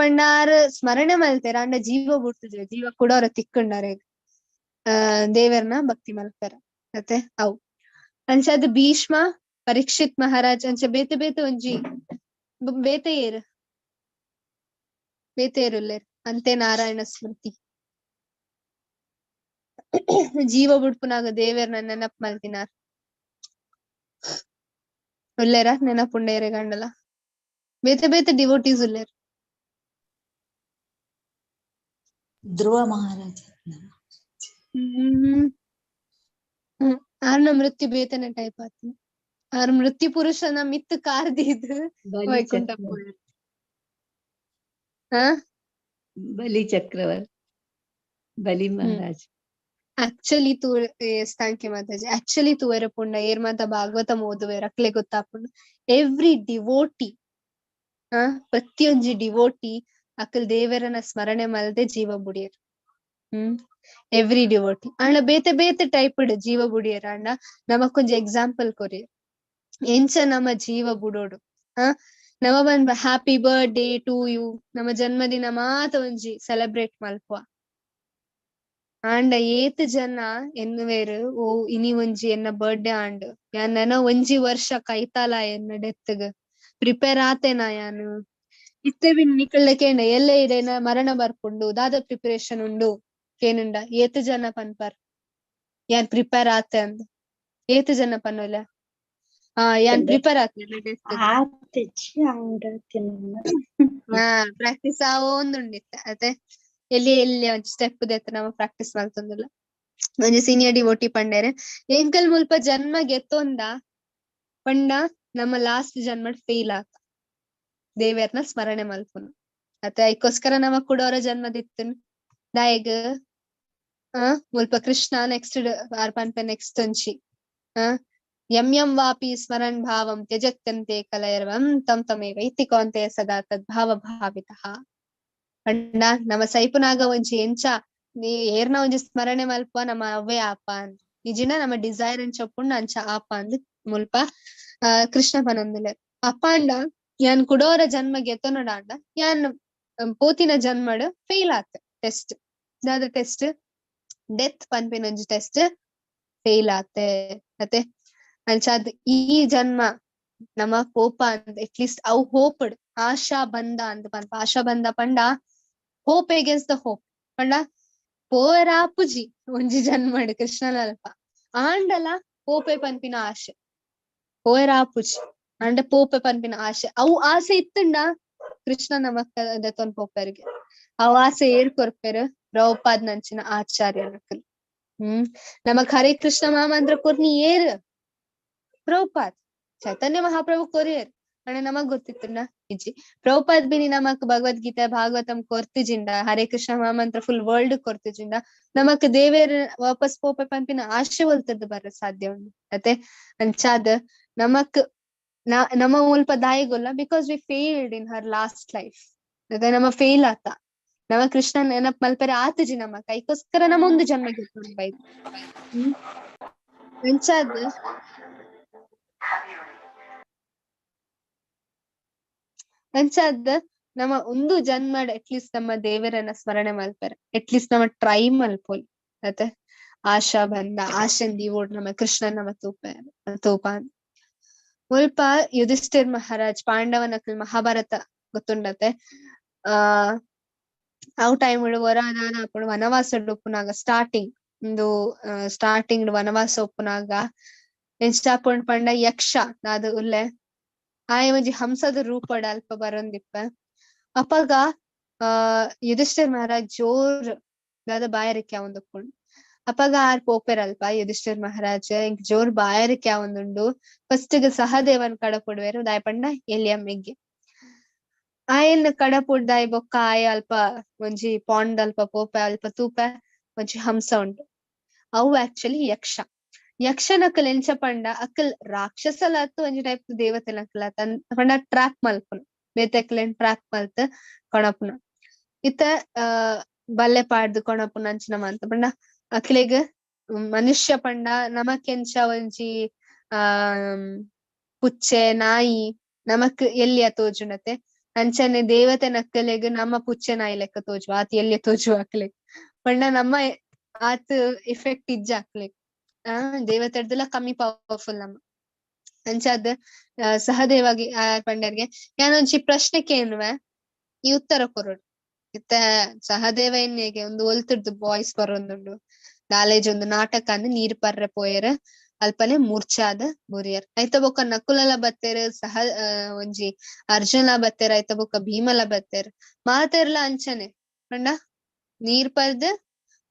ಪಂಡ ಆರ್ ಸ್ಮರಣೆ ಮಲ್ತೆರ್ ಅಂಡ ಜೀವ ಬುಡ್ತುಜೆ, ಜೀವ ಕೂಡ ಅವ್ರ ತಿಕ್ಕಂಡಾರೆ ದೇವೆರ್ನ ಭಕ್ತಿ ಮಲ್ಪೆರ ಅತ್ತೆ ಅವು. ಅಂಚಾದ್ ಭೀಷ್ಮ ಪರೀಕ್ಷಿತ್ ಮಹಾರಾಜ್ ಅಂಚ ಬೇತೆ ಬೇತೆ ಒಂಜಿ ಬೇತೆ ಏರು ಬೇತೆ ಏರುಲ್ಲೇರ್ ಅಂತೆ ನಾರಾಯಣ ಸ್ಮೃತಿ ಜೀವ ಬುಡ್ಪುನಾಗ ದೇವೆರ್ನ ನೆನಪ್ ಮಲ್ತಿನಾರ್ ಉಲ್ಲೇರ ನೆನಪುಂಡೇರೆ ಗಂಡಲ ಬೇತೆ ಬೇತೆ ಡಿವೋಟೀಸ್ ಉಲ್ಲೇರ್. ಧ್ರುವ ಮಹಾರಾಜ ಆರ್ನ ಮೃತ್ಯು ಬೇತನೆ ಟೈಪ್ ಆತು. ಆರ್ ಮೃತ್ಯು ಪುರುಷನ ಮಿತ್ತು ಕಾರ್ದಿದ್ ವೈಕುಂಠ ಬಲಿ ಚಕ್ರವರ್ತಿ ಬಲಿ ಮಹಾರಾಜ್. ಆಕ್ಚುಲಿ ತೂ thank you Mataji. Actually ತೂವೆರ ಪುಂಡ ಏರ್ ಮಾತ ಭಾಗವತ ಓದುವೆರ್ ಅಕ್ಲೆ ಗೊತ್ತಾಪುಂಡು ಎವ್ರಿ ಡಿವೋಟಿ ಪ್ರತಿಯೊಂಜಿ ಡಿವೋಟಿ ಅಕಲ್ ದೇವರನ ಸ್ಮರಣೆ ಮಲ್ದೆ ಜೀವ ಬುಡಿಯರ್. ಎವ್ರಿ ಡಿವೋಟಿ ಅಂಡ ಬೇತೆ ಬೇತೆ ಟೈಪ್ ಜೀವ ಬುಡಿಯರ್. ಅಂಡ ನಮಕೊಂಜಿ ಎಕ್ಸಾಂಪಲ್ ಕೊರಿಯರ್ ಎಂಚ ನಮ್ಮ ಜೀವ ಬುಡೋಡು. ನಮ ಬಂದ್ ಹ್ಯಾಪಿ ಬರ್ತ್ಡೇ ಟು you, ನಮ್ಮ ಜನ್ಮದಿನ ಮಾತ ಒಂಜಿ ಸೆಲೆಬ್ರೇಟ್ ಮಲ್ಪುವ. ಆಂಡ ಏತ್ ಜನ ಎನ್ನುವೇರು ಓ ಇನಿ ಒಂಜಿ ಎನ್ನ ಬರ್ತ್ಡೇ ಆಂಡ್ ಯಾನ್ ನನ ಒಂಜಿ ವರ್ಷ ಕೈತಾಲ ಎನ್ನ ಡೆತ್ಗ್ ಪ್ರಿಪೇರ್ ಆತೇನಾ ಯಾನು, ಇತ್ತೆ ಬಿನ್ ನಿಕಲ್ನ ಕೇಂಡ ಎಲ್ಲೆ ಇರೇನ ಮರಣ ಬರ್ಪುಂಡು ದಾದ ಪ್ರಿಪರೇಷನ್ ಉಂಡು ಕೇನುಂಡ ಏತ್ ಜನ ಪನ್ಪರ್ ಯಾನ್ ಪ್ರಿಪೇರ್ ಆತೆ ಅಂದ್ ಏತ್ ಜನ ಪನ್ನೊಲ ಆ ಯಾನ್ ಪ್ರಿಪೇರ್ ಆತೆ. ಆತಿಜಿ ಅಂಡ ತಿನ್ನ. ಹಾ, ಪ್ರಾಕ್ಟೀಸ್ ಆವೊಂದುಂಡಿತ್ತ ಅತೆ ಎಲ್ಲಿ ಎಲ್ಲಿ ಒಂಜಿ ಸ್ಟೆಪ್ ದೆತ್ತ ನಮ ಪ್ರಾಕ್ಟೀಸ್ ಮಲ್ತೊಂದುಲ್ಲ. ಒಂಜಿ ಸೀನಿಯರ್ ಡಿವೋಟಿ ಪಂಡೆರ್ ಎಂಕಲ್ ಮುಲ್ಪ ಜನ್ಮ ಗೆತ್ತೊಂದ ಪಂಡ ನಮ್ಮ ಲಾಸ್ಟ್ ಜನ್ಮಡ್ ಫೇಲ್ ಆತ ದೇವೆರ್ನ ಸ್ಮರಣೆ ಮಲ್ಪುನು ಅತೆ. ಐಕೋಸ್ಕರ ನಮ ಕುಡೋರ ಜನ್ಮದಿತ್ತನ್ ದಾಯೆಗ್ ಮುಲ್ಪ ಕೃಷ್ಣ ನೆಕ್ಸ್ಟ್ ಆರ್ ಪನ್ಪೆ ನೆಕ್ಸ್ಟ್ ಒಂಜಿ ಯಂ ಯಂ ವಾಪಿ ಸ್ಮರಣ್ ಭಾವಂ ತ್ಯಜತ್ಯಂತೆ ಕಲಯರ್ವಂ ತಂ ತಮೇವ ಇತಿ ಕೌಂತೆಯ ಸದಾ ತದ್ಭಾವ ಭಾವಿತಃ. ಪಂಡ ನಮ್ಮ ಸೈಪುನಾಗ ಒಂಜಿ ಎಂಚ ನೀ ಏರ್ನ ಒಂಜಿ ಸ್ಮರಣೆ ಮಲ್ಪ ನಮ್ಮ ಅವ್ವೇ ಆಪ ಅಂದ್ ನಿಜಿನ ನಮ್ಮ ಡಿಸೈರ್ ಅಂಚ ಉಪ್ಪುಂಡು ಅಂಚ ಆಪ ಅಂದ್ ಮುಲ್ಪ ಕೃಷ್ಣ ಪನೊಂದುಲ್ಲೆರ್. ಅಪಾಂಡ ಯಾನ್ ಕುಡೋರ ಜನ್ಮ ಗೆತ್ತೊನೊಡಾಂಡ ಯಾನ್ ಪೋತಿನ ಜನ್ಮಡ್ ಫೇಲ್ ಆತೆ ಟೆಸ್ಟ್ ದಾದ ಟೆಸ್ಟ್ ಡೆತ್ ಪನ್ಪಿನ ಒಂಜಿ ಟೆಸ್ಟ್ ಫೇಲ್ ಆತೆ ಅತೆ. ಅಂಚಾದ್ ಈ ಜನ್ಮ ನಮ್ಮ ಪೋಪ ಅಂದ್ ಅಟ್ಲೀಸ್ಟ್ ಅವು ಹೋಪಡ್ ಆಶಾ ಬಂದ ಅಂದ್ ಪನ್ಪ. ಆಶಾ ಬಂದ ಪಂಡ ಹೋಪ್ ಎಗೇನ್ಸ್ಟ್ the hope ಪಂಡ ಪೋವೆರಾಪುಜಿ ಒಂಜಿ ಜನ್ಮಡ್ ಕೃಷ್ಣನಲ್ಪ ಆಂಡಲ ಪೋಪೆ ಪನ್ಪಿನ ಆಶೆ ಪೋವೆರಾಪುಜಿ ಆಂಡ ಪೋಪೆ ಪನ್ಪಿನ ಆಶೆ ಅವು ಆಸೆ ಇತ್ತುಂಡ ಕೃಷ್ಣ ನಮಕ್ ದೆತ್ತೊಂದು ಪೋಪೆರ್ಗೆ ಅವು ಆಸೆ ಏರ್ ಕೊರ್ಪೆರ್ ಪ್ರಭುಪಾದ್ ನಂಚಿನ ಆಚಾರ್ಯನಕುಲು. ನಮಕ್ ಹರೇ ಕೃಷ್ಣ ಮಹಾಮಂತ್ರ ಕೊರ್ನಿ ಏರ್ ಪ್ರಭುಪಾದ್ ಚೈತನ್ಯ ಮಹಾಪ್ರಭು ಕೊರಿಯರ್ ಅಣ್ಣ ನಮಗ್ ಗೊತ್ತಿತ್ತುಂಡ ಇಜ್ಜಿ. ಪ್ರಭುಪಾದ್ ಬಿನಿ ನಮಕ್ ಭಗವದ್ಗೀತೆ ಭಾಗವತಂ ಕೊರ್ತಿಜಿಂಡ ಹರೇ ಕೃಷ್ಣ ಮಹಾಮಂತ್ರ ಫುಲ್ ವರ್ಲ್ಡ್ ಕೊರ್ತಿಜಿಂಡ ನಮಕ್ ದೇವೇರ್ ವಾಪಸ್ ಪೋಪೆ ಪನ್ಪಿನ ಆಶೆ ಒಲ್ತದ್ದು ಬರ್ರ ಸಾಧ್ಯ ಉಂಡು ಅತೆ. ಅಂಚಾದ್ ನಮಕ್ ನಮ್ಮ ಮುಲ್ಪ ದಾಯಿಗೊಲ್ಲ because we failed in her last life ಅದೇ ನಮ್ಮ ಫೇಲ್ ಆತ ನಮ್ಮ ಕೃಷ್ಣ ನೆನಪ್ ಮಲ್ಪೆರೆ ಆತುಜಿ ನಮ್ಮ ಕೈಕೋಸ್ಕರ ನಮ್ಮ ಒಂದು ಜನ್ಮ ಗೆತ್ತೊಂದು ಬೈದು. ಅಂಚಾದ್ ಅಂಚಾದ್ ನಮ್ಮ ಒಂದು ಜನ್ಮಡ್ ಅಟ್ಲೀಸ್ಟ್ ನಮ್ಮ ದೇವರನ್ನ ಸ್ಮರಣೆ ಮಲ್ಪೆರೆ ಅಟ್ಲೀಸ್ಟ್ ನಮ್ಮ ಟ್ರೈ ಮಲ್ಪೊಲಿ ಅತೆ. ಆಶಾ ಬಂದ ಆಶೆನ್ ದೀವೋಡ್ ನಮ್ಮ ಕೃಷ್ಣ ನಮ್ಮ ತೂಪ ತೂಪ ಮುಲ್ಪ ಯುಧಿಷ್ಠಿರ್ ಮಹಾರಾಜ್ ಪಾಂಡವನಕಲ್ ಮಹಾಭಾರತ ಗೊತ್ತುಂಡತೆ. ಆ ಅವು ಟೈಮ್ ವರ ದಾದ ಆಪುಂಡು ವನವಾಸ ಉಪ್ಪುನಾಗ ಸ್ಟಾರ್ಟಿಂಗ್ ಒಂದು ಸ್ಟಾರ್ಟಿಂಗ್ ವನವಾಸ ಉಪ್ಪುನಾಗ ಎಂಚ ಆಪುಂಡು ಪಂಡ ಯಕ್ಷ ದಾದ ಉಲ್ಲೆ ಆಯೆ ಒಂಜಿ ಹಂಸದ ರೂಪಡ್ ಅಲ್ಪ ಬರೊಂದಿಪ್ಪ. ಅಪಗ ಆ ಯುಧಿಷ್ಠಿರ್ ಮಹಾರಾಜ್ ಜೋರ್ ದಾದ ಬಾಯಾರಿಕೆ ಆವೊಂದುಪ್ಪುಂಡು. ಅಪಗ ಆರ್ ಪೋಪೆರ್ ಅಲ್ಪ ಯುಧಿಷ್ಠಿರ್ ಮಹಾರಾಜ್ ಎಂಕ್ ಜೋರ್ ಬಾಯಾರಿಕೆ ಆವೊಂದುಂಡು ಫಸ್ಟ್ ಗ್ ಸಹದೇವನ್ ಕಡಪುಡುವೆರ್ ದಾಯೆ ಪಂಡ ಎಲ್ಯ ಮೆಗ್ಗೆ ಆಯನ್ ಕಡಪುಡ್ದಾಯ್ ಬೊಕ್ಕ ಆಯ ಅಲ್ಪ ಒಂಜಿ ಪಾಂಡ್ ಅಲ್ಪ ಪೋಪೆ ಅಲ್ಪ ತೂಪೆ ಒಂಜಿ ಹಂಸ ಉಂಡು. ಅವು ಆಕ್ಚುಲಿ ಯಕ್ಷ. ಯಕ್ಷನಕಲ್ ಎಂಚ ಪಂಡ ಅಕಲ್ ರಾಕ್ಷಸಲಾತು ಒಂಜಿ ಟೈಪ್ ದೇವತೆನಕಲ್ ಪಂಡ ಟ್ರ್ಯಾಪ್ ಮಲ್ಪುನು ಬೇತೆಕ್ಲೆನ್ ಟ್ರ್ಯಾಪ್ ಮಲ್ತ್ ಕೊಣಪುನ ಇತ್ತ ಬಲ್ಲೆ ಪಾಡ್ದು ಕೊಣಪುನ ಅಂಚಿನ ಮಂತ ಪಂಡ ಅಕ್ಲೆಗ್ ಮನುಷ್ಯ ಪಂಡ ನಮಕೆಂಚ ಒಂಜಿ ಆ ಪುಚ್ಚೆ ನಾಯಿ ನಮಕ್ ಎಲ್ಲಿಯ ತೋಜುನತೆ ಅಂಚನೆ ದೇವತೆ ನಕ್ಕಲೆಗ್ ನಮ್ಮ ಪುಚ್ಚೆ ನಾಯಿ ಲೆಕ್ಕ ತೋಜುವ ಆತ್ ಎಲ್ಲಿಯ ತೋಜುವ ಅಕ್ಲೆಗ್ ಪಂಡ ನಮ್ಮ ಆತ್ ಎಫೆಕ್ಟ್ ಇಜ್ಜ ಅಕ್ಲೆಗ್ ಆ ದೇವತೆರ್ದೆಲ್ಲ ಕಮ್ಮಿ ಪವರ್ಫುಲ್ ನಮ್ಮ. ಅಂಚಾದ್ ಸಹದೇವಾಗಿ ಪಂಡರ್ಗೆ ಯಾನೊಂಜಿ ಪ್ರಶ್ನೆ ಕೇನುವೆ ಈ ಉತ್ತರ ಕೊರೊಡು. ಇತ್ತ ಸಹದೇವ ಎನ್ನೆಗೆ ಒಂದು ಒಲ್ತುರ್ದು ಬಾಯ್ಸ್ ಬರೊಂದುಂಡು ನಾಲೆಜ್ ಒಂದು ನಾಟಕ ಅಂದ್ ನೀರ್ ಪರ್ರೆ ಪೋಯೆರ್ ಅಲ್ಪನೆ ಮೂರ್ಛೆ ಬುರಿಯರ್. ಐತ ಬೊಕ್ಕ ನಕುಲಲ ಬತ್ತೆರ್ ಸಹ ಒಂಜಿ ಅರ್ಜುನ ಬತ್ತೆರ್ ಐತ ಬೊಕ್ಕ ಭೀಮಲ ಬತ್ತೆರ್ ಮಾತೆರ್ಲ ಅಂಚನೆ ಪಂಡ ನೀರ್ ಪರ್ದ್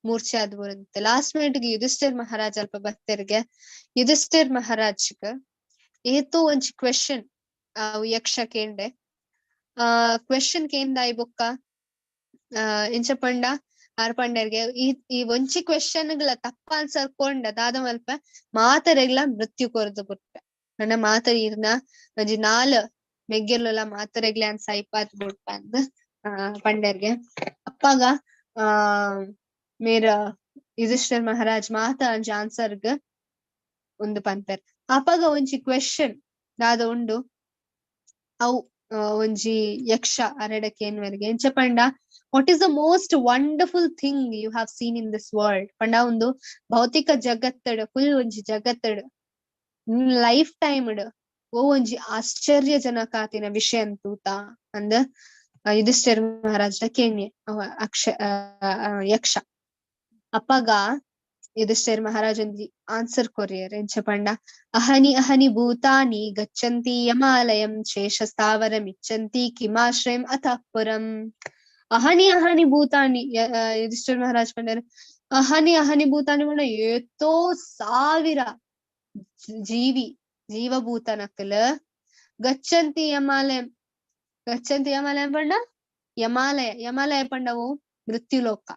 ಮೂರ್ಛೆ ಆದ್ ಬುರಂತೆ. ಲಾಸ್ಟ್ ಮಿನಿಟ್ ಗೆ ಯುಧಿಷ್ಠಿರ್ ಮಹಾರಾಜ್ ಅಲ್ಪ ಬತ್ತೆರ್ಗೆ ಯುಧಿಷ್ಠಿರ್ ಮಹಾರಾಜ್ಗ್ ಏತೋ ಒಂಜಿ ಕ್ವೆಶನ್ ಯಕ್ಷ ಕೇಂಡೆ. ಆ ಕ್ವೆಶನ್ ಕೇಂದಾಯಿ ಬೊಕ್ಕ ಎಂಚ ಪಂಡ ಆರ್ ಪಂಡೆರ್ಗೆ ಈ ಈ ಒಂಜಿ ಕ್ವೆಶನ್ ಗಳ ತಪ್ಪ ಆನ್ಸರ್ ಕೊಂಡ ದಾದ ಮಲ್ಪ ಮಾತರೆಗ್ಲ ಮೃತ್ಯು ಕೊರ್ದು ಬುಡ್ಪೆ ಪಂಡ ಮಾತರೆ ಈರ್ನ ಒಂಜಿ ನಾಲ್ ಮೆಗ್ಗೆರ್ಲುಲ ಮಾತರೆಗ್ಲ ಅನ್ ಸೈಪಾತ್ ಬುಡ್ಪೆ ಅಂದ್ ಪಂಡೆರ್ಗೆ. ಅಪ್ಪಾಗ ಆ ಮೇರ ಯುಧಿಷ್ಠಿರ್ ಮಹಾರಾಜ್ ಮಾತ ಒಂಜಿ ಆನ್ಸರ್ಗ್ ಒಂದು ಪನ್ಪೆರ್. ಅಪಗ ಒಂಜಿ ಕ್ವೆಶನ್ ದಾದ ಉಂಡು ಅವು ಒಂಜಿ ಯಕ್ಷ ಅರೆಡ ಕೇನ್ವೆರ್ಗೆ ಎಂಚ ಪಂಡ what is the most wonderful thing you have seen in this world ಪಂಡ ಒಂದು ಭೌತಿಕ ಜಗತ್ತಡ್ ಫುಲ್ ಒಂಜಿ ಜಗತ್ತಡ್ ಲೈಫ್ ಟೈಮ್ ಓ ಒಂಜಿ ಆಶ್ಚರ್ಯಜನಕ ಆತಿನ ವಿಷಯ ತೂತ ಅಂದ್ ಯುಧಿಷ್ಠಿರ್ ಮಹಾರಾಜ ಕೇಣ್ಯೆ ಅಕ್ಷ ಯಕ್ಷ. ಅಪಗ ಯುಧಿಷ್ಠಿರ್ ಮಹಾರಾಜ ಒಂಜಿ ಆನ್ಸರ್ ಕೊರಿಯರ್ ಎಂಚ ಪಂಡ ಅಹನಿ ಅಹನಿ ಭೂತಾನಿ ಗಚ್ಚಂತಿ ಯಮಾಲಯಂ ಶೇಷ ಸ್ಥಾವರಮಿಚ್ಚಂತಿ ಕಿಮಾಶ್ರಯಂ ಅತಃ ಪುರಂ. ಅಹನಿ ಅಹನಿ ಭೂತಾನಿ, ಯುಧಿಷ್ಠಿರ್ ಮಹಾರಾಜ್ ಪಂಡರ್ ಅಹನಿ ಅಹನಿ ಭೂತಾನಿ ಪಂಡ ಏತೋ ಸಾವಿರ ಜೀವಿ ಜೀವಭೂತನಕಲ್ ಗಚ್ಚಂತಿ ಯಮಾಲಯಂ. ಗಚ್ಚಂತಿ ಯಮಾಲಯಂ ಪಂಡ ಯಮಾಲಯ, ಯಮಾಲಯ ಪಂಡವು ಮೃತ್ಯುಲೋಕ,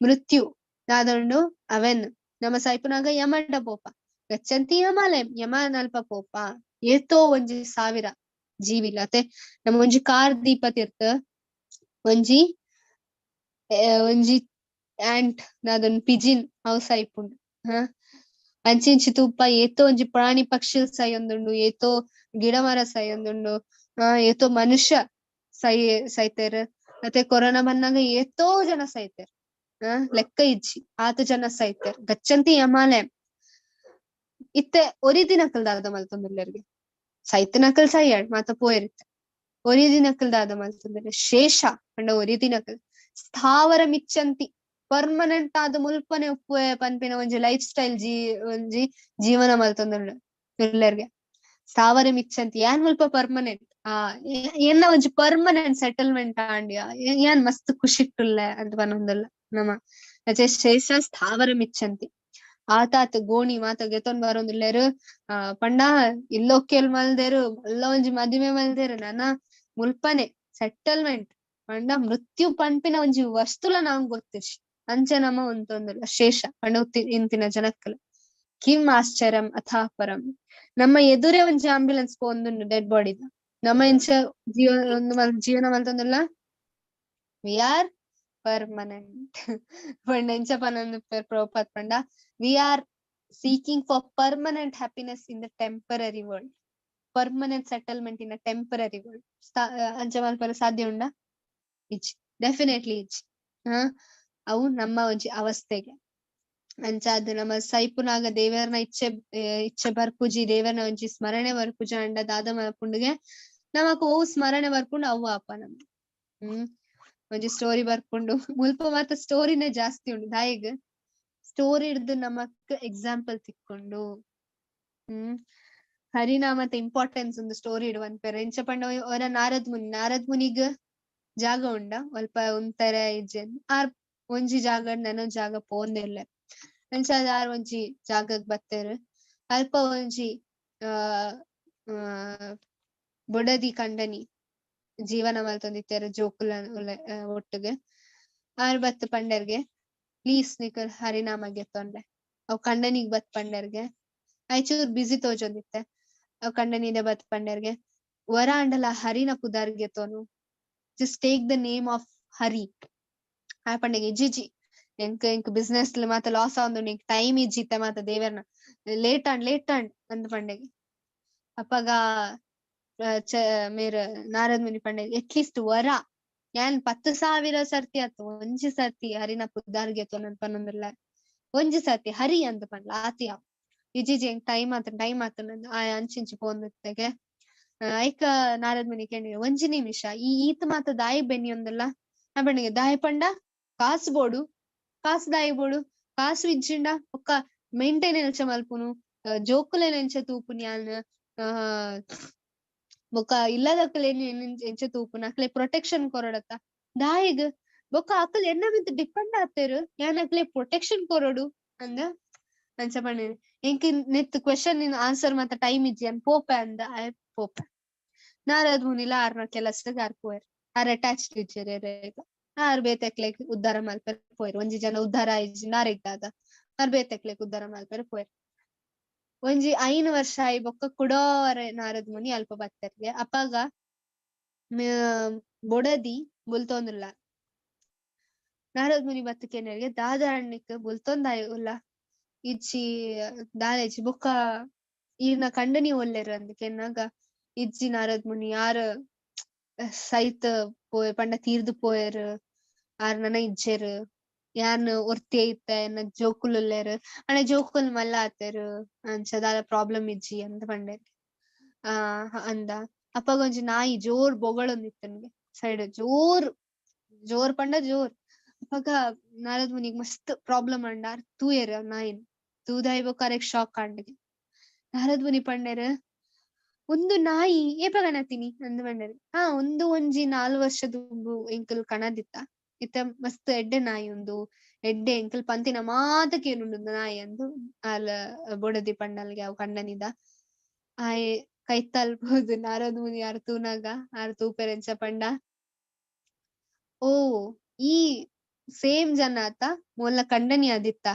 ಮೃತ್ಯು ದಾದಂಡು ಅವೆನ್ ನಮ್ಮ ಸೈಪುನಾಗ ಯಮಂಡ ಪೋಪ ಗಚ್ಚಂತಿ ಯಮಾಲಯಂ ಯಮನಲ್ಪ ಪೋಪ ಏತೋ ಒಂಜಿ ಸಾವಿರ ಜೀವಿಲ್ಲ. ಅತೆ ನಮ್ಮ ಒಂಜಿ ಕಾರ್ ದೀಪ ತೀರ್ಥ ಒಂಜಿ ಒಂಜಿ ಆಂಟ್ ದಾದೊಂದು ಪಿಜಿನ್ ಅವು ಸೈಪುಂಡು. ಅಂಚಿಂಚಿ ತೂಪ ಏತೋ ಒಂಜಿ ಪ್ರಾಣಿ ಪಕ್ಷಿ ಸೈಯೊಂದುಂಡು, ಏತೋ ಗಿಡ ಮರ ಸೈಯೊಂದುಂಡು, ಏತೋ ಮನುಷ್ಯ ಸೈತೇರ್. ಮತ್ತೆ ಕೊರೋನಾ ಬಂದಾಗ ಏತೋ ಜನ ಸೈತೇರ್, ಲೆಕ್ಕ ಇಜ್ಜಿ ಆತ ಜನ ಸೈತೇರ್. ಗಚ್ಚಂತಿ ಯಮಾಲಯ ಇತ್ತೆ ಒರಿ ದಿನಕಲ್ ದಾದ ಮಲ್ತೊಂದುಲ್ಲೆರ್ಗೆ ಸೈತನಕಲ್ ಸೈಯಾಡ್ ಮಾತ ಪೋಯರಿತ್ತೆ ಒರಿ ದಿನಕಲ್ ದಾದ ಮಲ್ತೊಂದುಲ್ಲೆ ಶೇಷ ಪಂಡ ಒರಿ ದಿನಕಲ್ ಸ್ಥಾವರ ಮಿಚ್ಚಂತಿ ಪರ್ಮನೆಂಟ್ ಆದ ಮುಲ್ಪನೆ ಉಪ್ಪುವೆ ಪನ್ಪಿನ ಒಂಜಿ ಲೈಫ್ ಸ್ಟೈಲ್ ಒಂಜಿ ಜೀವನ ಮಲ್ತೊಂದುಲ್ಲೆ ಎಲ್ಲೆರ್ಗೆ. ಸ್ಥಾವರ ಮಿಚ್ಚಂತಿ ಏನ್ ಮುಲ್ಪ ಪರ್ಮನೆಂಟ್ ಏನ ಒಂಜಿ ಪರ್ಮನೆಂಟ್ ಸೆಟಲ್ಮೆಂಟ್ ಆಂಡ್ಯ ಏನ್ ಮಸ್ತ್ ಖುಷಿ ಇಟ್ಟುಲ್ಲೆ ಅಂತ ಪನೊಂದುಲ್ಲ ನಮ. ಅಚೆ ಶೇಷ ಸ್ಥಾವರ ಮಿಚ್ಚಂತಿ ಆತಾತ್ ಗೋಣಿ ಮಾತ ಗೆತೊಂದ್ ಬರೊಂದುಲ್ಲೆರ್. ಪಂಡ ಇಲ್ಲೊಕ್ಕೆಲ್ ಮಲ್ದೆರು ಮಲ್ಲ ಒಂಜಿ ಮದಿಮೆ ಮಲ್ದೆರು ನನ ಮುಲ್ಪನೆ ಸೆಟಲ್ಮೆಂಟ್ ಪಂಡ ಮೃತ್ಯು ಪನ್ಪಿನ ಒಂಜಿ ವಸ್ತುಲ ನಮ್ಗ್ ಗೊತ್ತಿರ್ಶಿ ಅಂಚ ನಮ ಉಂತೊಂದುಲ್ಲ ಶೇಷ ಪಂಡ ಇಂತಿನ ಜನಕ್ಕಲ. ಕಿಂ ಆಶ್ಚರ್ಯಂ ಅಥಾ ಪರಂ. ನಮ್ಮ ಎದುರೇ ಒಂಜಿ ಆಂಬ್ಯುಲೆನ್ಸ್ ಪೋಂದುಂಡು ಡೆಡ್ ಬಾಡಿದ, ನಮ್ಮ ಇಂಚ ಜೀವನ ಮಲ್ತೊಂದುಲ್ಲ we are permanent. ಪಂಡ ಇಂಚ ಪನೊಂದು ಪ್ರಭುಪಾದ್ ಪಂಡ we are seeking for permanent happiness in the temporary world, permanent settlement in a temporary world. ಅಂಚ ಮಲ್ಪರೆ ಸಾಧ್ಯ ಉಂಡಾ? ಇಜ್ಜಿ, ಡೆಫಿನೆಟ್ಲಿ ಇಜ್ಜಿ. ಅವು ನಮ್ಮ ಒಂಜಿ ಅವಸ್ಥೆಗೆ ಅಂಚಾದ್ ನಮ್ಮ ಸೈಪುನಾಗ ದೇವರ್ನ ಇಚ್ಛೆ ಇಚ್ಛೆ ಬರ್ಪುಜಿ, ದೇವರ್ನ ಒಂಜಿ ಸ್ಮರಣೆ ಬರ್ಪುಜಿ ಅಂಡ ದಾದ ಮಲ್ಪುಂಡುಗೆ ನಮಕ್ ಓ ಸ್ಮರಣೆ ಬರ್ಪುಂಡು ಅವು ಅಪ್ಪ ನಮ್ಮ. ಒಂಜಿ ಸ್ಟೋರಿ ಬರ್ಪುಂಡು ಮುಲ್ಪ ಮಾತ ಸ್ಟೋರಿನೇ ಜಾಸ್ತಿ ಉಂಡು ದಾಯಿಗ್ ಸ್ಟೋರಿ ಹಿಡ್ದು ನಮಕ್ ಎಕ್ಸಾಂಪಲ್ ತಿಕ್ಕೊಂಡು. ಹರಿನಾಮತ ಇಂಪಾರ್ಟೆನ್ಸ್ ಒಂದು ಸ್ಟೋರಿ ಇಡುವನ್ಪೆರ್ ಎಂಚ ಪಂಡ ಅವರ ನಾರದ್ ಮುನಿ, ನಾರದ್ ಮುನಿಗ್ ಜಾಗ ಉಂಡ ಅಲ್ಪ ಉಂತಾರೆ ಇಜ್ಜೆ ಆರ್ ಒಂಜಿ ಜಾಗ ನನೊಂದ್ ಜಾಗ ಪೋಂದಿಲ್ಲ ಅಂಚ ಆರ್ ಒಂಜಿ ಜಾಗಗ್ ಬತ್ತೆರ್. ಅಲ್ಪ ಒಂಜಿ ಆ ಬುಡದಿ ಕಂಡನಿ ಜೀವನ ಮಲ್ತೊಂದಿತ್ತೆರ್ ಜೋಕುಲ ಒಟ್ಟಿಗೆ. ಆರ್ ಬತ್ ಪಂಡೆರ್ಗೆ ಪ್ಲೀಸ್ ನಿಕಲ್ ಹರಿನಾಮ ಗೆತ್ತೊಂಡೆ. ಅವ್ ಕಂಡನಿಗ್ ಬತ್ ಪಂಡೆರ್ಗೆ ಆಯ್ಚೂರ್ ಬಿಸಿ ತೋಜೊಂದಿತ್ತೆ. ಅವ್ ಕಂಡನಿದ ಬತ್ ಪಂಡೆರ್ಗೆ ವರ ಅಂಡಲ ಹರಿನ ಪುದಾರ್ ಗೆತ್ತೋನು, just take the name of Hari. ಆ ಪಂಡೆಗೆ ಇಜ್ಜಿಜಿ ಎಂಕ್ ಎಂಕ್ ಬಿಸ್ನೆಸ್ ಮಾತ ಲಾಸ್ ಆವೊಂದುಂಡು, ಎಂಕ್ ಟೈಮ್ ಇಜ್ಜಿತ್ತೆ ಮಾತ ದೇವರ್ನ ಲೇಟ್ ಆಂಡ್ ಲೇಟ್ ಆಂಡ್ ಅಂದ್ ಪಂಡೆಗೆ. ಅಪಗ ಮೇರ್ ನಾರದ್ ಮುನಿ ಪಂಡೆಗೆ ಅಟ್ಲೀಸ್ಟ್ ವರ ಯಾನ್ 10,000 ಸರ್ತಿ ಆತು ಒಂಜಿ ಸರ್ತಿ ಹರಿನ ಪುದಾರ್ ಗೆತ್ತೊನನ್ ಪನೊಂದುಲ್ಲ, ಒಂಜಿ ಸರ್ತಿ ಹರಿ ಅಂದ್ ಪಂಡ್ಲ ಆತಿ ಆವ್ ಇಜ್ಜಿಜಿ ಎಂಕ್ ಟೈಮ್ ಆತು ಟೈಮ್ ಆತು ಆ ಅಂಚಿಂಚಿ ಪೋಂದಿತ್ತೆಗೆ. ಐಕ ನಾರದ್ ಮುನಿ ಕೇಂಡಿ ಒಂಜಿ ನಿಮಿಷ ಈ ಈತ್ ಮಾತ ದಾಯಿ ಬೆನ್ನಿಯೊಂದುಲ್ಲ. ಆ ಪಂಡೆಗೆ ದಾಯಿ ಪಂಡ ಕಾಸು ಬೋಡು, ಕಾಸು ದಾಯಿ ಬೋಡು, ಕಾಸು ಇಜ್ಜಿಂಡ ಬೊಕ್ಕ ಮೇಂಟೆನೆನ್ಸ್ ಮಲ್ಪುನು, ಜೋಕುಲೆನ ಎಂಚ ತೂಪುನಿ ಯಾನ್, ಬೊಕ್ಕ ಇಲ್ಲದಕ್ಕಲೇನ್ ಎಂಚ ತೂಪುನು, ಅಕ್ಲೆ ಪ್ರೊಟೆಕ್ಷನ್ ಕೊರಡತ್ತ ದಾಯಿಗ್ ಬೊಕ್ಕ ಅಕಲ್ ಎನ್ನ ಮಿತ್ತ್ ಡಿಪೆಂಡ್ ಆತೇರು ಯಾನ್ ಅಕ್ಲೆ ಪ್ರೊಟೆಕ್ಷನ್ ಕೊರೊಡು ಅಂದ ಅಂಚ ಪಂಡೆ. ಎಂಕ್ ನೆತ್ ಕ್ವೆಶನ್ ನಿನ್ ಆನ್ಸರ್ ಮಾತ ಟೈಮ್ ಇಜ್ಜಿ ಅನ್ ಪೋಪೆ ಅಂದ ಆಯ್ ಪೋಪೆ. ನಾರದ್ ಮುನಿಲ ಆರ್ನ ಕೆಲಸಗ್ ಆರ್ ಪೋಯೆರ್, ಆರ್ ಅಟ್ಯಾಚ್ಡ್ ಇಜ್ಜೆರ್ ಎರೆಗ್ಲ, ಆರ್ ಬೇತೆಕ್ಲೆಗ್ ಉದ್ಧಾರ ಮಲ್ಪೆರೆ ಪೋಯೆರ್. ಒಂಜಿ ಜನ ಉದ್ಧಾರ ಆಯಿಜಿ ನಾರೆಗ್ ದಾದ ಆರ್ ಬೇತೆಕ್ಲೆಗ್ ಉದ್ಧಾರ ಮಲ್ಪೆರೆ ಪೋಯೆರ್. ಒಂಜಿ 5 ವರ್ಷ ಆಯಿ ಬೊಕ್ಕ ಕುಡೋರ ನಾರದ್ ಮುನಿ ಅಲ್ಪ ಬತ್ತೆರ್ಗೆ. ಅಪಗ ಬೊಡದಿ ಬುಲ್ತೊಂದುಲ್ಲ. ನಾರದ್ ಮುನಿ ಬತ್ತ್ ಕೇನೆರ್ಗೆ ದಾದ ಅಣ್ಣಿಕ್ ಬುಲ್ತೊಂದಾಯ್ ಉಲ್ಲ ಇಜ್ಜಿ ದಾಲ ಇಜ್ಜಿ ಬೊಕ್ಕ ಈರ್ನ ಕಂಡನಿ ಒಲ್ಲೆರ್ ಅಂದ್ ಕೆನ್ನಾಗ ಇಜ್ಜಿ ನಾರದ್ ಮುನಿ ಯಾರ್ ಸೈತ್ ಪೋಯೆರ್ ಪಂಡ ತೀರ್ದು ಪೋಯೆರ್, ಆರ್ ನನ ಇಜ್ಜೆರ್, ಯಾನ್ ಒರ್ತಿ ಐತೆ ಎನ್ನ ಜೋಕುಲು ಉಲ್ಲೆರ್ ಅಂಡ ಜೋಕುಲು ಮಲ್ಲ ಆತೆರ್ ಅಂಚ ದಾಲ ಪ್ರಾಬ್ಲಮ್ ಇಜ್ಜಿ ಅಂತ ಪಂಡೆರ್. ಅಂದ ಅಪಗ ಒಂಜಿ ನಾಯಿ ಜೋರ್ ಬೊಗಳೊಂದಿತ್ತನ್ಗೆ. ಸೈಡ್ ಜೋರ್ ಜೋರ್ ಪಂಡ ಜೋರ್. ಅಪಗ ನಾರದ ಮುನಿಗ್ ಮಸ್ತ್ ಪ್ರಾಬ್ಲಮ್ ಅಂಡ ಆರ್ ತೂಯೆರ್ ನಾಯಿನ್ ತೂದಾಯಿ ಬೊಕ್ಕ ಅರೆಗ್ ಶಾಕ್ ಆಂಡ್. ನಾರದ ಮುನಿ ಪಂಡೆರ್ ಒಂದು ನಾಯಿ ಏಪ ಕಣತಿನಿ ಅಂದ್ ಪಂಡೆರ್. ಹಾ ಒಂದು ಒಂಜಿ 4 ವರ್ಷ ದುಂಬು ಎಂಕಲ್ ಕಣದಿತ್ತ ಇತ್ತ ಮಸ್ತ್ ಎಡ್ಡೆ ನಾಯಿ ಉಂದು ಎಡ್ಡೆ ಎಂಕಲ್ ಪಂತಿನ ಮಾತ ಕೇನುಂಡು ನಾಯಿ ಅಂದು ಆಲ್ ಬೊಡದಿ ಪಂಡಲ್ಗೆ ಅವು ಕಂಡನಿದ. ಆಯೆ ಕೈತಲ್ ಪೋದು ನಾರದ ಮುನಿ ಆರ್ ತೂನಾಗ ಆರ್ ತೂಪೆರೆಂಚ ಪಂಡ ಓ ಈ ಸೇಮ್ ಜನ ಆತ ಮೊಲ್ಲ ಕಂಡನಿ ಆದಿತ್ತ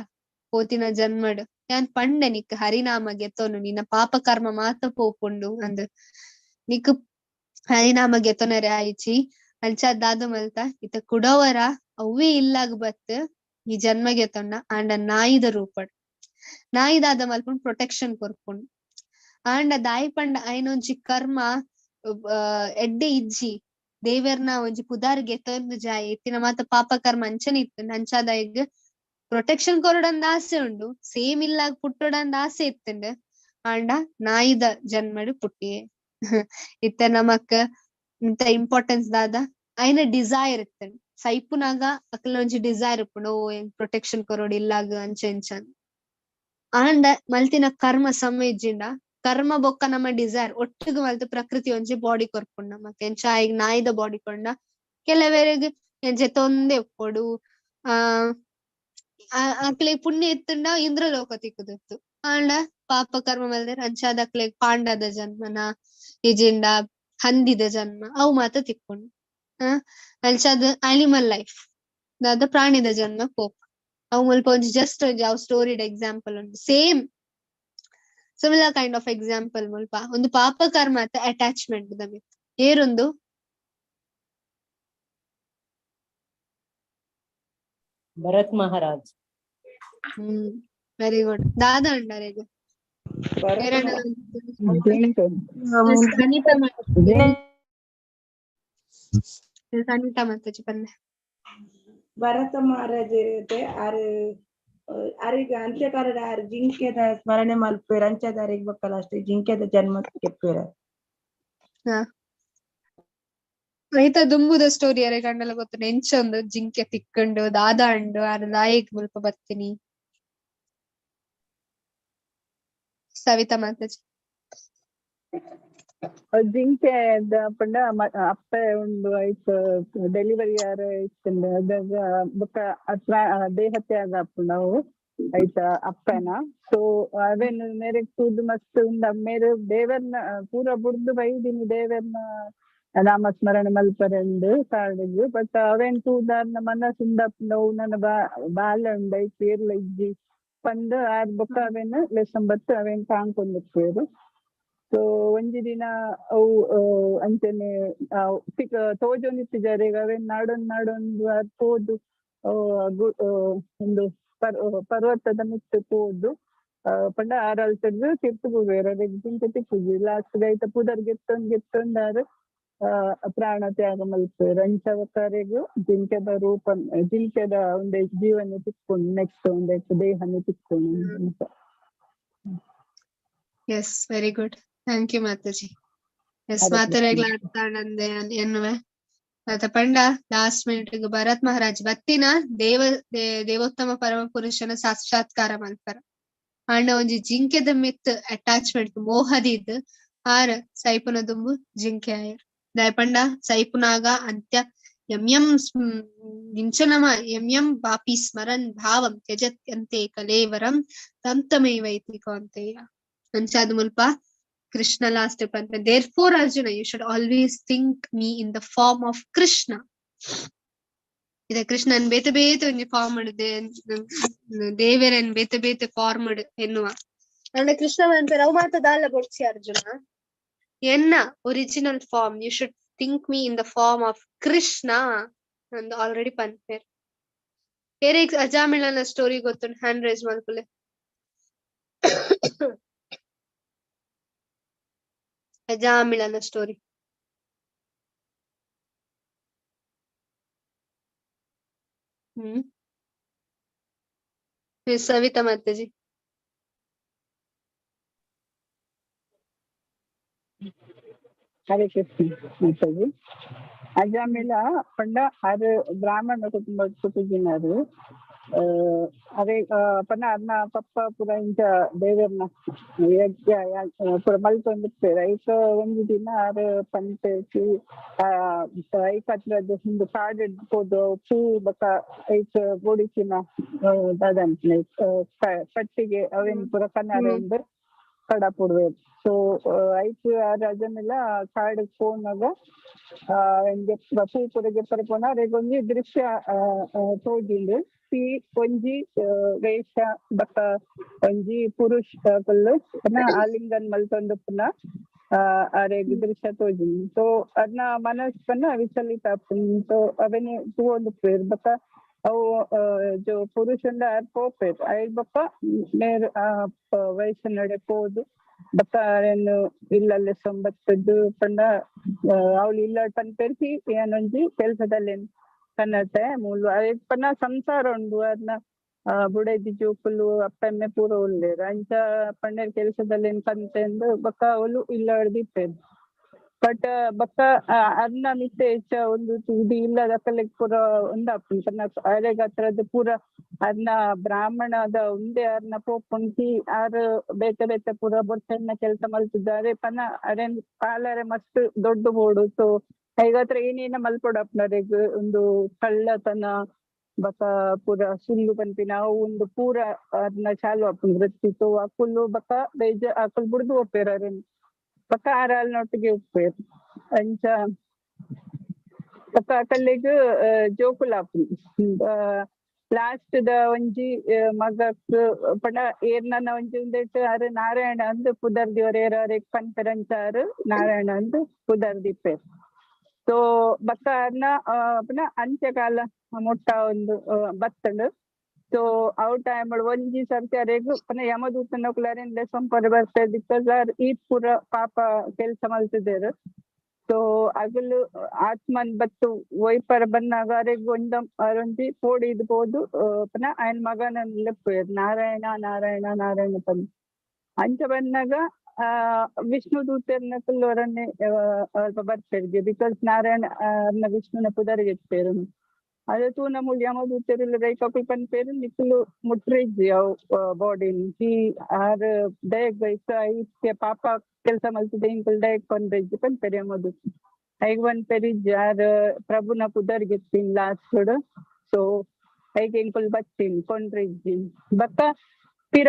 ಪೋತಿನ ಜನ್ಮಡ್ ಯಾನ್ ಪಂಡೆ ನಿಕ್ ಹರಿನಾಮ ಗೆತ್ತೋನು ನಿನ್ನ ಪಾಪ ಕರ್ಮ ಮಾತ ಪೋಪುಂಡು ಅಂದ್ ನಿಕ್ ಹರಿನಾಮ ಗೆತ್ತೊನರೆ ಆಯಿಚಿ ಅಂಚ ದಾದ ಮಲ್ತ ಇತ್ತ ಕುಡವರ ಅವ್ವೇ ಇಲ್ಲಾಗ ಬತ್ ಈ ಜನ್ಮ ಗೆತ್ತೊಂಡ ಆಂಡ ನಾಯಿದ ರೂಪಡ್ ನಾಯಿ ದಾದ ಮಲ್ಪುಂಡು ಪ್ರೊಟೆಕ್ಷನ್ ಕೊರ್ಪುಂಡು ಆಂಡ ದಾಯಿ ಪಂಡ ಐನೊಂಜಿ ಕರ್ಮ ಎಡ್ಡೆ ಇಜ್ಜಿ ದೇವೆರ್ನ ಒಂಜಿ ಪುದಾರ್ ಗೆತ್ತೊಂದು ಜಾಯಿ ಇತ್ತಿನ ಮಾತ ಪಾಪ ಕರ್ಮ ಅಂಚನೆ ಇತ್ತು ಅಂಚಾದಾಯಿಗ್ ಪ್ರೊಟೆಕ್ಷನ್ ಕೊರಡಂದ ಆಸೆ ಉಂಡು ಸೇಮ್ ಇಲ್ಲಾಗ ಪುಟ್ಟೊಡಂದ ಆಸೆ ಇತ್ತಂಡ್ ಆಂಡ ನಾಯಿದ ಜನ್ಮಡು ಪುಟ್ಟಿಯೆ. ಇತ್ತ ನಮಕ್ ಇಂತ ಇಂಪಾರ್ಟೆನ್ಸ್ ದಾದ ಐನ ಡಿಸೈರ್ ಇತ್ತಂಡ್ ಸೈಪುನಾಗ ಅಕ್ಲ ಒಂಜಿ ಡಿಸೈರ್ ಇಪ್ಪುಂಡು ಓ ಪ್ರೊಟೆಕ್ಷನ್ ಕೊರೊಡು ಇಲ್ಲಾಗ ಅಂಚ ಇಂಚ ಆಂಡ ಮಲ್ತಿನ ಕರ್ಮ ಸಮ ಇಜ್ಜಿಂಡ ಕರ್ಮ ಬೊಕ್ಕ ನಮ್ಮ ಡಿಸೈರ್ ಒಟ್ಟಿಗೆ ಮಲ್ತು ಪ್ರಕೃತಿ ಒಂಜಿ ಬಾಡಿ ಕೊರ್ಪುಂಡು ನಮಕ್ ಎಂಚ ಆಯ್ಗ್ ನಾಯಿದ ಬಾಡಿ ಕೊಂಡ ಕೆಲವೆರೆಗ್ ಎಂಚ ತೊಂದೆ ಉಪ್ಪೊಡು ಆ ಅಕ್ಲೆಗ್ ಪುಣ್ಯ ಇತ್ತುಂಡ ಇಂದ್ರಲೋಕ ತಿಕ್ಕುದಿತ್ತು ಆಂಡ ಪಾಪ ಕರ್ಮ ಮಲ್ದೆರ್ ಅಂಚಾದ ಅಕ್ಲೆಗ್ ಪಾಂಡದ ಜನ್ಮನ ಇಜಿಂಡ ಹಂದಿದ ಜನ್ಮ ಅವು ಮಾತ ತಿಕ್ಕೊಂಡು ಅಂಚಾದ ಅನಿಮಲ್ ಲೈಫ್ ದಾದ ಪ್ರಾಣಿದ ಜನ್ಮ ಪೋಪ ಅವು ಮುಲ್ಪ ಒಂಜಿ ಜಸ್ಟ್ ಒಂಜಿ ಅವು ಸ್ಟೋರಿಡ್ ಎಕ್ಸಾಂಪಲ್ ಉಂಟು same similar kind of example ಮುಲ್ಪ ಒಂದು ಪಾಪ ಕರ್ಮ ಅಟ್ಯಾಚ್ಮೆಂಟ್ ದ ಮಿತ್ ಏರೊಂದು ಭರತ್ ಮಹಾರಾಜ್. ವೆರಿ ಗುಡ್ ದಾದ ಅಂಡಾರೆಗ್ ಅನಿತಾ ಮಾತಾಜಿ ಪನ್ನೆ. ಭರತ ಮಹಾರಾಜ ಆರು ಅರಿಗ ಅಂತ್ಯಕಾಲದ ಆರು ಜಿಂಕೆದ ಸ್ಮರಣೆ ಮಲ್ಪೇರ್ ಅಂಚದಾರಿಗೆ ಬೊಕ್ಕಲ ಅಷ್ಟೇ ಜಿಂಕೆದ ಜನ್ಮ ಕೆಪ್ಪೇರ. ರೈತ ದುಂಬುದ ಸ್ಟೋರಿ ಅರೆ ಕಂಡಲ ಗೊತ್ತು ಎಂಚೊಂದು ಜಿಂಕೆ ತಿಕ್ಕಂಡು ದಾದ ಅಂಡು ಆರ್ ದಾಯಿಗ್ ಮುಲ್ಪ ಬರ್ತೀನಿ. ಸವಿತಾ ಮಾತಾಜಿ. ಜಿಂಕೆ ಪಂಡ ಅಪ್ಪೆ ಉಂಡು ಐಕ್ ಡೆಲಿವರಿ ಯಾರ ಇತ್ತಂಡ ಅದಾಗ ಬೊಕ್ಕ ದೇಹ ತ್ಯಾಗ ಆಪುಂಡು ಅವು ಐತ ಅಪ್ಪೆನ. ಸೊ ಅವೇನ್ ಮೇರೆಗ್ ತೂದು ಮಸ್ತ್ ಉಂಡ ಮೇರೆ ದೇವರ್ನ ಪೂರ ಬುಡ್ದು ಬೈದಿನಿ ದೇವರ್ನ ನಾಮ ಸ್ಮರಣೆ ಮಲ್ಪರೆಂದು ಕಾಡಿಗ್. ಬಟ್ ಅವೇನ್ ತೂದಾರ್ನ ಮನಸ್ಸು ಉಂಡಾಪುಂಡು ಅವು ನನ್ನ ಬಾಲೆ ಉಂಡು ಐಕ್ ಏರ್ಲ ಇಜ್ಜಿ ಪಂದ್ ಆರ್ ಬೊಕ್ಕ ಅವೇನ್ ಲೆಸಂಬತ್ತು ಅವೇನ್ ತಾಂಕೊಂದಿಪ್ಪೇರು. ಸೊ ಒಂಜಿ ದಿನ ಅವು ಅಂಚನೆ ತೋಜೊಂದಿತ್ತಿಜಾರೆಗ್ ಅವೇನ್ ನಾಡೊಂದ್ ನಾಡೊಂದು ಆರ್ ಪೋದು ಒಂದು ಪರ್ವತದ ಮಿತ್ತ್ ಪೋದು ಪಂಡ ಆರ್ ಅಲ್ತಡ್ದ್ ತಿರ್ತ್ ಪೋಪೆರ್ ಅರೆಗ್ ಜಿಂಕೆ ತಿಕ್ಕುಜಿ. ಲಾಸ್ಟ್ ಗ್ ಐತ ಪುದರ್ ಗೆತ್ತೊಂದ್ ಗೆತ್ತೊಂದ್ ಆರ್ ಪ್ರಾಣ ತ್ಯಾಗ ಮಲ್ಪೆರ್. ಅಂಚ ಬೊಕ್ಕ ಅರೆಗ್ ಜಿಂಕೆದ ರೂಪ ಜಿಂಕೆದ ಒಂದೇ ಜೀವನ ತಿಕ್ಕೊಂಡು ನೆಕ್ಸ್ಟ್ ಒಂದೇ ದೇಹನ ತಿಕ್ಕೊಂಡು ಅಂತ. Yes, very good. Thank you Mataji. Yes, ಮಾತರೆಗ್ಲ ಅರ್ಥಾನಂದೆ ಎನ್ನುವೆ ಆತ ಪಂಡ ಲಾಸ್ಟ್ ಮಿನಿಟ್ ಭರತ್ ಮಹಾರಾಜ್ ಬತ್ತಿನ ದೇವೋತ್ತಮ ಪರಮ ಪುರುಷನ ಸಾಕ್ಷಾತ್ಕಾರ ಮಲ್ಪರ ಆಂಡ ಒಂಜಿ ಜಿಂಕೆದ ಮಿತ್ ಅಟ್ಯಾಚ್ಮೆಂಟ್ ಮೋಹದಿದ್ ಆರ್ ಸೈಪುನ ದುಂಬು ಜಿಂಕೆ ಆಯರ್. ದಾಯಪಂಡ ಸೈಪುನಾಗ ಅಂತ್ಯ ಯಂ ಯಂ ನಿಂಚನಮ ಯಂ ಯಂ ವಾಪಿ ಸ್ಮರನ್ ಭಾವಂ ತ್ಯಜತ್ಯಂತೆ ಕಲೇವರಂ ತಂ ತಮೇವೈತಿ ಕೌಂತೇಯ. ಅಂಚಾದ ಮುಲ್ಪ ಕೃಷ್ಣ ಲಾಸ್ಟ್ ಪನ್ಪೆ therefore Arjuna you should always think me in the form of Krishna. ಇದ ಕೃಷ್ಣನ್ ಬೇತೆ ಬೇತೆ ಒಂಜಿ ಫಾರ್ಮ್ ದೇವೆರನ್ ಬೇತೆ ಬೇತೆ ಫಾರ್ಮ್ ಎನ್ನುವ ಅಂದ್ರೆ ಕೃಷ್ಣ ಪನ್ಪೆ ಅವು ಮಾತ ದಾಲ ಬೊಡ್ಚಿ ಅರ್ಜುನ ಎನ್ನ original form you should think me in the form of Krishna ಅಂದ್ ಆಲ್ರೆಡಿ ಪನ್ಪೇರ್. ಬೇರೆ ಅಜಾಮಿಳನ ಸ್ಟೋರಿ ಗೊತ್ತುಂಡು ಹ್ಯಾಂಡ್ ರೈಸ್ ಮಲ್ಪುಲೆ. ಅಜಾಮಿಳನ ಸ್ಟೋರಿ ಸವಿತಾ ಮಾತಾಜಿ. ಹರೇ ಕೃಷ್ಣ ಮಾತಾಜಿ. Ajamila ಪಂಡ ಅರ್ ಬ್ರಾಹ್ಮಣ ಕುಟುಂಬ ಪುಟ್ಟುದಿನಾರ್. ಅರೆ ಪಂಡ ಅರ್ನ ಪಪ್ಪ ಪೂರ ಇಂಚ ದೇವೆರ್ನ ಯಜ್ಞ ಪೂರ ಮಲ್ತೊಂದಿಪ್ಪೆರ್. ಐತ ಒಂಜಿ ದಿನ ಆರ್ ಪನ್ಪೆರ್, ಐಕತ್ರದ ಉಂದು ಕಾಡ್ ಪೋದು ಪೂ ಬೊಕ ಐತ ಬೋಡಿತ್ತಿನ ದಾದ ಅನ್ಪುನೆ ಕಟ್ಟಿಗೆ ಅವೆನ್ ಪೂರ ಕನರೆ ಉಂದು ಕಡಪುಡ್ವೆರ್. ಸೊ ಐಕ್ ಆರ್ ಅಜಾಮಿಳ ಕಾಡ್ ಪೋನಗ ಪೂ ಪೂರ ಗೆಪ್ಪರೆ ಪೋನ ಅರೆಗ್ ಒಂಜಿ ದೃಶ್ಯ ತೋಜಿಂಡ್. ಒಂಜಿ ವೇಷ ಬೊಕ ಒಂಜಿ ಪುರುಷ ಕುಲ್ಲು ಆಲಿಂಗನ್ ಮಲ್ತೊಂದುಪ್ಪುನ ಅರೆಗ್ ದೃಶ್ಯ ತೋಜಿಂಡ್. ಸೊ ಅರ್ನ ಮನಸ್ ಪನ್ನ ವಿಚಲಿತ ಆಪುಂಡು. ಸೊ ಅವೆನ್ ತೂವೊಂದುಪ್ಪುವೆರ್. ಬೊಕ ಅವು ಜೋ ಪುರುಷಂಡ ಆರ್ ಪೋಪೆರ್. ಐಡ್ ಬೊಕ ಮೇರ್ ವಯಸ್ಸಿನಡೆ ಪೋದು ಬೊಕ ಅರೆನ್ ಇಲ್ಲಲ್ಲೆ ಸೊಂಬತ್ತದ್ದು ಪಂಡ ಅವ್ಲು ಇಲ್ಲ ಪನ್ಪೆರ್ ಯಾನೊಂಜಿ ಕೆಲ್ಸದಲ್ಲಿ ಕನತೆ ಮೂಲು ಅರೆಗ್ ಪನ್ನ ಸಂಸಾರ ಉಂಡು. ಅರ್ನ ಬುಡೆದಿ ಜೋಕುಲು ಅಪ್ಪೆಮ್ಮೆ ಪೂರ ಉಲ್ಲೆರ್. ಅಂಚ ಪಂಡೆರ್ ಕೆಲ್ಸದಲ್ಲಿ ಕಂತೆಂದು ಬೊಕ ಅವ್ಲು ಇಲ್ಲಡ್ ಬಟ್ ಬೊಕ ಅರ್ನ ಮಿತ್ತೆ ಹೆಚ್ಚ ಒಂದು ತುದಿ ಇಲ್ಲದಕಲೆಗ್ ಪೂರ ಉಂದಾಪುಂಡು. ಪಂಡ ಅರೆಗ್ ಅತ್ರದ ಪೂರ ಅರ್ನ ಬ್ರಾಹ್ಮಣದ ಉಂದೆ ಅರ್ನ ಪೋಪುಂಡು. ಆರ್ ಬೇತೆ ಬೇತೆ ಪೂರ ಬೊಟ್ಟೆಣ್ಣ ಕೆಲಸ ಮಲ್ತಿದ್ದಾರೆ. ಪನ ಅರೆನ್ ಪಾಲರೆ ಮಸ್ತ್ ದೊಡ್ಡ ಬೋಡು. ಸೊ ಐಗಾತ್ರ ಏನೇನ ಮಲ್ಪೊಡಾಪುಂಡು ಉಂದು ಕಳ್ಳತನ ಬೊಕ ಪೂರ ಸುಳ್ಳು ಪನ್ಪಿನ ಅವು ಉಂದು ಪೂರ ಅರ್ನ ಚಾಲು ಆಪುಂಡು ವೃತ್ತಿ. ಸೊ ಅಕುಲು ಬೊಕ ಬೇಜ ಅಕುಲು ಬುಡ್ದು ಪೋಪೆರ್ ಅರೆನ್. ಬೊಕ ಆರ್ ಅಲ್ನೊಟ್ಟಿಗೆ ಉಪ್ಪುವೆರ್. ಅಂಚ ಬೊಕ ಅಕಲೆಗ್ ಜೋಕುಲು ಆಪುಂಡು. ಲಾಸ್ಟ್ ದ ಒಂಜಿ ಮಗಕ್ ಪಂಡ ಏರ್ನನ ಒಂಜಿ ಉಂದೆಟ್ ಆರ್ ನಾರಾಯಣ ಅಂದ್ ಪುದರ್ ದಿವರ್. ಏರ್ ಅರೆಗ್ ಪನ್ಪೆರ್ ಅಂಚ ಆರ್ ನಾರಾಯಣ ಅಂದ್ ಪುದರ್ ದಿಪ್ಪೆರ್. ಸೊ ಬೊಕ ಅರ್ನ ಪಂಡ ಅಂತ್ಯಕಾಲ ಮುಟ್ಟ ಒಂದು ಬತ್ತುಂಡು. ಸೊ ಅವು ಟೈಮ್ ಒಂಜಿ ಸರ್ತಿ ಅರೆಗ್ ಪಂಡ ಯಮದೂತನಕುಲು ಅರೆನ್ ಲೆಸೊಂಪರೆ ಬರ್ಪೆರ್. Because are ಈತ್ ಪೂರ ಪಾಪ ಕೆಲ್ಸ ಮಲ್ತಿದೆರ್. ಸೊ ಅಗಲು ಆತ್ಮನ್ ಬತ್ತು ಒಯ್ಪರ ಬನ್ನಾಗ ಅರೆಗ್ ಒಂದ ಅರೊಂಜಿ ಪೋಡಿದ್ ಪೋದು ಪಂಡ ಆಯನ್ ಮಗನನ್ ಲೆಪ್ಪುವೆರ್ ನಾರಾಯಣ ನಾರಾಯಣ ನಾರಾಯಣ ಪಂದ್. ಅಂಚ ಬನ್ನಾಗ ವಿಷ್ಣು ದೂತೆರ್ನಕುಲು ಒರನೆ ಅಲ್ಪ ಬರ್ಪೆರ್ಗೆ. Because Narayana ಅರ್ನ ವಿಷ್ಣುನ ಪುದರ್ಗೆ ಇಪ್ಪೆರ್. ಅದೇ ತೂನ ಮೂಲು ಯಮದೂತೆರ್ ರೈಕಕುಲು ಪನ್ಪೆರ್ ನಿಕುಲು ಮುಟ್ರಿಜ್ಜಿ ಅವು ಬಾಡಿನ್. ಈ ಆರ್ ದಯಗ್ ಐತ ಐತ್ಯ ಪಾಪ ಕೆಲಸ ಮಲ್ತಿದೆ ಇಂಕುಲು ದಯಗ್ ಪನ್ರೆಜ್ಜಿ ಪನ್ಪೆರ್ ಯಮದೂತ. ಐಗ್ ಪನ್ಪೆರ್ ಇಜ್ಜಿ ಆರ್ ಪ್ರಭುನ ಪುದರ್ಗೆ ಇತ್ತಿನ್ ಲಾಸ್ಟ್. ಸೊ ಐಗ್ ಇಂಕುಲು ಬತ್ತಿನ್ ಕೊಂಡ್ರಿಜ್ಜಿ. ಬೊಕ ಪಿರ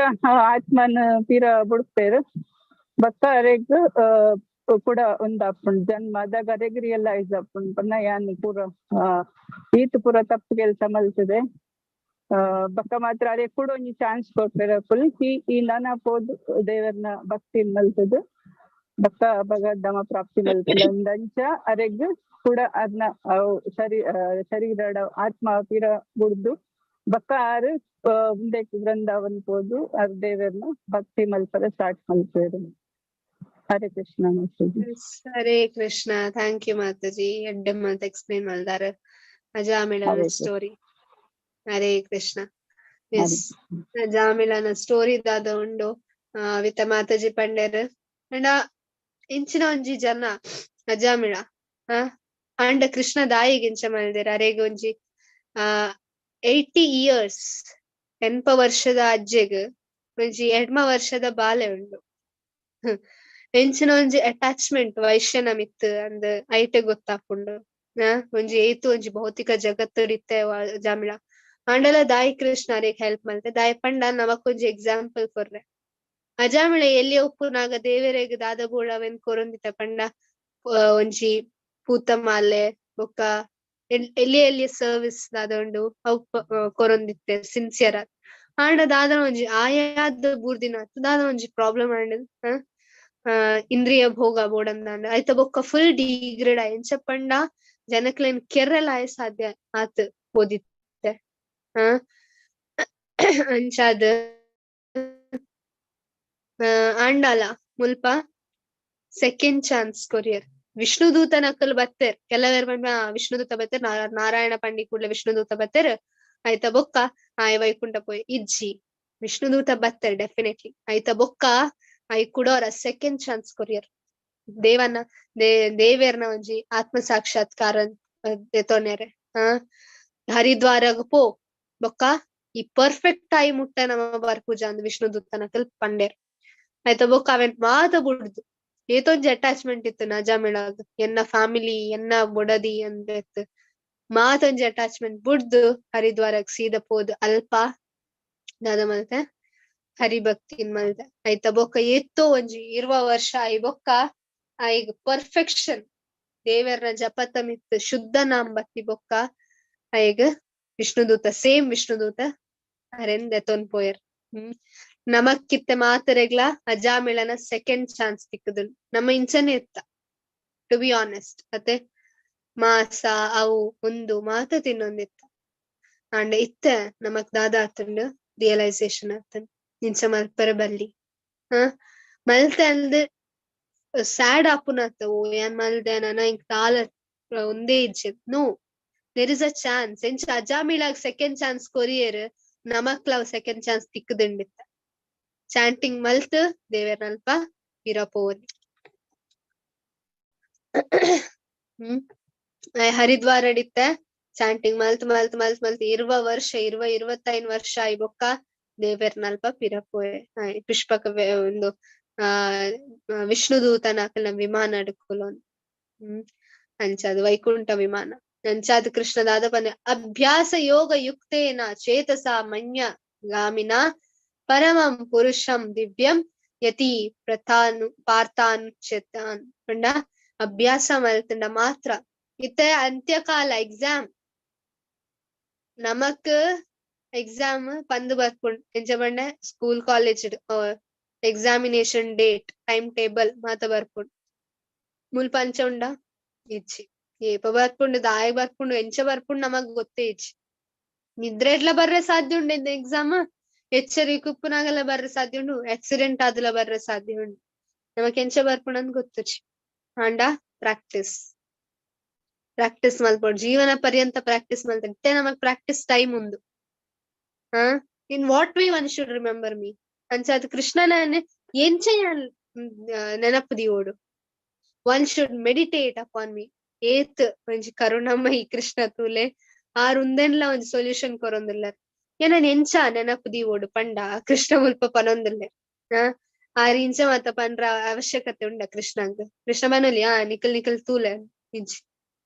ಆತ್ಮನ್ ಪಿರ ಬುಡ್ಪೆರ್. ಬೊಕ ಅರೆಗ್ ಕೂಡ ಉಂದಾಪುಂಡು ಜನ್ಮ. ಅದಾಗ ಅರೆಗ್ ರಿಯಲೈಸ್ ಆಪುಂಡು ಪಂಡ ಯಾನ್ ಪೂರ ಈತ್ ಪೂರ ತಪ್ಪು ಕೆಲಸ ಮಲ್ತಿದೆ. ಬೊಕ ಮಾತ್ರ ಅರೆಗ್ ಕೂಡ ಒಂಜಿ ಚಾನ್ಸ್ ಕೊರ್ಪೆರ್ ಅಕುಲು. ಈ ನನ ಪೋದು ದೇವರ್ನ ಭಕ್ತಿ ಮಲ್ತುದು ಬೊಕ ಭಗವದ್ಧಾಮ ಪ್ರಾಪ್ತಿ ಮಲ್ತುದು ಅಂಚ ಅರೆಗ್ ಕೂಡ ಅರ್ನ ಸರಿ ಶರೀರಡ ಆತ್ಮ ಪಿರ ಬುಡ್ದು ಬೊಕ ಆರ್ ಉಂದೆಕ್ ವೃಂದಾವನ್ ಪೋದು ಆರ್ ದೇವರ್ನ ಭಕ್ತಿ ಮಲ್ಪರೆ ಸ್ಟಾರ್ಟ್ ಮಲ್ಪೆರ್. Hare Krishna Mataji. Hare Krishna. Thank you Mataji, ಎಡ್ಡೆ ಮಾತ ಎಕ್ಸ್ಪ್ಲೇನ್ ಮಲ್ದಾರ್ ಅಜಾಮಿಳನ ಸ್ಟೋರಿ. ಹರೇ ಕೃಷ್ಣ. ಎಸ್, ಅಜಾಮಿಳನ ಸ್ಟೋರಿ ದಾದ ಉಂಡು ವಿತ ಮಾತಾಜಿ ಪಂಡೆರ್. ಅಂಡ ಇಂಚಿನ ಒಂಜಿ ಜನ ಅಜಾಮಿಳ ಅಂಡ ಕೃಷ್ಣ ದಾಯಿಗ್ ಇಂಚ ಮಲ್ದೆರ್. ಅರೆಗ್ ಒಂಜಿ 80 years 80 ವರ್ಷದ ಅಜ್ಜೆಗ್ ಒಂಜಿ 8 ವರ್ಷದ ಬಾಲೆ ಉಂಡು. ಎಂಚಿನ ಒಂಜಿ ಅಟ್ಯಾಚ್ಮೆಂಟ್ ವೈಶ್ಯನ ಮಿತ್ ಅಂದ್ ಐಟೆ ಗೊತ್ತಾಪುಂಡು. ಒಂಜಿ ಏತು ಒಂಜಿ ಭೌತಿಕ ಜಗತ್ತು ಇತ್ತೆ ಅಜಾಮಿಳ. ಆಂಡಲ ದಾಯಿ ಕೃಷ್ಣ ಅರೆಗ್ ಹೆಲ್ಪ್ ಮಲ್ತೆ. ದಾಯಿ ಪಂಡ ನಮಕೊಂಜಿ ಎಕ್ಸಾಂಪಲ್ ಕೊರ್ರೆ. ಅಜಾಮಿಳ ಎಲ್ಲಿ ಉಪ್ಪುನಾಗ ದೇವೆರೆಗ್ ದಾದ ಬೋಡವೆನ್ ಕೊರೊಂದಿತ್ತ ಪಂಡ ಒಂಜಿ ಪೂತ ಮಾಲೆ ಬೊಕ್ಕ ಎಲ್ಲಿ ಎಲ್ಲಿ ಸರ್ವಿಸ್ ದಾದ ಉಂಡು ಅವು ಕೊರೊಂದಿತ್ತೆ ಸಿನ್ಸಿಯರ್ ಆದ್. ಆಂಡ ದಾದ ಒಂಜಿ ಆಯಾದ ಬೂರ್ದಿನ ದಾದ ಒಂಜಿ ಪ್ರಾಬ್ಲಮ್ ಆಂಡ್. ಇಂದ್ರಿಯ ಭೋಗ ಬೋಡಂದಾಂಡ ಐತ ಬೊಕ್ಕ ಫುಲ್ ಡಿಗ್ರೇಡ್ ಆಯ್. ಎಂಚ ಪಂಡ ಜನಕ್ಲೆನ್ ಕೆರ್ರೆಲ ಆಯ್ ಸಾಧ್ಯ ಆತ್ ಓದಿತ್ತೆ. ಅಂಚಾದ್ ಆಂಡಲ ಮುಲ್ಪ second chance courier ವಿಷ್ಣುದೂತನಕಲ್ ಬತ್ತೆರ್. ಕೆಲವೇರ್ ಪಂಡ ವಿಷ್ಣುದೂತ ಬತ್ತೆರ್, ನಾರಾಯಣ ಪಂಡಿ ಕೂಡ್ಲೆ ವಿಷ್ಣುದೂತ ಬತ್ತೆರ್ ಆಯ್ತ ಬೊಕ್ಕ ಆಯ್ ವೈಕುಂಠ ಪೋಯ್ ಇಜ್ಜಿ. ವಿಷ್ಣುದೂತ ಬತ್ತೆರ್ ಡೆಫಿನೆಟ್ಲಿ. ಆಯ್ತ ಬೊಕ್ಕ I ಕುಡೋರ second chance courier. ದೇವನ ದೇವೇರ್ನ ಒಂಜಿ ಆತ್ಮ ಸಾಕ್ಷಾತ್ಕಾರ ದೆತೊನೆರೆ. ಹರಿದ್ವಾರಗ್ ಪೋ ಬೊಕ್ಕ ಈ ಪರ್ಫೆಕ್ಟ್ ಟೈಮ್ ಮುಟ್ಟ ನಮ್ಮ ಬರ್ಪೂಜ ಅಂದ್ ವಿಷ್ಣುದೂತನ ಪಂಡೇರ್. ಆಯ್ತಾ ಬೊಕ್ಕ ಅವೆನ್ ಮಾತ ಬುಡ್ದು ಏತೊಂಜಿ ಅಟ್ಯಾಚ್ಮೆಂಟ್ ಇತ್ತು ನಜಾಮಿಳಾಗ್, ಎನ್ನ ಫ್ಯಾಮಿಲಿ ಎನ್ನ ಬೊಡದಿ ಅಂದೆತ್ತು ಮಾತೊಂಜಿ ಅಟ್ಯಾಚ್ಮೆಂಟ್ ಬುಡ್ದು ಹರಿದ್ವಾರಗ್ ಸೀದ ಪೋದು ಅಲ್ಪ ದಾದ ಮಲ್ತೆ ಹರಿಭಕ್ತಿನ್ ಮಲ್ತೆ. ಆಯ್ತಾ ಬೊಕ್ಕ ಏತೋ ಒಂಜಿ 20 ವರ್ಷ ಆಯಿ ಬೊಕ್ಕ ಆಯ್ಗ್ ಪರ್ಫೆಕ್ಷನ್ ದೇವರ್ನ ಜಪತ ಮಿತ್ ಶುದ್ಧ ನಾಂಬತ್ತಿ ಬೊಕ್ಕ ಆಯ್ಗ್ ವಿಷ್ಣುದೂತ ಸೇಮ್ ವಿಷ್ಣುದೂತ ಅರೆನ್ ದೆತೊನ್ ಪೋಯೆರ್. ನಮಕ್ಕಿತ್ತೆ ಮಾತರೆಗ್ಲ ಅಜಾಮಿಳನ ಸೆಕೆಂಡ್ ಚಾನ್ಸ್ ತಿಕ್ಕದು ನಮ್ಮ ಇಂಚನೆ ಇತ್ತ ಟು ಬಿ ಆನೆಸ್ಟ್. ಅತ್ತೆ ಮಾಸ ಅವು ಒಂದು ಮಾತ ತಿನ್ನೊಂದಿತ್ತ ಅಂಡ್ ಇತ್ತ ನಮಕ್ ದಾದ ಆತಂಡ್ ರಿಯಲೈಸೇಷನ್ ಆತಂಡ್ ಇಂಚ ಮಲ್ಪರೆ ಬಲ್ಲಿ. ಮಲ್ತೆ ಅಂದ್ ಸ್ಯಾಡ್ ಆಪುನತ್ತ ಓ ಏನ್ ಮಲ್ದೆ ನಾನ ಇಂಕ್ ತಾಲ ಒಂದೇ ಇಜ್ಜೆ. No, there is a chance. ಎಂಚ ಅಜಾಮಿಳಾಗ್ ಸೆಕೆಂಡ್ ಚಾನ್ಸ್ ಕೊರಿಯರ್ ನಮಕ್ಲ ಸೆಕೆಂಡ್ ಚಾನ್ಸ್ ತಿಕ್ಕದಿಂಡಿತ್ತ. ಚಾಂಟಿಂಗ್ ಮಲ್ತ್ ದೇವೇರ್ನಲ್ಪ ಪಿರಪೋಲಿ. ಹರಿದ್ವಾರ ಅಡಿತ್ತ ಚಾಂಟಿಂಗ್ ಮಲ್ತ್ ಮಲ್ತ್ ಮಲ್ತ್ ಮಲ್ತ್ 20 ವರ್ಷ 20-25 ವರ್ಷ ಆಯಿ ಬೊಕ್ಕ ದೇವೇರ್ನಲ್ಪ ಪಿರಪೋಯೆ. ಪುಷ್ಪಕ ಒಂದು ವಿಷ್ಣುದೂತನ ಅಕಲ್ನ ವಿಮಾನ ಅಡುಕುಲೋನ್. ಅಂಚಾದ ವೈಕುಂಠ ವಿಮಾನ. ಅಂಚಾದ ಕೃಷ್ಣದಾದ ಪಂದೆ ಅಭ್ಯಾಸ ಯೋಗ ಯುಕ್ತೇನ ಚೇತಸ ಮನ್ಯ ಗಾಮಿನ ಪರಮಂ ಪುರುಷಂ ದಿವ್ಯಂ ಯತಿ ಪ್ರಥಾನು ಪಾರ್ಥಾನುಚೇತಾನ್. ಪಂಡ ಅಭ್ಯಾಸ ಮಲ್ತಂಡ ಮಾತ್ರ ಇತ್ತೆ ಅಂತ್ಯಕಾಲ ಎಕ್ಸಾಮ್ ನಮಕ್ ಎಕ್ಸಾಮ್ ಪಂದು ಬರ್ಪುಂಡು. ಎಂಚ ಪಂಡ school college examination date time table ಮಾತ ಬರ್ಪುಂಡು. ಮುಲ್ಪ ಅಂಚ ಉಂಡ ಇಜ್ಜಿ. ಏಪ ಬರ್ಪುಂಡು ದಾಯ ಬರ್ಪುಂಡು ಎಂಚ ಬರ್ಪುಂಡು ನಮಗ್ ಗೊತ್ತೇ ಇಜ್ಜಿ. ನಿದ್ರೆ ಎಡ್ಲ ಬರ್ರೆ ಸಾಧ್ಯ ಉಂಡು ಎಕ್ಸಾಮ್, ಎಚ್ಚರಿಕೆ ಉಪ್ಪುನಾಗಲ ಬರ್ರೆ ಸಾಧ್ಯ ಉಂಡು, ಆಕ್ಸಿಡೆಂಟ್ ಆದಲ ಬರ್ರೆ ಸಾಧ್ಯ ಉಂಡು. ನಮಕ್ ಎಂಚ ಬರ್ಪುಂಡು ಅಂತ ಗೊತ್ತುಜಿ. ಆಂಡ ಪ್ರಾಕ್ಟೀಸ್ ಪ್ರಾಕ್ಟೀಸ್ ಮಲ್ಪೊಡು, ಜೀವನ ಪರ್ಯಂತ ಪ್ರಾಕ್ಟೀಸ್ ಮಲ್ತೆ ನಮಗ್ ಪ್ರಾಕ್ಟೀಸ್ ಟೈಮ್ ಉಂಡು. In what way one should remember me ಅಂಚಾದ್ ಕೃಷ್ಣನ ಎಂಚ ನೆನಪು ದಿವೋಡು. One should meditate upon me. ಏತ್ ಒಂಜಿ ಕರುಣಮಯಿ ಕೃಷ್ಣ ತೂಲೆ ಆರ್ ಉಂದೆನ್ಲ ಒಂಜಿ ಸೊಲ್ಯೂಷನ್ ಕೊರೊಂದುಲ್ಲ. ಏನನ್ ಎಂಚ ನೆನಪು ದಿವೋಡು ಪಂಡ ಕೃಷ್ಣ ಮುಲ್ಪ ಪನೊಂದುಲ್ಲೆ. ಆರ್ ಇಂಚ ಮಾತ ಪಂಡ್ರ ಅವಶ್ಯಕತೆ ಉಂಡ ಕೃಷ್ಣಂಗ್. ಕೃಷ್ಣ ಪನೊಲಿ ನಿಕಲ್ ನಿಕಲ್ ತೂಲೆ ಇಜ್ಜಿ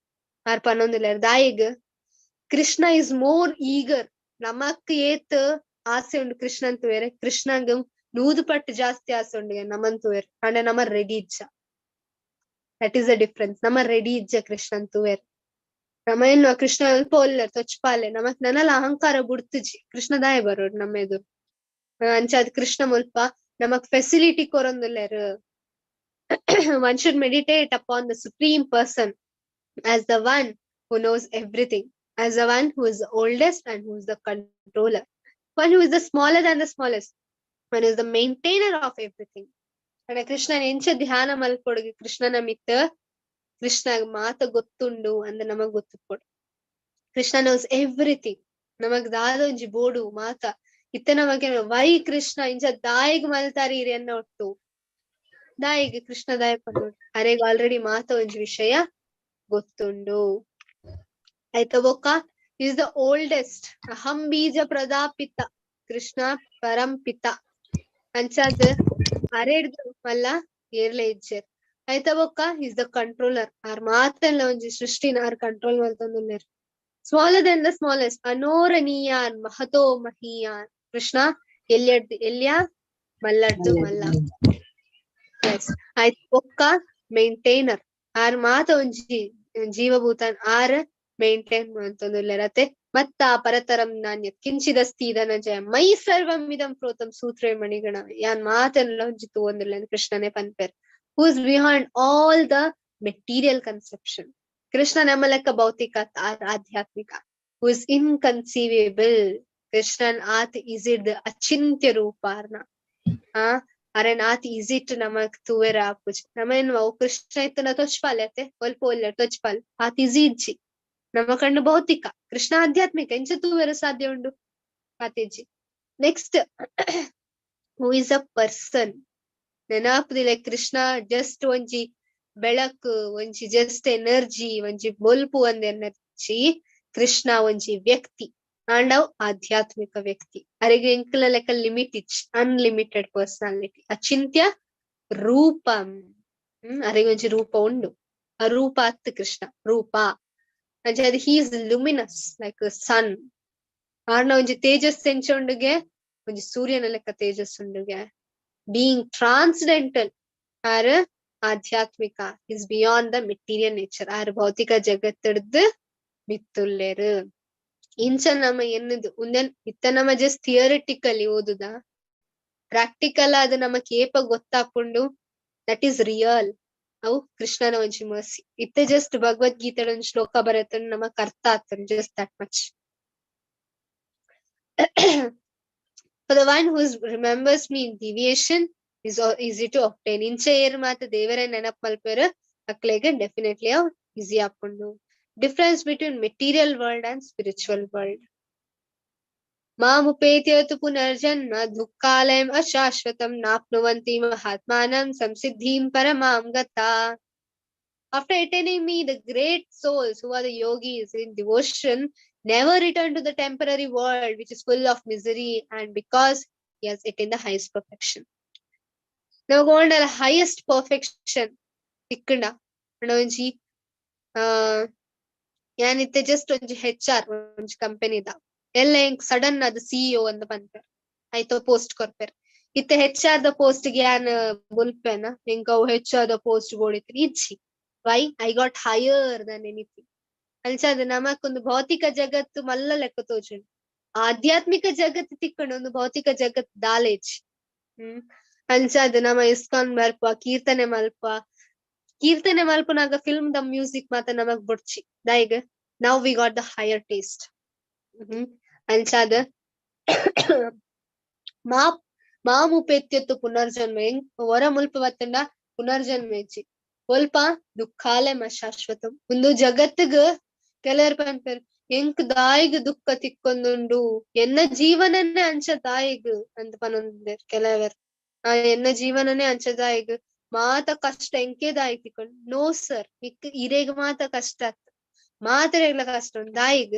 ಆರ್ ಪನೊಂದುಲ್ಲೆ. ದಾಯಿಗ್ ಕೃಷ್ಣ is more eager. ನಮಕ್ ಏತ್ ಆಸೆ ಉಂಡು ಕೃಷ್ಣನ್ ತೂಯೆರೆ, ಕೃಷ್ಣಗ್ 100 ಪಟ್ಟು ಜಾಸ್ತಿ ಆಸೆ ಉಂಡು ನಮನ್ ತೂಯೆರೆ. ಪಂಡ ನಮ ರೆಡಿ ಇಜ್ಜ. That is the difference. ನಮ ರೆಡಿ ಇಜ್ಜ ಕೃಷ್ಣನ್ ತೂಯೆರೆ. ನಮ ಏನು ಕೃಷ್ಣ ಅಲ್ಪ ಒಲ್ಲೆರ್ ತೊಚ್ಪಾಲೆ ನಮಕ್ ನನಲ ಅಹಂಕಾರ ಬುಡ್ತುಜಿ. ಕೃಷ್ಣ ದಾಯ ಬರೋಡು ನಮ್ಮ ಎದುರು. ಅಂಚಾದ್ ಕೃಷ್ಣ ಮುಲ್ಪ ನಮಕ್ facility ಕೊರೊಂದುಲ್ಲೆರ್. One should meditate upon the supreme person as the one who knows everything, as the one who is the oldest and who is the controller, one who is the smaller than the smallest, one who is the maintainer of everything. And Krishna ಎಂಚ ಧ್ಯಾನ ಮಲ್ಪೊಡುಗೆ ಕೃಷ್ಣನ ಮಿತ್ತ ಕೃಷ್ಣ ಮಾತ ಗೊತ್ತುಂಡು ಅಂದ ನಮಗ್ ಗೊತ್ತುಪೊಡು. Krishna knows everything. ನಮಗ್ ದಾದ ಒಂಜಿ ಬೋಡು ಮಾತ ಇತ್ತೆ ನಮಗೆ ವೈ ಕೃಷ್ಣ ಇಂಚ ದಾಯಿಗ್ ಮಲ್ತಾರಿ ಎನ್ನ ಒಟ್ಟು ದಾಯಿಗ್ ಕೃಷ್ಣ ದಾಯ ಪನ್ನೋಡು. ಅರೆಗ್ ಆಲ್ರೆಡಿ ಮಾತ ಒಂಜಿ ವಿಷಯ ಗೊತ್ತುಂಡು. ಆಯ್ತಾ ಬೊಕ್ಕ is the oldest. ಅಹಂ ಬೀಜ ಪ್ರದಾಪಿತ ಕೃಷ್ಣ ಪರಂಪಿತ ಅಂಚಾದ್ ಅರೆಡ್ದು ಮಲ್ಲ ಏರ್ಲೆ ಇಜ್ಜೆರ್. ಆಯ್ತಾ ಬೊಕ್ಕ is the controller. R ಮಾತೆಲ್ಲ ಒಂಜಿ ಸೃಷ್ಟಿನ ಆರ್ ಕಂಟ್ರೋಲ್ ಮಲ್ತೊಂದುಲ್ಲೆರ್. ಸ್ಮಾಲರ್ ದೆನ್ the smallest ಅನೋರನೀಯಾನ್ ಮಹತೋ ಮಹೀಯಾನ್. ಕೃಷ್ಣ ಎಲ್ಯಡ್ದು ಎಲ್ಯ ಮಲ್ಲಡ್ದು ಮಲ್ಲ. ಎಸ್. ಆಯ್ತು ಬೊಕ್ಕ ಮೇಂಟೈನರ್. ಆರ್ ಮಾತ ಒಂಜಿ ಜೀವಭೂತನ್ ಆರ್ ಮೇಂಟೈನ್ ಮಲ್ತೊಂದುಲ್ಲೆರ್. ಅತೆ ಮತ್ತ ಪರತರಂ ನಾಣ್ಯ ಕಿಂಚಿದಸ್ತಿ ಧನಂಜಯ ಮೈ ಸರ್ವಂ ಇದಂ ಪ್ರೋತಂ ಸೂತ್ರೇ ಮಣಿಗಣ. ಯಾನ್ ಮಾತೆಲ್ಲ ಒಂಜಿ ತೂವೊಂದುಲ್ಲೆ ಕೃಷ್ಣನೇ ಪನ್ಪೆರ್. Who is behind all the material conception. Krishna ನಮ್ಮ ಲೆಕ್ಕ ಭೌತಿಕ ಆಧ್ಯಾತ್ಮಿಕ. Who is inconceivable. ಕೃಷ್ಣನ್ ಆತ್ ಇಸಿಡ್ ಅಚಿಂತ್ಯ ರೂಪಾರ್ನ. ಅರೆನ್ ಆತ್ ಇಸಿಟ್ ನಮಕ್ ತೂವೆರ ಆಪುಜಿ. ನಮೇನ್ ಕೃಷ್ಣ ಇತ್ತನ ತೊಚ್ಪಾಲೆ ಅತ್ತೆ ಒಲ್ಪ ಒಲ್ಲೆ ತೊಚ್ಪಾಲ್ ಆತ್ ಇಸಿ ಇಜ್ಜಿ. ನಮ್ಮ ಕಣ್ಣು ಭೌತಿಕ, ಕೃಷ್ಣ ಆಧ್ಯಾತ್ಮಿಕ. ಎಂಚ ತೂವೆರ ಸಾಧ್ಯ ಉಂಡು ಆತಿಜ್ಜಿ. Next who is a person. ನೆನಪುದಿಲ್ಲ ಕೃಷ್ಣ ಜಸ್ಟ್ ಒಂಜಿ ಬೆಳಕು ಒಂಜಿ ಜಸ್ಟ್ ಎನರ್ಜಿ ಒಂಜಿ ಬೊಲ್ಪು ಒಂದ್ ಎನರ್ಜಿ. ಕೃಷ್ಣ ಒಂಜಿ ವ್ಯಕ್ತಿ ಆಂಡವ್ ಆಧ್ಯಾತ್ಮಿಕ ವ್ಯಕ್ತಿ. ಅರೆಗೆ ಎಂಕಲ ಲೆಕ್ಕ ಲಿಮಿಟ್ ಇಚ್ ಅನ್ಲಿಮಿಟೆಡ್ ಪರ್ಸನಾಲಿಟಿ. ಅಚಿಂತ್ಯ ರೂಪಂ. ಅರೆಗೆ ಒಂಜಿ ರೂಪ ಉಂಡು, ಆ ರೂಪ ಅತ್ತು ಕೃಷ್ಣ ರೂಪ. ಅಂಚ ಅದು he is luminous like sun. ಆರ್ನ ಒಂಜಿ ತೇಜಸ್ ಎಂಚ ಉಂಡುಗೆ ಒಂಜಿ ಸೂರ್ಯನ ಲೆಕ್ಕ ತೇಜಸ್ ಉಂಡುಗೆ. ಬೀಯಿಂಗ್ ಟ್ರಾನ್ಸ್ಡೆಂಟಲ್ ಆರ್ ಆಧ್ಯಾತ್ಮಿಕ is beyond the material nature. R ಭೌತಿಕ ಜಗತ್ತಿಡ್ದು ಮಿತ್ತುಲ್ಲೇರು. ಇಂಚ ನಮ್ಮ ಎನ್ನುದು ಉಂದೆನ್ ಇತ್ತ ನಮ್ಮ ಜಸ್ಟ್ ಥಿಯರಿಟಿಕಲಿ ಓದುದ, ಪ್ರಾಕ್ಟಿಕಲ್ ಆದ ನಮ್ಮ ಕೇಪ ಗೊತ್ತಾಪುಂಡು that is real. ಅವು ಕೃಷ್ಣನ ಒಂಜಿ ಮರ್ಸಿ. ಇತ್ತೆ ಜಸ್ಟ್ ಭಗವದ್ಗೀತೆ ಒಂಜಿ ಶ್ಲೋಕ ಬರತ್ತ ನಮಕ್ ಅರ್ಥ ಆಗ್ತದೆ, just that much. For the one who remembers me in deviation is easy to obtain. ಇಂಚ ಏರ್ ಮಾತ ದೇವರ ನೆನಪ್ ಮಲ್ಪೆರ್ ಅಕ್ಲೆಗ್ ಡೆಫಿನೆಟ್ಲಿ ಅವು ಈಸಿ ಆಪುಂಡು. Difference between material world and spiritual world. ಮಾಮುಪೇತ್ಯತು Punarjanma ದುಃಖಾಲಯಂ ಅಶಾಶ್ವತಂ ನಾಪ್ನುವಂತಿ ಮಹಾತ್ಮಾನಂ ಸಂಸಿದ್ಧಿಂ ಪರಮಾಂ ಗತಾ. After attaining me, the great souls who are the yogis in devotion never return to the temporary world, which is full of misery, and because he has attained the highest perfection. Now go on to the highest perfection. ತಿಕ್ಕಂಡ ಒಂಜಿ ಯಾನಿತ್ತೆ just ಒಂಜಿ H R ಒಂಜಿ ಕಂಪನಿದ ಎಲ್ಲ ಎಂಕ್ sudden ಅದು CEO ಅಂತ ಪನ್ಪೆರ್, ಆಯ್ತು post ಕೊರ್ಪೆರ್. ಇತ್ತೆ ಹೆಚ್ ಆರ್ ದ ಪೋಸ್ಟ್ ಗೆ ಯಾನ್ ಬುಲ್ಪೆನ ಎಂಕ್ ಅವು ಹೆಚ್ ಆರ್ ದ ಪೋಸ್ಟ್ ಬೋಡಿತ್ರಿ ಇಜ್ಜಿ. Why I got higher than anything. ಅಂಚಾದ್ ನಮಕೊಂದು ಭೌತಿಕ ಜಗತ್ತು ಮಲ್ಲ ಲೆಕ್ಕ ತೋಜುಂಡು, ಆಧ್ಯಾತ್ಮಿಕ ಜಗತ್ತು ತಿಕ್ಕಂಡು ಒಂದು ಭೌತಿಕ ಜಗತ್ ದಾಲೇಜ್. ಅಂಚಾದ್ ನಮ ಇಸ್ಕಾನ್ ಬರ್ಪ ಕೀರ್ತನೆ ಮಲ್ಪ, ಕೀರ್ತನೆ ಮಲ್ಪನಾಗ ಫಿಲ್ಮ್ the music ಮಾತ ನಮಗ್ ಬುಡ್ಚಿ ದಾಯಿಗ್ now we got the higher taste. ಅಂಚಾದ ಮಾ ಮಾಮುಪೇತ್ಯತ್ತು ಪುನರ್ಜನ್ಮ ಎಂಗ್ ವರ ಮುಲ್ಪ ಬತ್ತಂಡ ಪುನರ್ಜನ್ಮ ಇಜ್ಜಿ. ಒಲ್ಪ ದುಃಖಾಲೆ ಶಾಶ್ವತ. ಒಂದು ಜಗತ್ತಿಗ್ ಕೆಲವರು ಪನ್ಪೆರ್ ಎಂಕ್ ದಾಯಿಗ್ ದುಃಖ ತಿಕ್ಕೊಂದುಂಡು, ಎನ್ನ ಜೀವನನೇ ಅಂಚ ದಾಯಿಗ್ ಅಂತ ಪನೊಂದೇರ್ ಕೆಲವರು. ಆ ಎನ್ನ ಜೀವನನೇ ಅಂಚ ದಾಯಿಗ್ ಮಾತ ಕಷ್ಟ ಎಂಕೆ ದಾಯಿಗ್ ತಿಕ್ಕೊಂಡು. ನೋ ಸರ್, ಇಕ್ ಇರೆಗ್ ಮಾತ ಕಷ್ಟ ಆತ್ ಮಾತೆರೆಗ್ಲ ಕಷ್ಟ ಉಂಡು ದಾಯಿಗ್.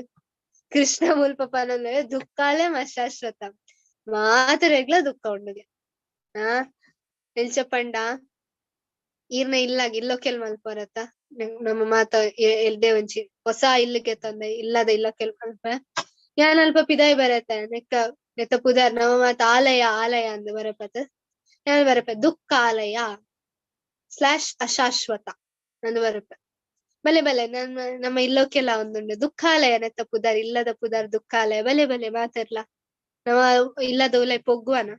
ಕೃಷ್ಣ ಮುಲ್ಪ ಪನೊಂದ್ರೆ ದುಃಖಾಲೆ ಶಾಶ್ವತ, ಮಾತೆರೆಗ್ಲ ದುಃಖ ಉಂಡುಗೆ. ಆ ಎಂಚ ಪಂಡ ಈರ್ನ ಇಲ್ಲಾಗ ಇಲ್ಲೊಕೆಲ್ ಮಲ್ಪರತ್ತ ನಮ್ಮ ಮಾತ ಎಲ್ದೆ ಒಂಜಿ ಹೊಸ ಇಲ್ಲಕ್ಕೆ ತಂದೆ ಇಲ್ಲದ ಇಲ್ಲೊಕೆಲ್ ಮಲ್ಪ ಯಾನ್ ಅಲ್ಪ ಪಿದಾಯಿ ಬರತ್ತ ನೆಕ್ಕ ನೆತ್ತ ಪುದರ್ ನಮ್ಮ ಮಾತ ಆಲಯ ಆಲಯ ಅಂದ್ ಬರಪತ್ ಯಾನ್ ಬರಪ ದುಃಖಾಲಯ ಸ್ಲಾಶ್ ಅಶಾಶ್ವತ ಅಂದ್ ಬರಪ. ಬಲೆ ಬಲೆ ನಮ್ಮ ನಮ್ಮ ಇಲ್ಲೊಕೆಲ್ಲ ಒಂದುಂಡು ದುಃಖಾಲಯ ನೆತ್ತ ಪುದರ್ ಇಲ್ಲದ ಪುದರ್ ದುಃಖಾಲಯ. ಬಲೆ ಬಲೆ ಮಾತೆರ್ಲ ನಮ್ಮ ಇಲ್ಲದ ಉಲೈ ಪೊಗ್ಗುವನ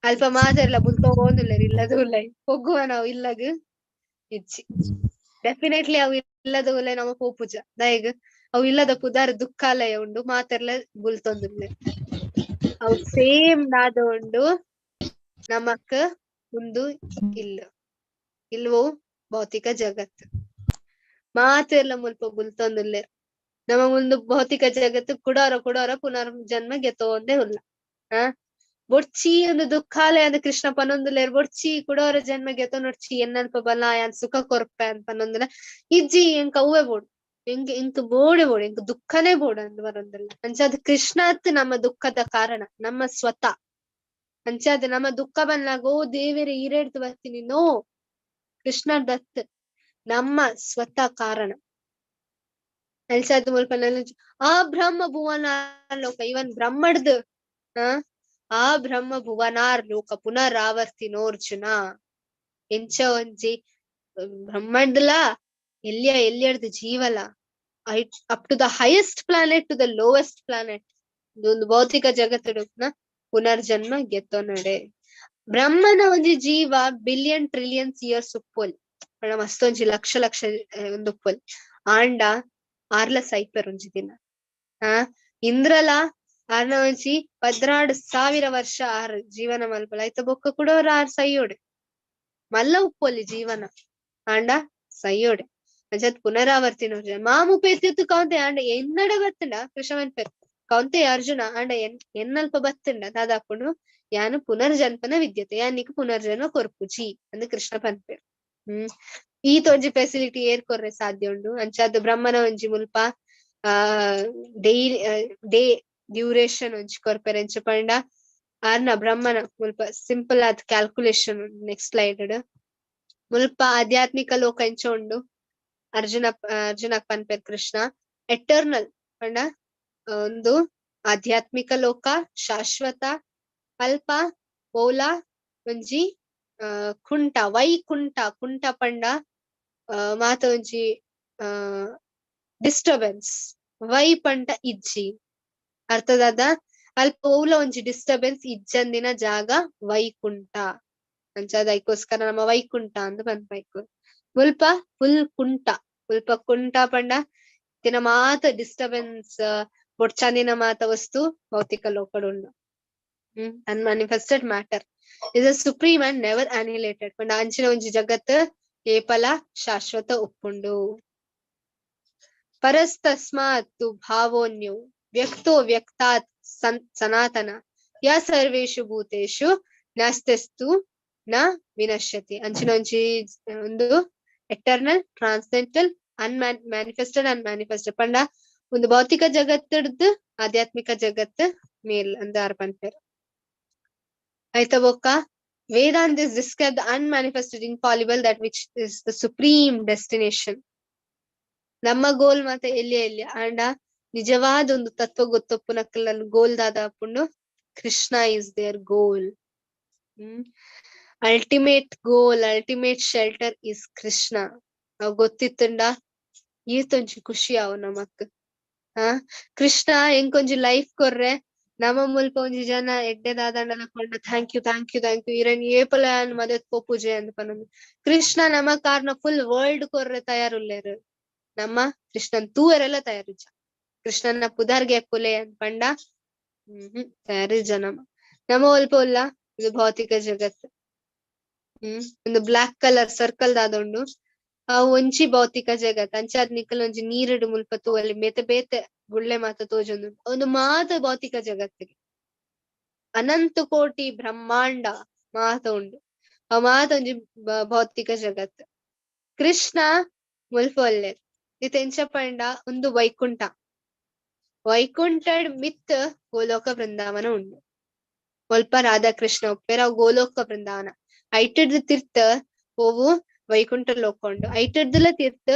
ಅಲ್ಪ ಮಾತೆರ್ಲ ಬುಲ್ತೋಂದುಲ್ಲೆರ್ ಇಲ್ಲದ ಉಲೈ ಪೊಗ್ಗುವ ನಾವು ಇಲ್ಲಗ್ ಇಜ್ಜಿ. ಡೆಫಿನೆಟ್ಲಿ ಅವು ಇಲ್ಲದ ಉಲೈ ನಮ್ಮ ಪೋಪುಜ ದಾಯೆಗ್ ಅವು ಇಲ್ಲದ ಪುದರ್ ದುಃಖಾಲಯ ಉಂಡು ಮಾತೆರ್ಲ ಬುಲ್ತೊಂದುಲ್ಲೆರ್. ಅವು ಸೇಮ್ ದಾದ ಉಂಡು ನಮಕ್ ಉಂದು ಇಲ್ಲ ಇಲ್ವೋ ಭೌತಿಕ ಜಗತ್ತು ಮಾತೆರ್ಲ ಮುಲ್ಪ ಬುಲ್ತೊಂದುಲ್ಲೆರ್. ನಮ್ಮ ಮುಂದು ಭೌತಿಕ ಜಗತ್ತು ಕುಡೋರ ಕುಡೋರ ಪುನರ್ಜನ್ಮ ಗೆತೋಂದೇ ಉಲ್ಲ. ಆ ಬೊಡ್ಚಿ ಒಂದು ದುಃಖಾಲಯ ಅಂದ್ ಕೃಷ್ಣ ಪನೊಂದುಲ್ಲೆರ್ ಬೊಡ್ಚಿ ಕುಡೋರ ಜನ್ಮ ಗೆತೊನೊಡ್ಚಿ ಎನ್ನಲ್ಪ ಬಲ ಯಾನ್ ಸುಖ ಕೊರ್ಪೆ ಅಂತ ಪನೊಂದುಲ್ಲ. ಇಜ್ಜಿ ಎಂಕ್ ಅವ್ವೆ ಬೋಡು, ಎಂಕ್ ಎಂಕ್ ಬೋಡೆ ಬೋಡು, ಎಂಕ್ ದುಃಖನೇ ಬೋಡು ಅಂದ್ ಬರೊಂದುಲ್ಲ. ಅಂಚಾದ್ ಕೃಷ್ಣ ಅತ್ ನಮ್ಮ ದುಃಖದ ಕಾರಣ, ನಮ್ಮ ಸ್ವತಃ. ಅಂಚಾದ್ ನಮ್ಮ ದುಃಖ ಬಂದಾಗ ಓ ದೇವೇರೆ ಈರೇಡ್ದು ಬರ್ತೀನಿ, ನೋ, ಕೃಷ್ಣ ದತ್ ನಮ್ಮ ಸ್ವತಃ ಕಾರಣ. ಅಂಚಾದ್ ಮುಲ್ಪ ಆ ಬ್ರಹ್ಮ ಭುವನ ಲೋಕ ಇವನ್ ಬ್ರಹ್ಮಡ್ದು ಆ ಬ್ರಹ್ಮ ಭುವನಾರ್ ಲೋಕ ಪುನರಾವರ್ತಿನೋರ್ಜುನ. ಎಂಚ ಒಂಜಿ ಬ್ರಹ್ಮಡ್ದಲ ಎಲ್ಲಿಯ ಎಲ್ಲಿಯಡ್ದು ಜೀವಲ up to the highest planet to the lowest planet ಒಂದು ಭೌತಿಕ ಜಗತ್ತುನ ಪುನರ್ಜನ್ಮ ಗೆತ್ತೊನಡೆ. ಬ್ರಹ್ಮನ ಒಂಜಿ ಜೀವ ಬಿಲಿಯನ್ ಟ್ರಿಲಿಯನ್ಸ್ ಇಯರ್ಸ್ ಉಪ್ಪೊಲಿ ಪಂಡ ಮಸ್ತೊಂಜಿ ಲಕ್ಷ ಲಕ್ಷ ಒಂದು ಉಪ್ಪೊಲಿ. ಆಂಡ ಆರ್ಲ ಸೈಪರ್ ಒಂಜಿ ದಿನ. ಆ ಇಂದ್ರಲ ಆರ್ನ ಒಂಜಿ 14,000 ವರ್ಷ ಆರ್ ಜೀವನ ಮಲ್ಪಲ ಐತ ಬೊಕ್ಕ ಕೂಡ ಆರ್ ಸೈಯೋಡೆ ಮಲ್ಲ ಉಪ್ಪೊಲಿ ಜೀವನ ಆಂಡ ಸೈಯೋಡೆ. ಅಂಚಾದ್ ಪುನರಾವರ್ತಿನ ಮಾಮುಪೇತ್ಯತ್ತು ಕೌಂತೆ ಆಂಡ ಎನ್ನಡ ಬತ್ತಂಡ ಕೃಷ್ಣ ಪನ್ಪೆರ್ ಕೌಂತೆ ಅರ್ಜುನ ಆಂಡ ಎನ್ನಲ್ಪ ಬತ್ತಂಡ ದಾದಾಪುಂಡು ಯಾನು ಪುನರ್ಜನ್ಮನ ವಿದ್ಯತೆ ಯಾನಿಕ್ ಪುನರ್ಜನ್ಮ ಕೊರ್ಪುಜಿ ಅಂದ್ ಕೃಷ್ಣ ಪನ್ಪೆರ್. ಈತ ಒಂಜಿ ಫೆಸಿಲಿಟಿ ಏರ್ ಕೊರ್ರೆ ಸಾಧ್ಯ ಉಂಡು. ಅಂಚಾದ್ ಬ್ರಹ್ಮನ ಒಂಜಿ ಮುಲ್ಪ ಆ ಡೈಲಿ ಡೇ ಡ್ಯೂರೇಷನ್ ಒಂಜಿ ಕೊರ್ಪೆರ್. ಎಂಚ ಪಂಡ ಆರ್ನ ಬ್ರಹ್ಮನ ಮುಲ್ಪ ಸಿಂಪಲ್ ಆದ್ ಕ್ಯಾಲ್ಕುಲೇಷನ್. ನೆಕ್ಸ್ಟ್ ಸ್ಲೈಡ್ ಮುಲ್ಪ ಆಧ್ಯಾತ್ಮಿಕ ಲೋಕ ಎಂಚ ಉಂಡು. ಅರ್ಜುನ ಅರ್ಜುನ ಪನ್ಪೆರ್ ಕೃಷ್ಣ, ಎಟರ್ನಲ್ ಪಂಡ ಒಂದು ಆಧ್ಯಾತ್ಮಿಕ ಲೋಕ ಶಾಶ್ವತ. ಅಲ್ಪ ಓಲಾ ಒಂಜಿ ಕುಂಟ, ವೈಕುಂಠ, ಕುಂಟ ಪಂಡ ಮಾತ ಒಂಜಿ ಡಿಸ್ಟರ್ಬೆನ್ಸ್, ವೈ ಪಂಡ ಇಜ್ಜಿ ಅರ್ಥದಾದ. ಅಲ್ಪ ಓಲ ಒಂಜಿ ಡಿಸ್ಟರ್ಬೆನ್ಸ್ ಇಜ್ಜಂದಿನ ಜಾಗ ವೈಕುಂಠ. ಅಂಚಾದ ಐಕೋಸ್ಕರ ನಮ್ಮ ವೈಕುಂಠ ಅಂದ್ ಪನ್ಪೈಕು. ಮುಲ್ಪ ಫುಲ್ ಕುಂಟ, ಮುಲ್ಪ ಕುಂಟ ಪಂಡ ದಿನ ಮಾತ ಡಿಸ್ಟರ್ಬೆನ್ಸ್, ಬೊಡ್ಚಾಂದಿನ ಮಾತ ವಸ್ತು ಭೌತಿಕ ಲೋಕಡ್ ಉಂಡು. Unmanifested matter is a supreme and never annihilated. ಪಂಡ ಅಂಚಿನ ಒಂಜಿ ಜಗತ್ ಏಪಲ ಶಾಶ್ವತ ಉಪ್ಪುಂಡು. ಪರಸ್ತಸ್ಮಾತ್ ಭಾವೋನ್ಯೋ ವ್ಯಕ್ತೋ ವ್ಯಕ್ತಾತ್ ಸನಾತನ ಯಾ ಸರ್ವೇಷು ಭೂತೇಷು ನಾಸ್ತಿಸ್ತು ನ ವಿನಶ್ಯತಿ. ಅಂಚಿನ ಒಂಜಿ ಒಂದು ಎಟರ್ನಲ್, ಟ್ರಾನ್ಸೆಂಡೆಂಟಲ್, ಅನ್ಮ್ಯಾನಿಫೆಸ್ಟೆಡ್, ಅನ್ಮ್ಯಾನಿಫೆಸ್ಟೆಡ್ ಪಂಡ ಒಂದು ಭೌತಿಕ ಜಗತ್ತಡ್ದು ಆಧ್ಯಾತ್ಮಿಕ ಜಗತ್ ಮೇಲ್ ಅಂದ್ ಆರ್ ಪನ್ಪೆರ್. ಆಯ್ತಾ ಬೊಕ್ಕ Vedanta is describe the unmanifested infallible that which is the supreme destination. ನಮ್ಮ ಗೋಲ್ ಮಾತ ಎಲ್ಲಿ ಎಲ್ಲಿ ಆಂಡ ನಿಜವಾದ ಒಂದು ತತ್ವ ಗೊತ್ತೊಪ್ಪುನಕ್ಕಲ್ಲ ಗೋಲ್ ದಾದ ಪುಂಡು Krishna is their goal. Ultimate goal, ultimate shelter is Krishna. ಅವ್ ಗೊತ್ತಿತ್ತುಂಡ ಈತೊಂಜಿ ಖುಷಿ ಅವು ನಮಕ್. ಹಾ ಕೃಷ್ಣ ಎಂಕೊಂಜಿ ಲೈಫ್ ಕೊರ್ರೆ, ನಮ್ಮ ಮುಲ್ಪ ಒಂಜಿ ಜನ ಎಡ್ಡೆ ದಾದಂಡಲ ಕೊಂಡ thank you thank you thank you iron ಏಪಲ ಮದತ್ ಪೋಪುಜೆ ಅಂದ್ ಪನೊಂದು. ಕೃಷ್ಣ ನಮ್ಮ ಕಾರ್ನ ಫುಲ್ ವರ್ಲ್ಡ್ ಕೊರ್ರೆ ತಯಾರುಲ್ಲೇರು. ನಮ್ಮ ಕೃಷ್ಣನ್ ತೂವೆರೆಲ್ಲ ತಯಾರಿಜ. ಕೃಷ್ಣನ ಪುದರ್ಗೆ ಪುಲೆ ಅಂದ್ ಪಂಡ ತಯಾರಿಜ. ನಮ್ಮ ನಮ್ಮ ಒಲ್ಪ ಉಲ್ಲ ಇದು ಭೌತಿಕ ಜಗತ್ತು. ಒಂದು ಬ್ಲಾಕ್ ಕಲರ್ ಸರ್ಕಲ್ ದಾದ ಉಂಡು, ಆ ಒಂಜಿ ಭೌತಿಕ ಜಗತ್. ಅಂಚಾದ್ ನಿಕಲ್ ಒಂಜಿ ನೀರುಡು ಮುಲ್ಪ ತೂವಲ್ಲಿ ಬೇತೆ ಬೇತೆ ಗುಳ್ಳೆ ಮಾತ ತೋಜೊಂದು ಒಂದು ಮಾತ ಭೌತಿಕ ಜಗತ್ತಿಗೆ ಅನಂತ ಕೋಟಿ ಬ್ರಹ್ಮಾಂಡ ಮಾತ ಉಂಡು. ಆ ಮಾತ ಒಂಜಿ ಭೌತಿಕ ಜಗತ್ತು. ಕೃಷ್ಣ ಮುಲ್ಪ ಒಲ್ಲೆರ್ ಇತ್ತೆ ಎಂಚ ಪಂಡ ಒಂದು ವೈಕುಂಠ, ವೈಕುಂಠಡ್ ಮಿತ್ ಗೋಲೋಕ ವೃಂದಾವನ ಉಂಡು. ಒಲ್ಪ ರಾಧಾಕೃಷ್ಣ ಉಪ್ಪೇರ್, ಅವು ಗೋಲೋಕ ವೃಂದಾವನ. ಐಟದ್ ತಿರ್ತ ಓವು ವೈಕುಂಠ ಲೋಕ ಉಂಡು. ಐಟರ್ದಲ ತೀರ್ಥ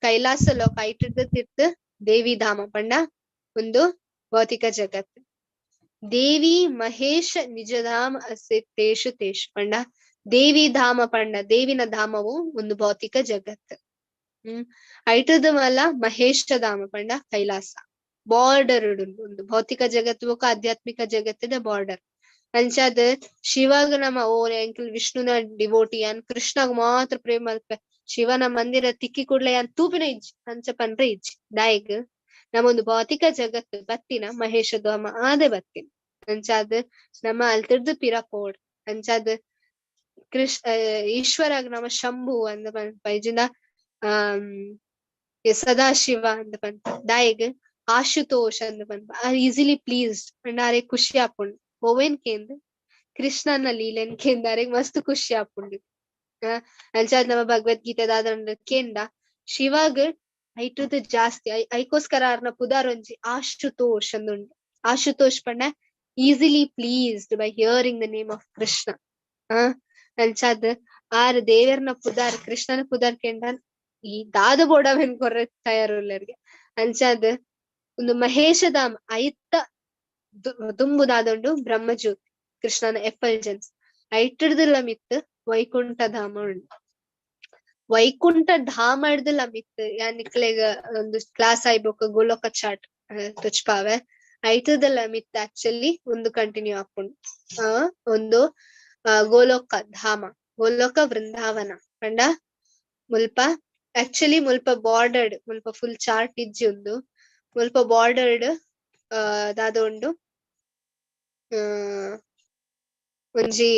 ಕೈಲಾಸ ಲೋಕ, ಐಟರ್ದ ತೀರ್ಥ ದೇವಿ ಧಾಮ ಪಂಡ ಒಂದು ಭೌತಿಕ ಜಗತ್ತು. ದೇವಿ ಮಹೇಶ ನಿಜಧಾಮ ಅಸೆ ತೇಷು ತೇಷು ಪಂಡ ದೇವಿ ಧಾಮ ಪಂಡ ದೇವಿನ ಧಾಮವು ಒಂದು ಭೌತಿಕ ಜಗತ್ತು. ಐಟದ ಮಲ್ಲ ಮಹೇಶ ಧಾಮ ಪಂಡ ಕೈಲಾಸ ಬಾರ್ಡರ್ ಒಂದು ಭೌತಿಕ ಜಗತ್ತು ಬೊಕ ಆಧ್ಯಾತ್ಮಿಕ ಜಗತ್ತಿನ ಬಾರ್ಡರ್. ಅಂಚಾದ್ ಶಿವಾಗ ನಮ್ಮ ಓ ಅಂಕಲ್ ವಿಷ್ಣುನ ಡಿವೋಟಿ ಅನ್ ಕೃಷ್ಣಗ್ ಮಾತ್ರ ಪ್ರೇಮ ಅಲ್ಪ ಶಿವನ ಮಂದಿರ ತಿಕ್ಕಿ ಕೂಡ್ಲೆ ಅನ್ ತೂಪಿನ ಇಜ್ಜಿ ಅಂಚ ಪನ್ರೆ ಇಜ್ಜಿ. ದಾಯಿಗ್ ನಮ್ಮೊಂದು ಭೌತಿಕ ಜಗತ್ತು ಬತ್ತಿನ ಮಹೇಶ ಧಾಮ ಆದೆ ಬತ್ತಿನ. ಅಂಚಾದ್ ನಮ್ಮ ಅಲ್ತಿರ್ದು ಪಿರ ಪೋಡ್. ಅಂಚಾದ್ ಕೃಷ್ಣ ಈಶ್ವರಾಗ್ ನಮ್ಮ ಶಂಭು ಅಂದ ಪನ್ಪ ಇಜಿಂಡ ಸದಾಶಿವ ಅಂದ ಪನ್ಪ. ದಾಯಿಗ್ ಆಶುತೋಷ್ ಅಂದ ಪನ್ಪ. ಆರ್ ಈಸಿಲಿ ಪ್ಲೀಸ್ಡ್ ಅಂಡ್ ಆರೆ ಖುಷಿ ಆಪುಂಡು. ಓವೇನ್ ಕೇಂದ್ ಕೃಷ್ಣನ ಲೀಲೆನ್ ಕೇಂದ್ ಆರೆಗ್ ಮಸ್ತ್ ಖುಷಿ ಆಪುಂಡು. ಅಂಚಾದ್ ನಮ್ಮ ಭಗವದ್ಗೀತೆ ದಾದ ಕೇಂಡ ಶಿವಾಗ್ ಐಟುದು ಜಾಸ್ತಿ ಐಕೋಸ್ಕರ ಆರ್ನ ಪುದಾರ್ ಒಂಜಿ ಆಶುತೋಷ್ ಅಂದುಂಡು. ಆಶುತೋಷ್ ಪಂಡ easily pleased by hearing the name of Krishna. ಅಂಚಾದ್ are ದೇವೆರ್ನ ಪುದಾರ್ ಕೃಷ್ಣನ ಪುದಾರ್ ಕೇಂಡ ಈ ದಾದ ಬೋಡವೆನ್ ಕೊರ್ರೆ ತಯಾರುಲ್ಲೆರ್ಗೆ. ಅಂಚಾದ್ ಒಂದು ಮಹೇಶ ಧಾಮ ಐತ ದುಂಬುದಾದುಂಡು ಬ್ರಹ್ಮಜ್ಯೋತಿ ಕೃಷ್ಣನ ಎಫಲ್ಜೆನ್ಸ್. ಐಟರ್ದಲ ಮಿತ್ ವೈಕುಂಠ ಧಾಮ ಉಂಡು. ವೈಕುಂಠ ಧಾಮ ಹಿಡ್ದಲ ಮಿತ್ ಯಾನ್ ನಿಕ್ಲೆಗ್ ಒಂದು ಕ್ಲಾಸ್ ಆಯ್ಬೊಕ ಗೋಲೋಕ ಚಾಟ್ ತುಚ್ಪಾವೆ. ಐಟದಲ ಮಿತ್ ಆಕ್ಚುಲಿ ಒಂದು ಕಂಟಿನ್ಯೂ ಆಪುಂಡು. ಒಂದು ಗೋಲೋಕ ಧಾಮ, ಗೋಲೋಕ ವೃಂದಾವನ ಪಂಡ ಮುಲ್ಪ ಆಕ್ಚುಲಿ ಮುಲ್ಪ ಬಾರ್ಡರ್ಡ್, ಮುಲ್ಪ ಫುಲ್ ಚಾರ್ಟ್ ಇಜ್ಜಿ ಉಂದು. ಮುಲ್ಪ ಬಾರ್ಡರ್ಡ್ ದಾದ ಉಂಡು ಒಂಜಿ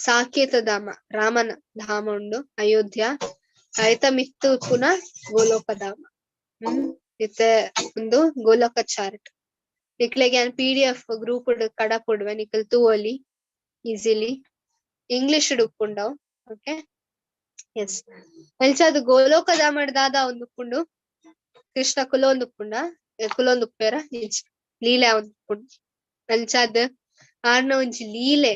ಸಾಕೇತ ಧಾಮ, ರಾಮನ ಧಾಮ ಉಂಡು ಅಯೋಧ್ಯ. ಆಯ್ತ ಮಿತ್ತು ಉಪ್ಪುನ ಗೋಲೋಕ ಧಾಮ. ಇತ್ತೆ ಒಂದು ಗೋಲೋಕ ಚಾರ್ಟ್ ನಿಕ್ಲೆಗ್ ಯಾನ್ PDF group ಕಡಪುಡ್ವೆ, ನಿಕಲ್ ತೂವೊಲಿ ಈಸಿಲಿ. ಇಂಗ್ಲಿಷ್ ಉಪ್ಪುಂಡವು. ಓಕೆ. ಎಸ್ ಅಂಚಾದ್ ಗೋಲೋಕ ಧಾಮಡ್ ದಾದ ಒಂದುಪ್ಪುಂಡು ಕೃಷ್ಣ ಕುಲೊಂದುಪ್ಪುಂಡ ಕುಲೊಂದುಪ್ಪೇರ ಲೀಲೆ ಉಪ್ಪುಂಡು. ಅಂಚಾದ್ ಆರ್ನ ಒಂಜಿ ಲೀಲೆ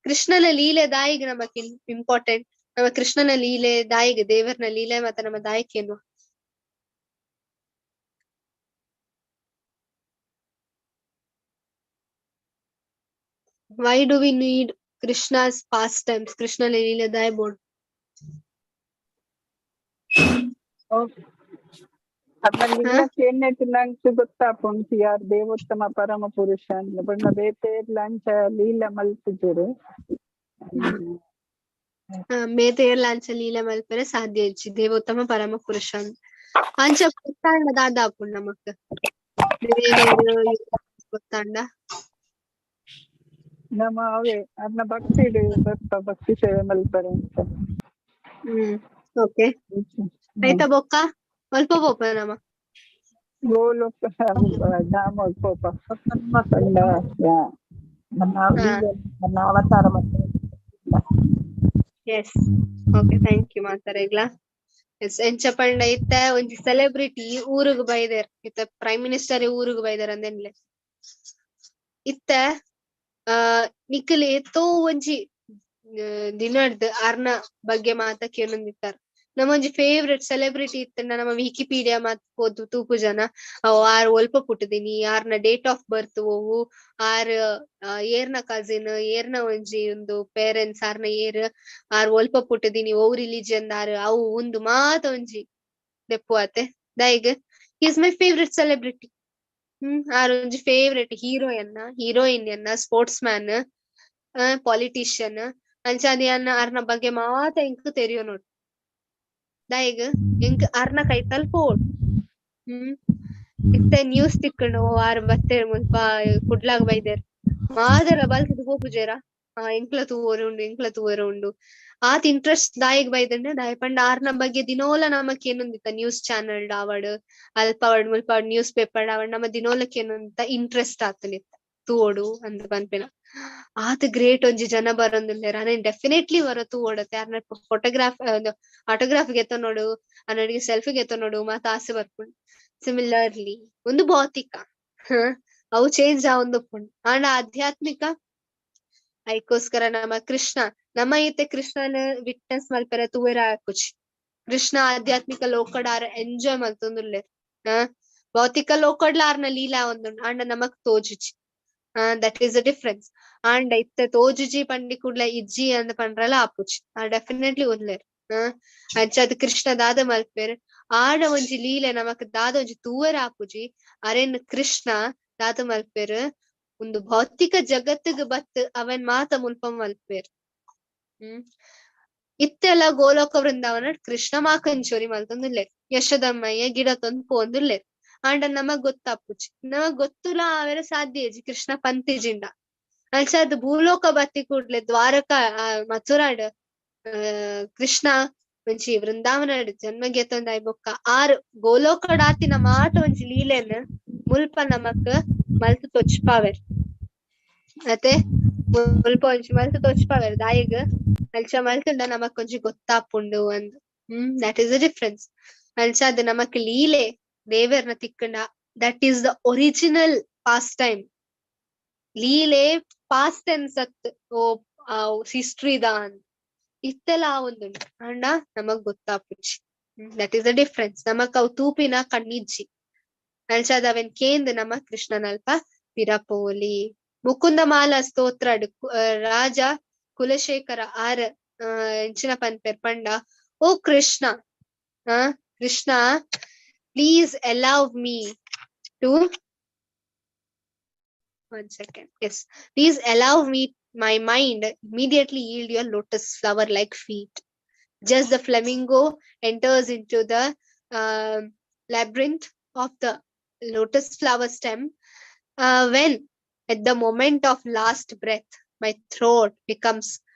ಕೃಷ್ಣನ ಲೀಲೆ ದಾಯಿಗ್ ನಮಕ್ ಇಂಪಾರ್ಟೆಂಟ್. ನಮ್ಮ ಕೃಷ್ಣನ ಲೀಲೆ ದಾಯಿಗ್ ದೇವರ್ನ ಲೀಲೆ ಮತ್ತೆ ನಮ್ಮ ದಾಯಿಕೇನು. Why do we need Krishna's pastimes? ಕೃಷ್ಣನ ಲೀಲೆ ದಾಯಿ ಬೋಡ್. ಅದ್ನ ಲೀಲ ಗೊತ್ತಾಪುಂಡು ಯಾರ್ ದೇವೋತ್ತಮ ಪರಮ ಪುರುಷ ಬಣ್ಣ ಬೇತೆ ಲಂಚ ಲೀಲ ಮಲ್ಪುಜೆರ್. ಬೇತೆ ಅಂಚ ಲೀಲ ಮಲ್ಪೆರೆ ಸಾಧ್ಯ ಇಜ್ಜಿ ದೇವೋತ್ತಮ ಪರಮ ಪುರುಷ ಅಂಚ ಗೊತ್ತಾಂಡ ದಾದ ಆಪುಂಡು ನಮಕ್ ಗೊತ್ತಾಂಡ ನಮ್ಮ ಅವೇ ಅದ್ನ ಭಕ್ತಿ ಭಕ್ತಿ ಸೇವೆ ಮಲ್ಪರೆ ಅಂತ. ಓಕೆ ಆಯ್ತಾ ಬೊಕ್ಕ ಅಲ್ಪ ಪೋಪ ನಮ ಗೋಲೋಕ ಧಾಮ ಪೋಪ ಅವತಾರ. Yes okay thank you ಮಾತಾರೆಗ್ಲ. S ಎಂಚ ಪಂಡ ಇತ್ತೆ ಒಂಜಿ ಸೆಲೆಬ್ರಿಟಿ ಊರುಗ್ ಬೈದೆರ್ ಇತ್ತೆ ಪ್ರೈಮ್ ಮಿನಿಸ್ಟರ್ ಊರುಗ್ ಬೈದೆರ್ ಅಂದೆನ್ಲೆ ಇತ್ತೆ ನಿಕುಲು ಏತೋ ಒಂಜಿ ದಿನಡ್ದ್ ಆರ್ನ ಬಗ್ಗೆ ಮಾತ ಕೇನೊಂದಿತ್ತಾರೆ. ನಮ್ಮ ಒಂಜಿ ಫೇವ್ರೆಟ್ ಸೆಲೆಬ್ರಿಟಿ ಇತ್ತಂಡ ನಮ್ಮ ವಿಕಿಪೀಡಿಯಾ ಮಾತ್ ಪೋದು ತೂಪು ಜನ ಆರ್ ಒಲ್ಪ ಪುಟ್ಟುದಿನಿ ಆರ್ನ date of birth ಓವು R ಏರ್ನ cousin ಏರ್ನ ಒಂಜಿ ಒಂದು ಪೇರೆಂಟ್ಸ್ ಆರ್ನ ಏರ್ ಆರ್ ಒಲ್ಪ ಪುಟ್ಟುದಿನಿ ಓ ರಿಲಿಜನ್ ಆರ್ ಅವು ಉಂದು ಮಾತ ಒಂಜಿ ದೆಪ್ಪು ಆತೆ ದಾಯಿಗ್ is my favourite celebrity. R ಒಂಜಿ ಫೇವ್ರೆಟ್ ಹೀರೋ ಎನ್ನ ಹೀರೋಯಿನ್ ಎನ್ನ ಸ್ಪೋರ್ಟ್ಸ್ ಮ್ಯಾನ್ ಪಾಲಿಟಿಷಿಯನ್ ಅಂಚಾದ್ ಯಾನ್ ಆರ್ನ ಬಗ್ಗೆ ಮಾತ ಎಂಕ್ ತೆರಿಯೊ ನೋಡು. ದಾಯಿಗ್ ಎಂಕ್ ಆರ್ನ ಕೈತಲ್ ಪೋಡ್. ಇತ್ತೆ ನ್ಯೂಸ್ ತಿಕ್ಕುಂಡು ಆರ್ ಬತ್ತೆರ್ ಮುಲ್ಪ ಕುಡ್ಲಾಗ್ ಬೈದೆರ್ ಮಾತೆರ್ಲ ಬಲ್ತುದು ಪೋಪುಜೆರ ಎಂಕ್ಲ ತೂವರೆ ಉಂಡು ಎಂಕ್ಲ ತೂವರೆ ಉಂಡು ಆತ್ ಇಂಟ್ರೆಸ್ಟ್ ದಾಯಿಗ್ ಬೈದಂಡ ದಾಯೆ ಪಂಡ ಆರ್ನ ಬಗ್ಗೆ ದಿನೋಲ ನಮಕ್ ಕೇನೊಂದಿತ್ತ ನ್ಯೂಸ್ ಚಾನೆಲ್ ಆವಡ್ ಅಲ್ಪ ಆವಡ್ ಮುಲ್ಪ ಆವಡ್ ನ್ಯೂಸ್ ಪೇಪರ್ ಆವಡ್ ನಮ್ಮ ದಿನೋಲ ಕೇನೊಂದಿತ್ತ ಇಂಟ್ರೆಸ್ಟ್ ಆತುಂಡಿತ್ತ ತೂವೊಡು ಅಂದ್ ಪನ್ಪಿನ. ಆತ್ ಗ್ರೇಟ್ ಒಂಜಿ ಜನ ಬರೊಂದುಲ್ಲೆರ್ ಅನೆನ್ ಡೆಫಿನೆಟ್ಲಿ ಒರ ತೂವೊಡತ್ತೆ ಆರ್ನ ಫೋಟೋಗ್ರಾಫ್ ಆಟೋಗ್ರಾಫ್ ಗೆತೊನೊಡು ಆರ್ನೊಟ್ಟಿಗೆ ಸೆಲ್ಫಿ ಗೆತೊನೊಡು ಮಾತ ಆಸೆ ಬರ್ಪುಂಡು. ಸಿಮಿಲರ್ಲಿ ಒಂದು ಭೌತಿಕ ಅವು ಚೇಂಜ್ ಆವೊಂದುಪ್ಪುಂಡು ಆಂಡ ಆಧ್ಯಾತ್ಮಿಕ ಐಕೋಸ್ಕರ ನಮ್ಮ ಕೃಷ್ಣ ನಮ್ಮ ಇತ್ತೆ ಕೃಷ್ಣನ ವಿಟ್ನೆಸ್ ಮಲ್ಪೆರೆ ತೂವೆರೆ ಆಪುಜಿ. ಕೃಷ್ಣ ಆಧ್ಯಾತ್ಮಿಕ ಲೋಕಡ್ ಆರ್ ಎಂಜಾಯ್ ಮಲ್ತೊಂದುಲ್ಲೆರ್. ಭೌತಿಕ ಲೋಕಡ್ಲ ಆರ್ನ ಲೀಲಾ ಆವೊಂದುಂಡು ಆಂಡ ನಮಕ್ ತೋಜುಜಿ. That is the difference. ಆಂಡ ಇತ್ತೆ ತೋಜುಜಿ ಪಂಡಿ ಕೂಡ್ಲೆ ಇಜ್ಜಿ ಅಂದ್ ಪಂಡ್ರಲ ಆಪುಜಿ ಆರ್ ಡೆಫಿನೆಟ್ಲಿ ಉಲ್ಲೆರ್. ಅಂಚಾದ್ ಕೃಷ್ಣ ದಾದ ಮಲ್ಪೆರ್ ಆಡ ಒಂಜಿ ಲೀಲೆ ನಮಕ್ ದಾದ ಒಂಜಿ ತೂವೆರೆ ಆಪುಜಿ ಅರೆನ್ ಕೃಷ್ಣ ದಾದ ಮಲ್ಪೆರ್ ಒಂದು ಭೌತಿಕ ಜಗತ್ತಿಗ್ ಬತ್ ಅವನ್ ಮಾತ ಮುಲ್ಪ ಮಲ್ಪೆರ್. ಇತ್ತೆಲ್ಲ ಗೋಲೋಕ ವೃಂದಾವನ ಕೃಷ್ಣ ಮಾಕಂಚೋರಿ ಮಲ್ತೊಂದುಲ್ಲೆರ್ ಯಶೋದಮ್ಮಯ್ಯ ಗಿಡ ತೊಂದ್ ಪೋಂದುಲ್ಲೆರ್. ಆಂಡ ನಮಗ್ ಗೊತ್ತಾಪುಜಿ ನಮಗ್ ಗೊತ್ತುಲ ಆವೆರೆ ಸಾಧ್ಯ ಇಜ್ಜಿ ಕೃಷ್ಣ ಪಂತಿಜಿಂಡ. ಅಂಚಾದ್ ಭೂಲೋಕ ಬತ್ತಿ ಕೂಡ್ಲೆ ದ್ವಾರಕಾ ಮಥುರಾಡ್ ಕೃಷ್ಣ ಒಂಜಿ ವೃಂದಾವನಡ್ ಜನ್ಮ ಗೆತೊಂದಾಯಿ ಬೊಕ್ಕ ಆರ್ ಗೋಲೋಕಡಾತಿನ ಮಾತ ಒಂಜಿ ಲೀಲೆನ್ ಮುಲ್ಪ ನಮಕ್ ಮಲ್ತ್ ತೊಚ್ಪಾವೆರ್ ಅತೆ ಮುಲ್ಪ ಒಂಜಿ ಮಲ್ತ್ ತೋಚ್ಪಾವೆರ್ ದಾಯಿಗ್ ಅಂಚ ಮಲ್ತುಂಡ ನಮಕ್ ಒಂಜಿ ಗೊತ್ತಾಪುಂಡು ಅಂದ್. That is the difference. ಅಂಚಾದ್ ನಮಕ್ ಲೀಲೆ ದೇವೆರ್ನ ತಿಕ್ಕಂಡ that is the original pastime. Leele past tense ಅತ್ ಓ ಹಿಸ್ಟ್ರಿ ದ ಅಂದ್ ಇತ್ತೆಲ ಆವೊಂದುಂಡು ಆಂಡ ನಮಗ್ ಗೊತ್ತಾಪುಜಿ. That is the difference. ನಮಕ್ ಅವು ತೂಪಿನ ಕಣ್ಣಿಜ್ಜಿ. ಅಂಚಾದ್ ಅವೆನ್ ಕೇಂದ್ ನಮ ಕೃಷ್ಣನಲ್ಪ ಪಿರಪೋಲಿ. ಮುಕುಂದ ಮಾಲ ಸ್ತೋತ್ರಡ್ ರಾಜ ಕುಲಶೇಖರ ಆರ್ ಎಂಚಿನ ಪನ್ಪೆರ್ ಪಂಡ ಓ Krishna Krishna please allow me to one second yes please allow me my mind immediately yield your lotus flower like feet. Just the flamingo enters into the labyrinth of the lotus flower stem when at the moment of last breath my throat becomes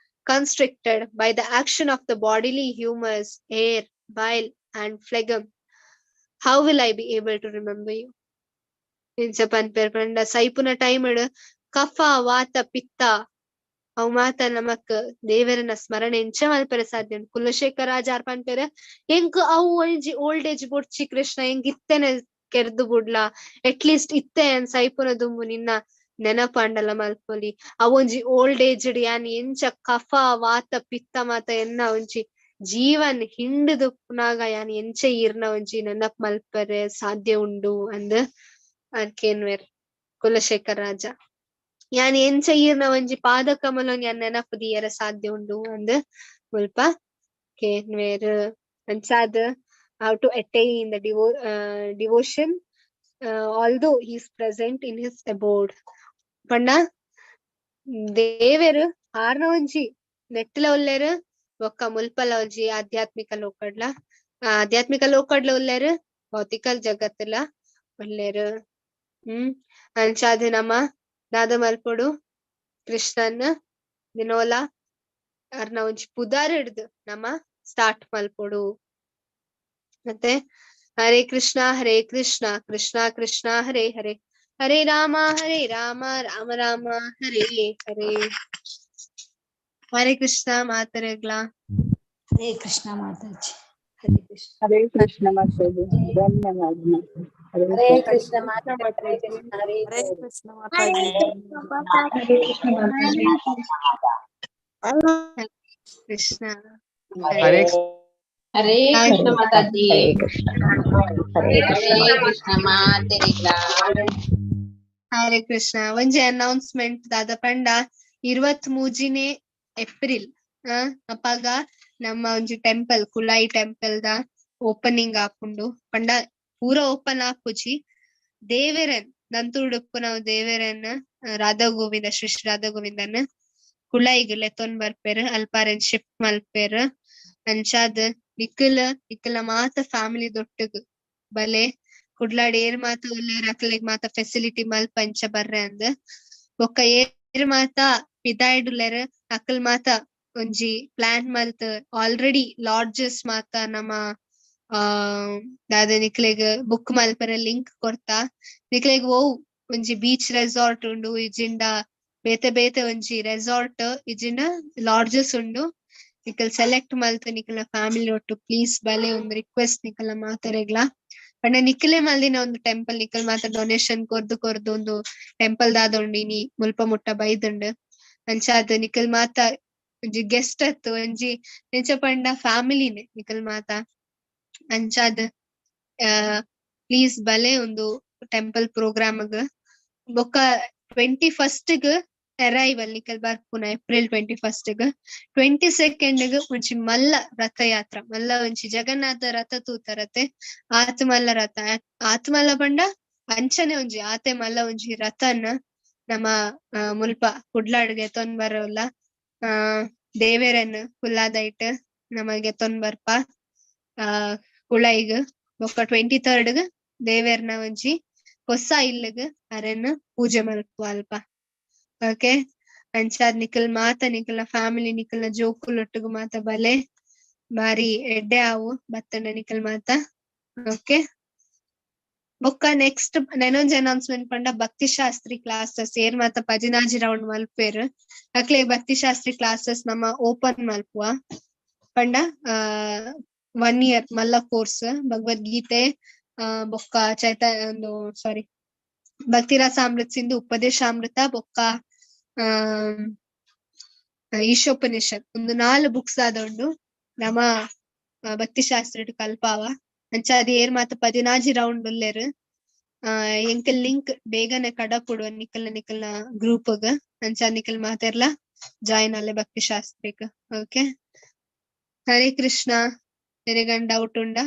constricted by the action of the bodily humors, air, bile and phlegm. How will I be able to remember you? ಇಂಚ ಪನ್ಪೆರ್ ಪಂಡ ಸೈಪುನ time ಕಫ ವಾತ ಪಿತ್ತ ಅವು ಮಾತ ನಮಕ್ ದೇವರನ ಸ್ಮರಣೆ ಎಂಚ ಮಲ್ಪೆರೆ ಸಾಧ್ಯ ಉಂಡು. ಕುಲಶೇಖರ ರಾಜಾರ್ ಪನ್ಪೆರ್ ಎಂಕ್ ಅವು ಒಂಜಿ ಓಲ್ಡ್ ಏಜ್ ಬೊಡ್ಚಿ ಕೃಷ್ಣ, ಎಂಕ್ ಇತ್ತೆನೆ ಕೆರ್ದು ಬುಡ್ಲಾ, ಅಟ್ ಲೀಸ್ಟ್ ಇತ್ತೆ ಯಾನ್ ಸೈಪುನ ದುಂಬು ನಿನ್ನ ನೆನಪಾಂಡಲ ಮಲ್ಪೊಲಿ. ಅವೊಂಜಿ ಓಲ್ಡ್ ಏಜ್ ಯಾನ್ ಎಂಚ ಕಫ ವಾತ ಪಿತ್ತ ಮಾತ ಎನ್ನ ಒಂಜಿ ಜೀವನ್ ಹಿಂಡುದುಪ್ಪುನಾಗ ಯಾನ್ ಎಂಚ ಈರ್ನ ಒಂಜಿ ನೆನಪ್ ಮಲ್ಪರೆ ಸಾಧ್ಯ ಉಂಡು ಅಂದ್ ಕೇನ್ವೆರ್ ಕುಲಶೇಖರ ರಾಜ. ಯಾನ್ ಎಂಚ ಈರ್ನ ಒಂಜಿ ಪಾದ ಕಮಲನ್ ಯಾನ್ ನೆನಪು ದೀಯರೆ ಸಾಧ್ಯ ಉಂಡು ಅಂದ್ ಮುಲ್ಪ ಕೇನ್ವೆರ್. ಅಂಚಾದ್ how to attain the devotion although he is present in his abode. ಪಂಡ ದೇವೆರ್ ಆರ್ನ ಒಂಜಿ ನೆಟ್ಟಿಲ ಉಲ್ಲೆರ್ ಬೊಕ್ಕ ಮುಲ್ಪಲ ಒಂಜಿ ಆಧ್ಯಾತ್ಮಿಕ ಲೋಕಡ್ಲ ಆಧ್ಯಾತ್ಮಿಕ ಲೋಕಡ್ಲ ಉಲ್ಲೆರ್, ಭೌತಿಕ ಜಗತ್ತುಲ ಉಲ್ಲೆರ್. ಅಂಚಾದ್ ನಮ ದಾದ ಮಲ್ಪೊಡು, ಕೃಷ್ಣನ್ ದಿನೋಲ ಅರ್ನ ಒಂಜಿ ಪುದರ್ ಹಿಡ್ದು ನಮ ಸ್ಟಾರ್ಟ್ ಮಲ್ಪೊಡು. ಮತ್ತೆ ಹರೇ ಕೃಷ್ಣ ಹರೇ ಕೃಷ್ಣ ಕೃಷ್ಣ ಕೃಷ್ಣ ಹರೇ ಹರೇ ಹರೇ ರಾಮ ಹರೇ ರಾಮ ರಾಮ ರಾಮ ಹರೇ ಹರೇ. ಹರೇ ಕೃಷ್ಣ ಮಾತರೆಗ್ಲಾ. ಹರೇ ಕೃಷ್ಣ ಮಾತಾಜಿ. ಹರೇ ಕೃಷ್ಣ. ಹರೇ ಕೃಷ್ಣ ಮಾತಾಜಿ, ಧನ್ಯವಾದ. ಹರೇ ಕೃಷ್ಣ ಮಾತಾಜಿ. ಹರೇ ಕೃಷ್ಣ ಮಾತಾಜಿ. ಕೃಷ್ಣ. ಹರೇ ಹರೇ ಕೃಷ್ಣ ಮಾತಾಜಿ. ಹರೇ ಕೃಷ್ಣ ಹರೇ ಹರೇ ಕೃಷ್ಣ ಮಾತೆರಿಗ್ಲಾ. ಹರೇ ಕೃಷ್ಣ. ಒಂಜಿ ಅನೌನ್ಸ್ಮೆಂಟ್ ದಾದ ಪಂಡ 23 ಏಪ್ರಿಲ್ ಅಪಗ ನಮ್ಮ ಒಂಜಿ ಟೆಂಪಲ್ ಕುಳಾಯಿ ಟೆಂಪಲ್ ದ ಓಪನಿಂಗ್ ಆಪುಂಡು. ಪಂಡ ಪೂರ ಓಪನ್ ಆಪುಜಿ, ದೇವೆರನ್ ನಂತುಡುಪ್ಪು ನಾವು ದೇವೆರನ್ ರಾಧಾ ಗೋವಿಂದ ಶ್ರೀ ಶ್ರೀ ರಾಧಾ ಗೋವಿಂದನ್ ಕುಳಾಯಿಗ್ ಲೆತ್ತೊಂದ್ ಬರ್ಪೆರ್, ಅಲ್ಪಾರೆನ್ ಶಿಫ್ಟ್ ಮಲ್ಪೆರ್. ಅಂಚಾದ್ ನಿಖಿಲ್ ನಿಖಿಲ ಮಾತ ಫ್ಯಾಮಿಲಿ ದೊಟ್ಟುಗ್ ಬಲೆ ಕುಡ್ಲಾಡ್ ಏರ್ ಮಾತ ಉಲ್ಲೆರ್ ಅಕ್ಲೆಗ್ ಮಾತ ಫೆಸಿಲಿಟಿ ಮಲ್ಪ ಅಂಚ ಬರ್ರೆ ಅಂದ್. ಬೊಕ್ಕ ಏರ್ ಮಾತ ಪಿದಾಯ್ಡುಲ್ಲೆರ್ ಅಕಲ್ ಮಾತ ಒಂಜಿ ಪ್ಲಾನ್ ಮಲ್ತ್ ಆಲ್ರೆಡಿ ಲಾಡ್ಜಸ್ ಮಾತ ನಮ್ಮ ದಾದ ನಿಕ್ಲೆಗ್ ಬುಕ್ ಮಲ್ಪರೆ ಲಿಂಕ್ ಕೊರ್ತಾ. ನಿಕ್ಲೆಗ್ ಓ ಒಂಜಿ ಬೀಚ್ ರೆಸಾರ್ಟ್ ಉಂಡು, ಇಜಿಂಡ ಬೇತೆ ಬೇತೆ ಒಂಜಿ ರೆಸಾರ್ಟ್ ಇಜಿಂಡ ಲಾಡ್ಜಸ್ ಉಂಡು, ನಿಕಲ್ ಸೆಲೆಕ್ಟ್ ಮಲ್ತ್ ನಿಕಲ್ನ ಫ್ಯಾಮಿಲಿ ಒಟ್ಟು ಪ್ಲೀಸ್ ಬಲೆ ಒಂದು ರಿಕ್ವೆಸ್ಟ್ ನಿಕಲ್ನ ಮಾತೆರೆಗ್ಲಾ. ಪಂಡ ನಿಕಲೆ ಮಲ್ದಿನ ಒಂದು ಟೆಂಪಲ್ ನಿಕಲ್ ಮಾತ ಡೊನೇಷನ್ ಕೊರ್ದು ಕೊರ್ದು ಒಂದು ಟೆಂಪಲ್ ದಾದ ಉಂಡು ಇನಿ ಮುಲ್ಪ ಮುಟ್ಟ ಬೈದುಂಡು. ಅಂಚಾದ್ ನಿಕಲ್ ಮಾತ ಒಂಜಿ ಗೆಸ್ಟ್ ಅತ್ತು ಒಂಜಿ ಎಂಚ ಪಂಡ ಫ್ಯಾಮಿಲಿನೇ ನಿಕಲ್ ಮಾತ. ಅಂಚಾದ್ ಪ್ಲೀಸ್ ಬಲೆ ಒಂದು ಟೆಂಪಲ್ ಪ್ರೋಗ್ರಾಮ್ ಗ್. ಬೊಕ್ಕ 21st ಗ್ ಅರೈವಲ್ ನಿಕಲ್ ಬರ್ಪುನ ಏಪ್ರಿಲ್ 21st ಗ್. 22nd ಗ್ ಒಂಜಿ ಮಲ್ಲ ರಥಯಾತ್ರ, ಮಲ್ಲ ಒಂಜಿ ಜಗನ್ನಾಥ ರಥ ತೂತರತೆ ಆತ್ ಮಲ್ಲ ರಥ, ಆತ್ ಮಲ್ಲ ಪಂಡ ಅಂಚನೆ ಒಂಜಿ ಆತೆ ಮಲ್ಲ ಒಂಜಿ ರಥನ ನಮ್ಮ ಮುಲ್ಪ ಕುಡ್ಲಾಡ್ಗೆ ತೊಂದ್ ಬರೋಲ್ಲ. ದೇವೆರನ್ ಕುಲ್ಲಾದೈಟ್ ನಮಗೆ ತೊಂದ್ ಬರ್ಪ ಕುಳೈಗ್. ಬೊಕ್ಕ 23rd ಗ್ ದೇವೆರ್ನ ಒಂಜಿ ಹೊಸ ಇಲ್ಲಗ್ ಅರೆನ್ ಪೂಜೆ ಮಲ್ಪುವ ಅಲ್ಪ. ಓಕೆ, ಅಂಚಾದ್ ನಿಕಲ್ ಮಾತ ನಿಕಲ್ನ ಫ್ಯಾಮಿಲಿ ನಿಕಲ್ನ ಜೋಕುಲೊಟ್ಟುಗು ಮಾತ ಬಲೆ ಬಾರಿ ಎಡ್ಡೆ ಆವು ಬತ್ತಂಡ ನಿಕಲ್ ಮಾತ. ಓಕೆ, ಬೊಕ್ಕ ನೆಕ್ಸ್ಟ್ ನನೊಂಜಿ ಅನೌನ್ಸ್ಮೆಂಟ್ ಪಂಡ ಭಕ್ತಿ ಶಾಸ್ತ್ರಿ ಕ್ಲಾಸಸ್ ಏರ್ ಮಾತ 16 ರೌಂಡ್ ಮಲ್ಪೆರ್ ಅಕ್ಲೆ ಭಕ್ತಿ ಶಾಸ್ತ್ರಿ ಕ್ಲಾಸಸ್ ನಮ್ಮ ಓಪನ್ ಮಲ್ಪುವ. ಪಂಡ 1 ಇಯರ್ ಮಲ್ಲ ಕೋರ್ಸ್ ಭಗವದ್ಗೀತೆ ಬೊಕ್ಕ ಚೈತ ಒಂದು ಸಾರಿ ಭಕ್ತಿರಸಾಮೃತ ಸಿಂಧು ಉಪದೇಶಾಮೃತ ಬೊಕ್ಕ ಈಶೋಪನಿಷತ್ ಒಂದು 4 ಬುಕ್ಸ್ ಆದ ಉಂಡು ನಮ್ಮ ಭಕ್ತಿ ಶಾಸ್ತ್ರ ಕಲ್ಪಾವ. ಅಂಚಾದ್ ಏರ್ ಮಾತ 16 ರೌಂಡ್ ಉಲ್ಲೆರ್ ಎಂಕಲ್ ಲಿಂಕ್ ಬೇಗನೆ ಕಡಪುಡುವ ನಿಕಲ್ನ ನಿಕಲ್ನ ಗ್ರೂಪ್ ಗ್. ಅಂಚಾದ್ ನಿಕಲ್ ಮಾತೆರ್ಲ ಜಾಯಿನ್ ಅಲ್ಲೆ ಭಕ್ತಿ ಶಾಸ್ತ್ರಿಗ್. ಓಕೆ, ಹರೇ ಕೃಷ್ಣ. ಎರೆಗನ್ ಡೌಟ್ ಉಂಡಾ?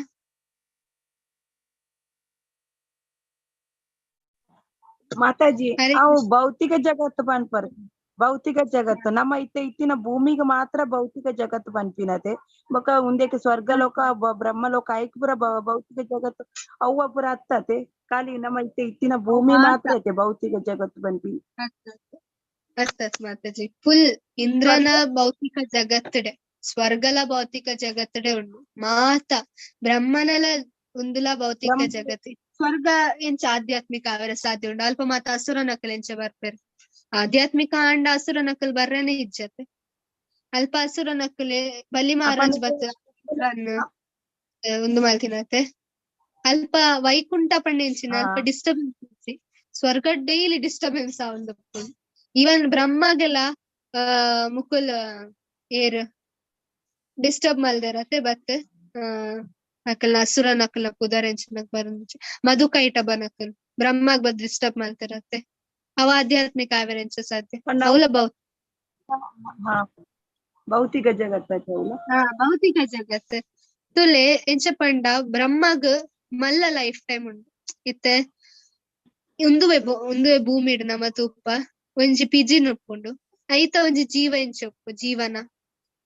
ಮಾತಾಜಿ, ಹರೇ ಅವು ಕೃಷ್ಣ. ಭೌತಿಕ ಜಗತ್ತು ಪನ್ಪರ್, ಭೌತಿಕ ಜಗತ್ತು ನಮ್ಮ ಇತ್ತೆ ಇತ್ತಿನ ಭೂಮಿಗೆ ಮಾತ್ರ ಭೌತಿಕ ಜಗತ್ತು ಪನ್ಪಿನತೆ. ಬೊಕ್ಕ ಉಂದೆಕ್ ಸ್ವರ್ಗಲೋಕ ಬ್ರಹ್ಮಲೋಕ ಐಕ್ ಪೂರ ಭೌತಿಕ ಜಗತ್ತು ಅವ್ವ ಪೂರ ಅತ್ತತೆ. ಖಾಲಿ ನಮ್ಮ ಇತ್ತೆ ಇತ್ತಿನ ಭೂಮಿ ಮಾತ್ರ ಐತೆ ಭೌತಿಕ ಜಗತ್ತು ಪನ್ಪಿ. ಅತ್ತತ್ ಮಾತಾಜಿ, ಫುಲ್ ಇಂದ್ರನ ಭೌತಿಕ ಜಗತ್ತಡೆ ಸ್ವರ್ಗಲ ಭೌತಿಕ ಜಗತ್ತಡೆ ಉಂಡು ಮಾತ ಬ್ರಹ್ಮನಲ ಉಂದುಲ ಭೌತಿಕ ಜಗತ್ತು. ಸ್ವರ್ಗ ಎಂಚ ಆಧ್ಯಾತ್ಮಿಕ ಅವರ ಸಾಧ್ಯ ಉಂಡು, ಅಲ್ಪ ಮಾತ ಅಸುರನಕಲ್ ಎಂಚ ಬರ್ಪೆರ್. ಆಧ್ಯಾತ್ಮಿಕ ಆಂಡ ಅಸುರನಕುಲ್ ಬರ್ರನೆ ಇಜ್ಜತೆ. ಅಲ್ಪ ಅಸುರನಕುಲೆ ಬಲಿ ಮಹಾರಾಜ್ ಬತ್ತ ಉಂದು ಮಲ್ತಿನತೆ. ಅಲ್ಪ ವೈಕುಂಠ ಪಂಡ ಅಲ್ಪ ಡಿಸ್ಟರ್ಬೆನ್ಸ್, ಸ್ವರ್ಗ ಡೈಲಿ ಡಿಸ್ಟರ್ಬೆನ್ಸ್ ಆವೊಂದು. ಈವನ್ ಬ್ರಹ್ಮಗೆಲ ಮುಕುಲ್ ಏರ್ ಡಿಸ್ಟರ್ಬ್ ಮಲ್ದೆರತೆ ಬತ್ ಅಕಲ್ನ ಅಸುರನಕಲ್ನ ಪುದರ್ ಎಂಚಿನ ಬರಂಚಿ ಮಧುಕೈಟಬನಕಲ್ ಬ್ರಹ್ಮಗ್ ಬತ್ ಡಿಸ್ಟರ್ಬ್ ಮಲ್ತೆರತೆ. ಅವ ಆಧ್ಯಾತ್ಮಿಕ ಆವೆರೆಂಚ ಸಾಧ್ಯ? ಅವಲ ಭೌತಿಕ ಜಗತ್ತ. ಭೌತಿಕ ಜಗತ್ ತುಲೆ ಎಂಚ ಪಂಡ ಬ್ರಹ್ಮಗ್ ಮಲ್ಲ ಲೈಫ್ ಟೈಮ್ ಉಂಡು. ಇತ್ತೆ ಉಂದುವೆ ಉಂದುವೆ ಭೂಮಿಡ್ ನಮ ತೂಪ ಒಂಜಿ ಪಿಜಿನ್ ಉಪ್ಪುಂಡು, ಐತ ಒಂಜಿ ಜೀವ ಎಂಚ ಉಪ್ಪು ಜೀವನ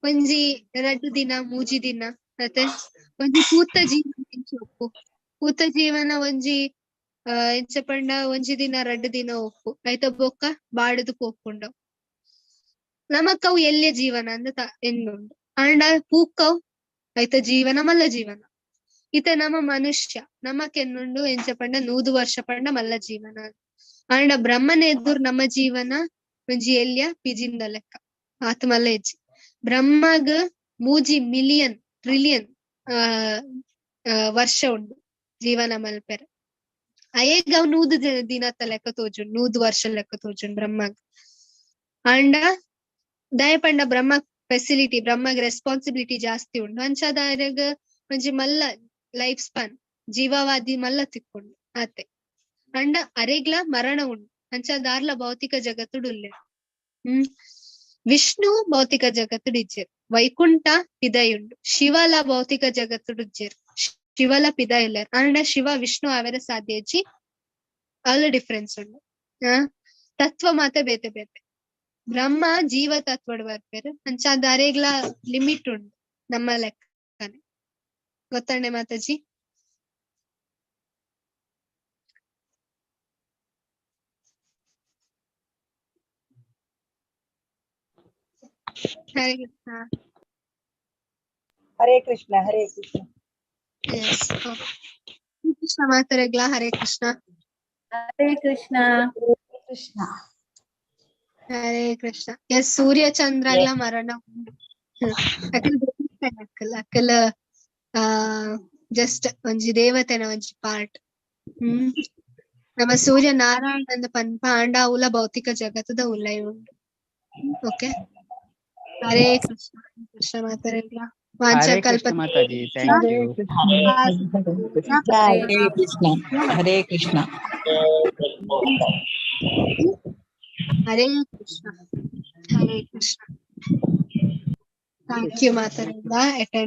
ಒಂಜಿ 2 ದಿನ 3 ದಿನ ಅತೆ. ಒಂಜಿ ಪೂತ ಜೀವನ ಎಂಚ ಉಪ್ಪು, ಪೂತ ಜೀವನ ಒಂಜಿ ಎಂಚ ಪಂಡ ಒಂಜಿ ದಿನ 2 ದಿನ ಉಪ್ಪು, ಐತ ಬೊಕ್ಕ ಬಾಡುದು ಪೋಪುಂಡು. ನಮಕ್ ಅವು ಎಲ್ಯ ಜೀವನ ಅಂದ್ ಎನ್ನುಂಡು. ಆಂಡ ಪೂಕವ್ ಐತ ಜೀವನ ಮಲ್ಲ ಜೀವನ. ಇತ್ತೆ ನಮ್ಮ ಮನುಷ್ಯ ನಮಕ್ ಎನ್ನುಂಡು ಎಂಚ ಪಂಡ 100 ವರ್ಷ ಪಂಡ ಮಲ್ಲ ಜೀವನ. ಆಂಡ ಬ್ರಹ್ಮನ ಎದುರು ನಮ್ಮ ಜೀವನ ಒಂಜಿ ಎಲ್ಯ ಪಿಜಿಂದ ಲೆಕ್ಕ ಆತ್ ಮಲ್ಲ ಹೆಜ್ಜೆ. ಬ್ರಹ್ಮಗ್ 3 ಮಿಲಿಯನ್ ಟ್ರಿಲಿಯನ್ ವರ್ಷ ಉಂಡು ಜೀವನ ಮಲ್ಪೆರೆ. ಅಯೇಗ್ ಅವ್ 100 ದಿನತ ಲೆಕ್ಕ ತೋಜುಂಡು, 100 ವರ್ಷ ಲೆಕ್ಕ ತೋಜುಂಡು ಬ್ರಹ್ಮಗ್. ಆಂಡ ದಯ ಪಂಡ ಬ್ರಹ್ಮ ಫೆಸಿಲಿಟಿ, ಬ್ರಹ್ಮಗ್ ರೆಸ್ಪಾನ್ಸಿಬಿಲಿಟಿ ಜಾಸ್ತಿ ಉಂಡು. ಅಂಚಾದ ಅರೆಗ್ ಒಂಜಿ ಮಲ್ಲ ಲೈಫ್ ಸ್ಪಾನ್ ಜೀವವಾದಿ ಮಲ್ಲ ತಿಕ್ಕೊಂಡು ಆತೆ. ಅಂಡ ಅರೆಗ್ಲ ಮರಣ ಉಂಡು, ಅಂಚಾದ ಆರ್ಲ ಭೌತಿಕ ಜಗತ್ತುಡು ಉಲ್ಲೆ. ವಿಷ್ಣು ಭೌತಿಕ ಜಗತ್ತುಡು ಇಜ್ಜೆರ್, ವೈಕುಂಠ ಪಿದೈ ಉಂಡು. ಶಿವಲ ಭೌತಿಕ ಜಗತ್ತುಡು ಇಜ್ಜೆರ್, ಶಿವಲ ಪಿದೈ ಉಲ್ಲೆರ್. ಆಂಡ ಶಿವ ವಿಷ್ಣು ಆವೆರೆ ಸಾಧ್ಯ ಇಜ್ಜಿ, ಅಲ್ಲ ಡಿಫ್ರೆನ್ಸ್ ಉಂಡು. ತತ್ವ ಮಾತ ಬೇತೆ ಬೇತೆ. ಬ್ರಹ್ಮ ಜೀವ ತತ್ವಡ್ ಬರ್ಪೆರ್, ಅಂಚಾದ ಅರೆಗ್ಲ ಲಿಮಿಟ್ ಉಂಡು ನಮ್ಮ ಲೆಕ್ಕನೆ. ಗೊತ್ತಂಡೆ ಮಾತಾಜಿ? ಹರೇ ಕೃಷ್ಣ. ಹರೇ ಕೃಷ್ಣ, ಹರೇ ಕೃಷ್ಣ. ಕೃಷ್ಣ ಮಾತರೆಗ್ಲ ಹರೇ ಕೃಷ್ಣ. ಹರೇ ಕೃಷ್ಣ. ಕೃಷ್ಣ. ಹರೇ ಕೃಷ್ಣ. ಎಸ್, ಸೂರ್ಯ ಚಂದ್ರಗ್ಲ ಮರಣ ಉಂಡು. ಅಕಲ್ ಅಕಲ್ ಅಕಲ್ ಜಸ್ಟ್ ಒಂಜಿ ದೇವತೆನ ಒಂಜಿ ಪಾರ್ಟ್. ನಮ್ಮ ಸೂರ್ಯ ನಾರಾಯಣ ಅಂದ್ ಪನ್ಪ, ಆಂಡ ಅವುಲ ಭೌತಿಕ ಜಗತ್ತದ ಉಲೈ ಉಂಡು. ಓಕೆ, ಹರೇ ಕೃಷ್ಣ. ಕೃಷ್ಣ ಮಾತರೆಗ್ಲ Hare Krishna Mataji, thank you. Hare Krishna, Hare Krishna. Hare Krishna, Hare Krishna. Thank you ಮಾತರೆಗ್ಲ attend.